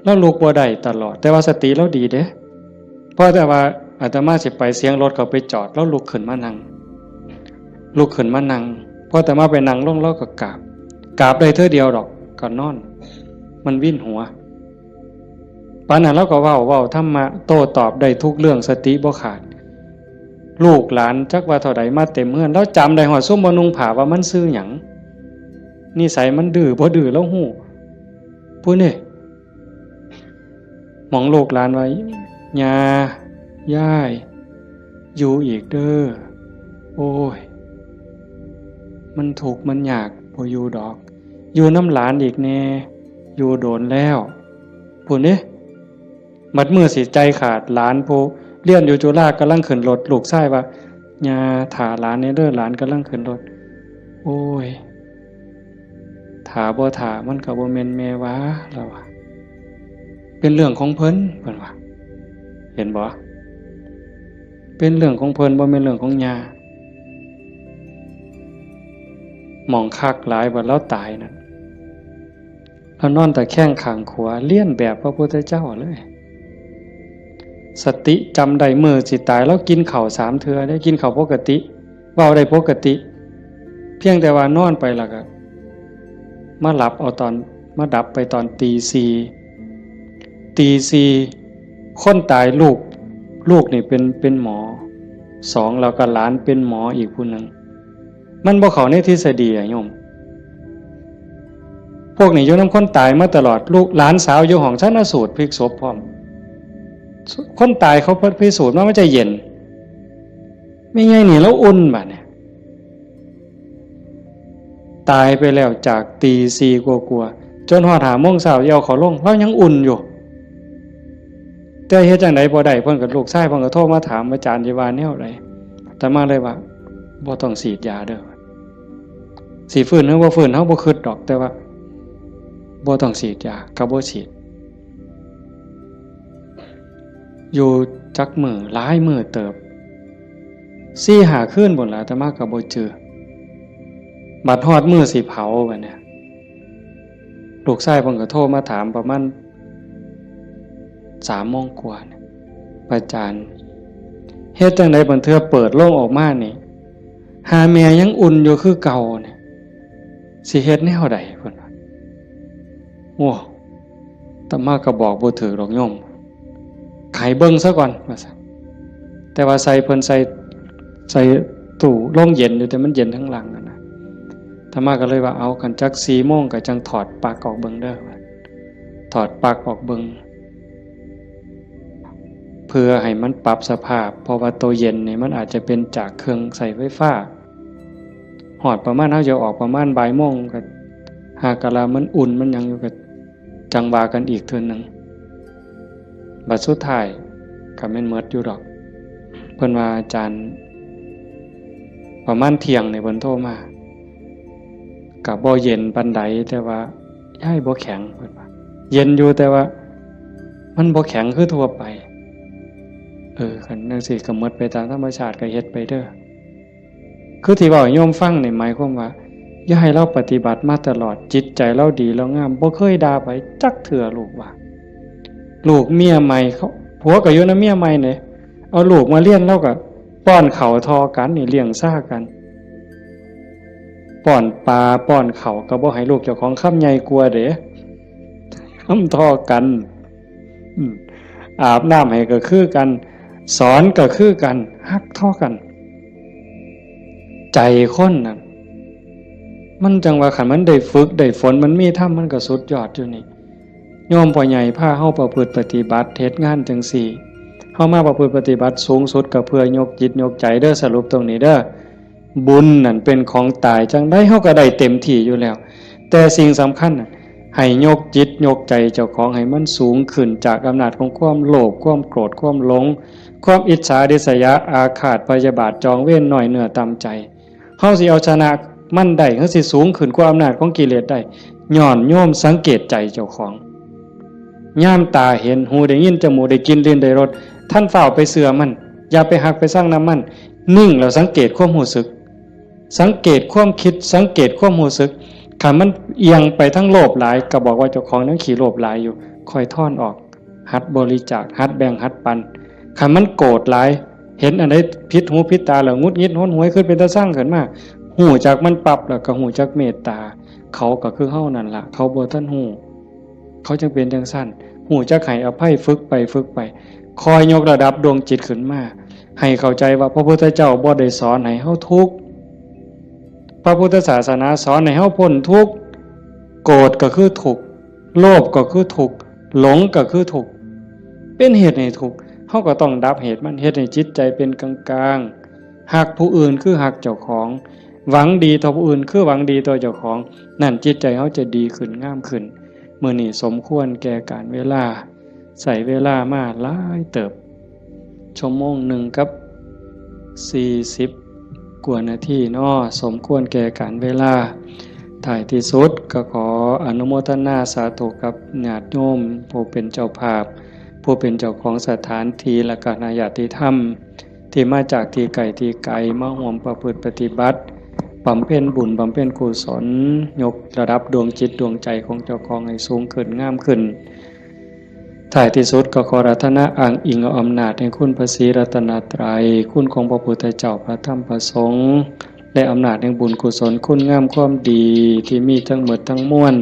ลาวลุกบ่ได้ตลอด แต่ว่าสติลาวดีเด้ พอแต่ว่าอาตมาสิไป เสียงรถเขาไปจอด ลาวลุกขึ้นมานั่ง ลุกขึ้นมานั่ง พออาตมาไปนั่งลง ลาวก็กราบ กราบได้เทื่อเดียวดอก ก็นอน มันวินหัว ปานนั้นลาวก็เว้า เว้าธรรมะ โต้ตอบได้ทุกเรื่อง สติบ่ขาด ลูกหลานจักว่าเท่าใดมาเต็มเฮือน ลาวจำได้ฮอดซุมบ่นุ่งผ้าว่ามันชื่อหยัง นิสัยมันดื้อบ่ดื้อลาวฮู้ พู้นเด้ หม่องลูกหลานว่า ย่า ยาย อยู่อีกเด้อ โอ้ย มันทุกข์มันยาก บ่อยู่ดอก อยู่นำหลานอีกแน่ อยู่โดนแล้ว พู้นเด้ บัดมื้อสิใจขาด หลานผู้เรียนอยู่จุฬากำลังขึ้นรถ ลูกชายว่า ย่า ถ่าหลานแน่เด้อ หลานกำลังขึ้นรถ โอ้ย ถ่าบ่ถ่า มันก็บ่แม่นแม่ว่า ลาวว่า เป็นเรื่องของเพิ่น เพิ่นว่า เห็นบ่ เป็นเรื่องของเพิ่น บ่แม่นเรื่องของย่า หม่องคักหลาย บัดลาวตายนั่น ลาวนอนตะแคงข้างขวา เลียนแบบพระพุทธเจ้าเลย สติจำได้มื้อสิตาย ลาวกินข้าวสามเทื่อเด้ กินข้าวปกติ เว้าได้ปกติ เพียงแต่ว่านอนไปแล้วก็ มาหลับเอาตอน มาดับไปตอนตีสี่ ตีสี่ คนตายลูก ลูกนี่เป็น เป็นหมอ สอง แล้วก็หลานเป็นหมออีกผู้หนึ่ง มันบ่เข้าในทฤษฎีอะโยม พวกนี้อยู่นำคนตายมาตลอด ลูกหลานสาวอยู่ห้องชันสูตรพลิกศพพร้อม คนตายเขาพิสูจน์มามันจะเย็น แม่ใหญ่นี่ลาวอุ่นบัดเนี่ย ตายไปแล้วจากตีสี่กว่าๆ จนฮอดห้าโมงเช้าสิเอาเขาลง ลาวยังอุ่นอยู่ แต่เฮ็ดจั่งใดบ่ได้ เพิ่นก็ ลูกชายเพิ่นก็โทรมาถาม อาจารย์สิว่าแนวใด อาตมาเลยว่า บ่ต้องฉีดยาเด้อ สิฟื้นหรือบ่ฟื้น เฮาบ่คิดดอก แต่ว่า บ่ต้องฉีดยา ก็บ่ฉีด อยู่จักมื้อ หลายมื้อเติบ สี่ห้าคืนพู้นล่ะ อาตมาก็บ่จื่อ บัดฮอดมื้อสิเผาบัดเนี่ย ลูกชายเพิ่นก็โทรมาถามประมาณสามโมงกว่าเนี่ย อาจารย์ เฮ็ดจั่งใดบางเทื่อเปิดโลงออกมานี่ หาแม่ยังอุ่นอยู่คือเก่าเนี่ย สิเฮ็ดแนวใด เพิ่นว่า โอ้ อาตมาก็บอกบ่ถืกดอกโยม ให้เบิ่งซะก่อน ว่าซั่น แต่ว่าใส่เพิ่นใส่ ใส่ตู้โรงเย็นอยู่ แต่มันเย็นทั้งหลังนั่นนะ อาตมาก็เลยว่า เอา คันจักสี่โมงก็จั่งถอดปลั๊กออกเบิ่งเด้อ ถอดปลั๊กออกเบิ่ง เพื่อให้มันปรับสภาพ เพราะว่าตัวเย็นนี่มันอาจจะเป็นจากเครื่องใช้ไฟฟ้า ฮอดประมาณ เฮาจะออกประมาณบ่ายโมง ก็หากะลามันอุ่นมันหยังอยู่ ก็จั่งว่ากันอีกเทื่อหนึ่ง บัดสุดท้ายก็แม่นหมดอยู่ดอก เพิ่นว่า อาจารย์ ประมาณเที่ยงนี่เพิ่นโทรมา ก็บ่เย็นปานใด แต่ว่ายายบ่แข็ง เพิ่นว่า เย็นอยู่ แต่ว่ามันบ่แข็งคือทั่วไป เออ คันจั่งซี้ก็หมดไปตามธรรมชาติ ก็เฮ็ดไปเด้อ คือที่เว้าให้โยมฟังนี่หมายความว่า ยายลาวปฏิบัติมาตลอด จิตใจลาวดีลาวงาม บ่เคยด่าไผจักเทื่อ ลูกว่า ลูกเมียใหม่เขา ผัวก็อยู่นำเมียใหม่เด้ เอาลูกมาเรียน ลาวก็ป้อนข้าวท่อกันนี่ เลี้ยงซ่ากัน ป้อนปลาป้อนข้าวก็บ่ให้ลูกเจ้าของคำใหญ่กว่าเด้ คำท่อกัน อืม อาบน้ำให้ก็คือกัน สอนก็คือกัน ฮักท่อกัน ใจคนน่ะ มันจั่งว่าคันมันได้ฝึกได้ฝน มันมีธรรม มันก็สุดยอดอยู่นี่ โยมพ่อใหญ่พาเฮาประพฤติปฏิบัติ เฮ็ดงานจั่งซี้ เฮามาประพฤติปฏิบัติสูงสุดก็เพื่อยกจิตยกใจเด้อ สรุปตรงนี้เด้อ บุญนั่นเป็นของตาย จั่งใดเฮาก็ได้เต็มที่อยู่แล้ว แต่สิ่งสำคัญน่ะ ให้ยกจิตยกใจเจ้าของให้มันสูงขึ้นจากอำนาจของความโลภ ความโกรธ ความหลง ความอิจฉาริษยา อาฆาตพยาบาท จองเวร น้อยเนื้อต่ำใจ เฮาสิเอาชนะมันได้ เฮาสิสูงขึ้นกว่าอำนาจของกิเลสได้ ย้อนโยมสังเกตใจเจ้าของ ยามตาเห็น หูได้ยิน จมูกได้กลิ่น ลิ้นได้รส ท่านฟ้าวไปเชื่อมัน อย่าไปฮักไปซังนำมัน นิ่งแล้วสังเกตความรู้สึก สังเกตความคิด สังเกตความรู้สึก คันมันเอียงไปทางโลภหลาย ก็บอกว่าเจ้าของยังขี้โลภหลายอยู่ ค่อยถอนออก หัดบริจาค หัดแบ่ง หัดปัน คันมันโกรธหลาย เห็นอันใดผิดหูผิดตาแล้วหงุดหงิดหนหวย คิดเป็นตาซังขึ้นมา ฮู้จักมันปั๊บ แล้วก็ฮู้จักเมตตา เขาก็คือเฮานั่นล่ะ เขาบ่ทันฮู้ เขาจั่งเป็นจั่งซั้น ฮู้จักให้อภัย ฝึกไป ฝึกไป ค่อยยกระดับดวงจิตขึ้นมา ให้เข้าใจว่าพระพุทธเจ้าบ่ได้สอนให้เฮาทุกข์ พระพุทธศาสนาสอนให้เฮาพ้นทุกข์ โกรธก็คือทุกข์ โลภก็คือทุกข์ หลงก็คือทุกข์ เป็นเหตุให้ทุกข์ เฮาก็ต้องดับเหตุมัน เฮ็ดให้จิตใจเป็นกลางๆ ฮักผู้อื่นคือฮักเจ้าของ หวังดีต่อผู้อื่นคือหวังดีต่อเจ้าของ นั่นจิตใจเฮาจะดีขึ้น งามขึ้น มื้อนี้สมควรแก่กาลเวลา ใช้เวลามาหลายเติบ ชั่วโมงหนึ่งกับสี่สิบกว่านาทีเนาะ สมควรแก่กาลเวลา ท้ายที่สุดก็ขออนุโมทนาสาธุกับญาติโยมผู้เป็นเจ้าภาพ ผู้เป็นเจ้าของสถานที่ และก็คณะญาติธรรม ที่มาจากที่ไกลที่ไกล มาร่วมประพฤติปฏิบัติ บำเพ็ญบุญ บำเพ็ญกุศล ยกระดับดวงจิตดวงใจของเจ้าของให้สูงขึ้น งามขึ้น ท้ายที่สุดก็ขออาราธนาอ้างอิงเอาอำนาจแห่งคุณพระศรีรัตนตรัย คุณของพระพุทธเจ้า พระธรรม พระสงฆ์ และอำนาจแห่งบุญกุศล คุณงามความดีที่มีทั้งหมดทั้งมวล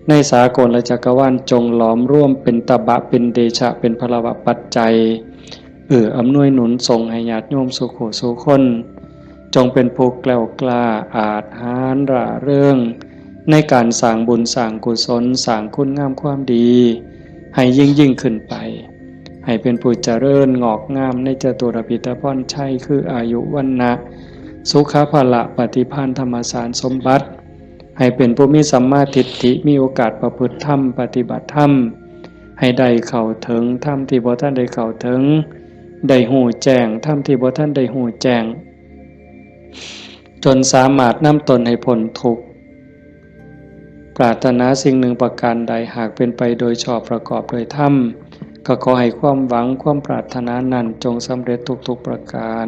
ในสากลและจักรวาล จงหลอมรวมเป็นตบะ เป็นเดชะ เป็นพลวะปัจจัย เอื้ออำนวยหนุนส่งให้ญาติโยมสู่ผู้สู่คน จงเป็นผู้แกล้วกล้า อาจหาญร่าเริง ในการสร้างบุญสร้างกุศล สร้างคุณงามความดี ให้ยิ่งยิ่งขึ้นไป ให้เป็นผู้เจริญงอกงามในจตุรพิธพรชัย คืออายุ วรรณะ สุขะ พละ ปฏิภาณ ธรรมสารสมบัติ ให้เป็นผู้มีสัมมาทิฏฐิ มีโอกาสประพฤติธรรม ปฏิบัติธรรม ให้ได้เข้าถึงธรรมที่บ่ทันได้เข้าถึง ได้ฮู้แจ้งธรรมที่บ่ทันได้ฮู้แจ้ง จนสามารถนำตนให้พ้นทุกข์ ปรารถนาสิ่งหนึ่งประการใด หากเป็นไปโดยชอบประกอบโดยธรรม ก็ขอให้ความหวังความปรารถนานั้นจงสำเร็จทุกๆประการ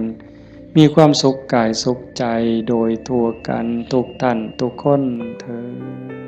มีความสุขกายสุขใจโดยทั่วกันทุกท่านทุกคนเทอญ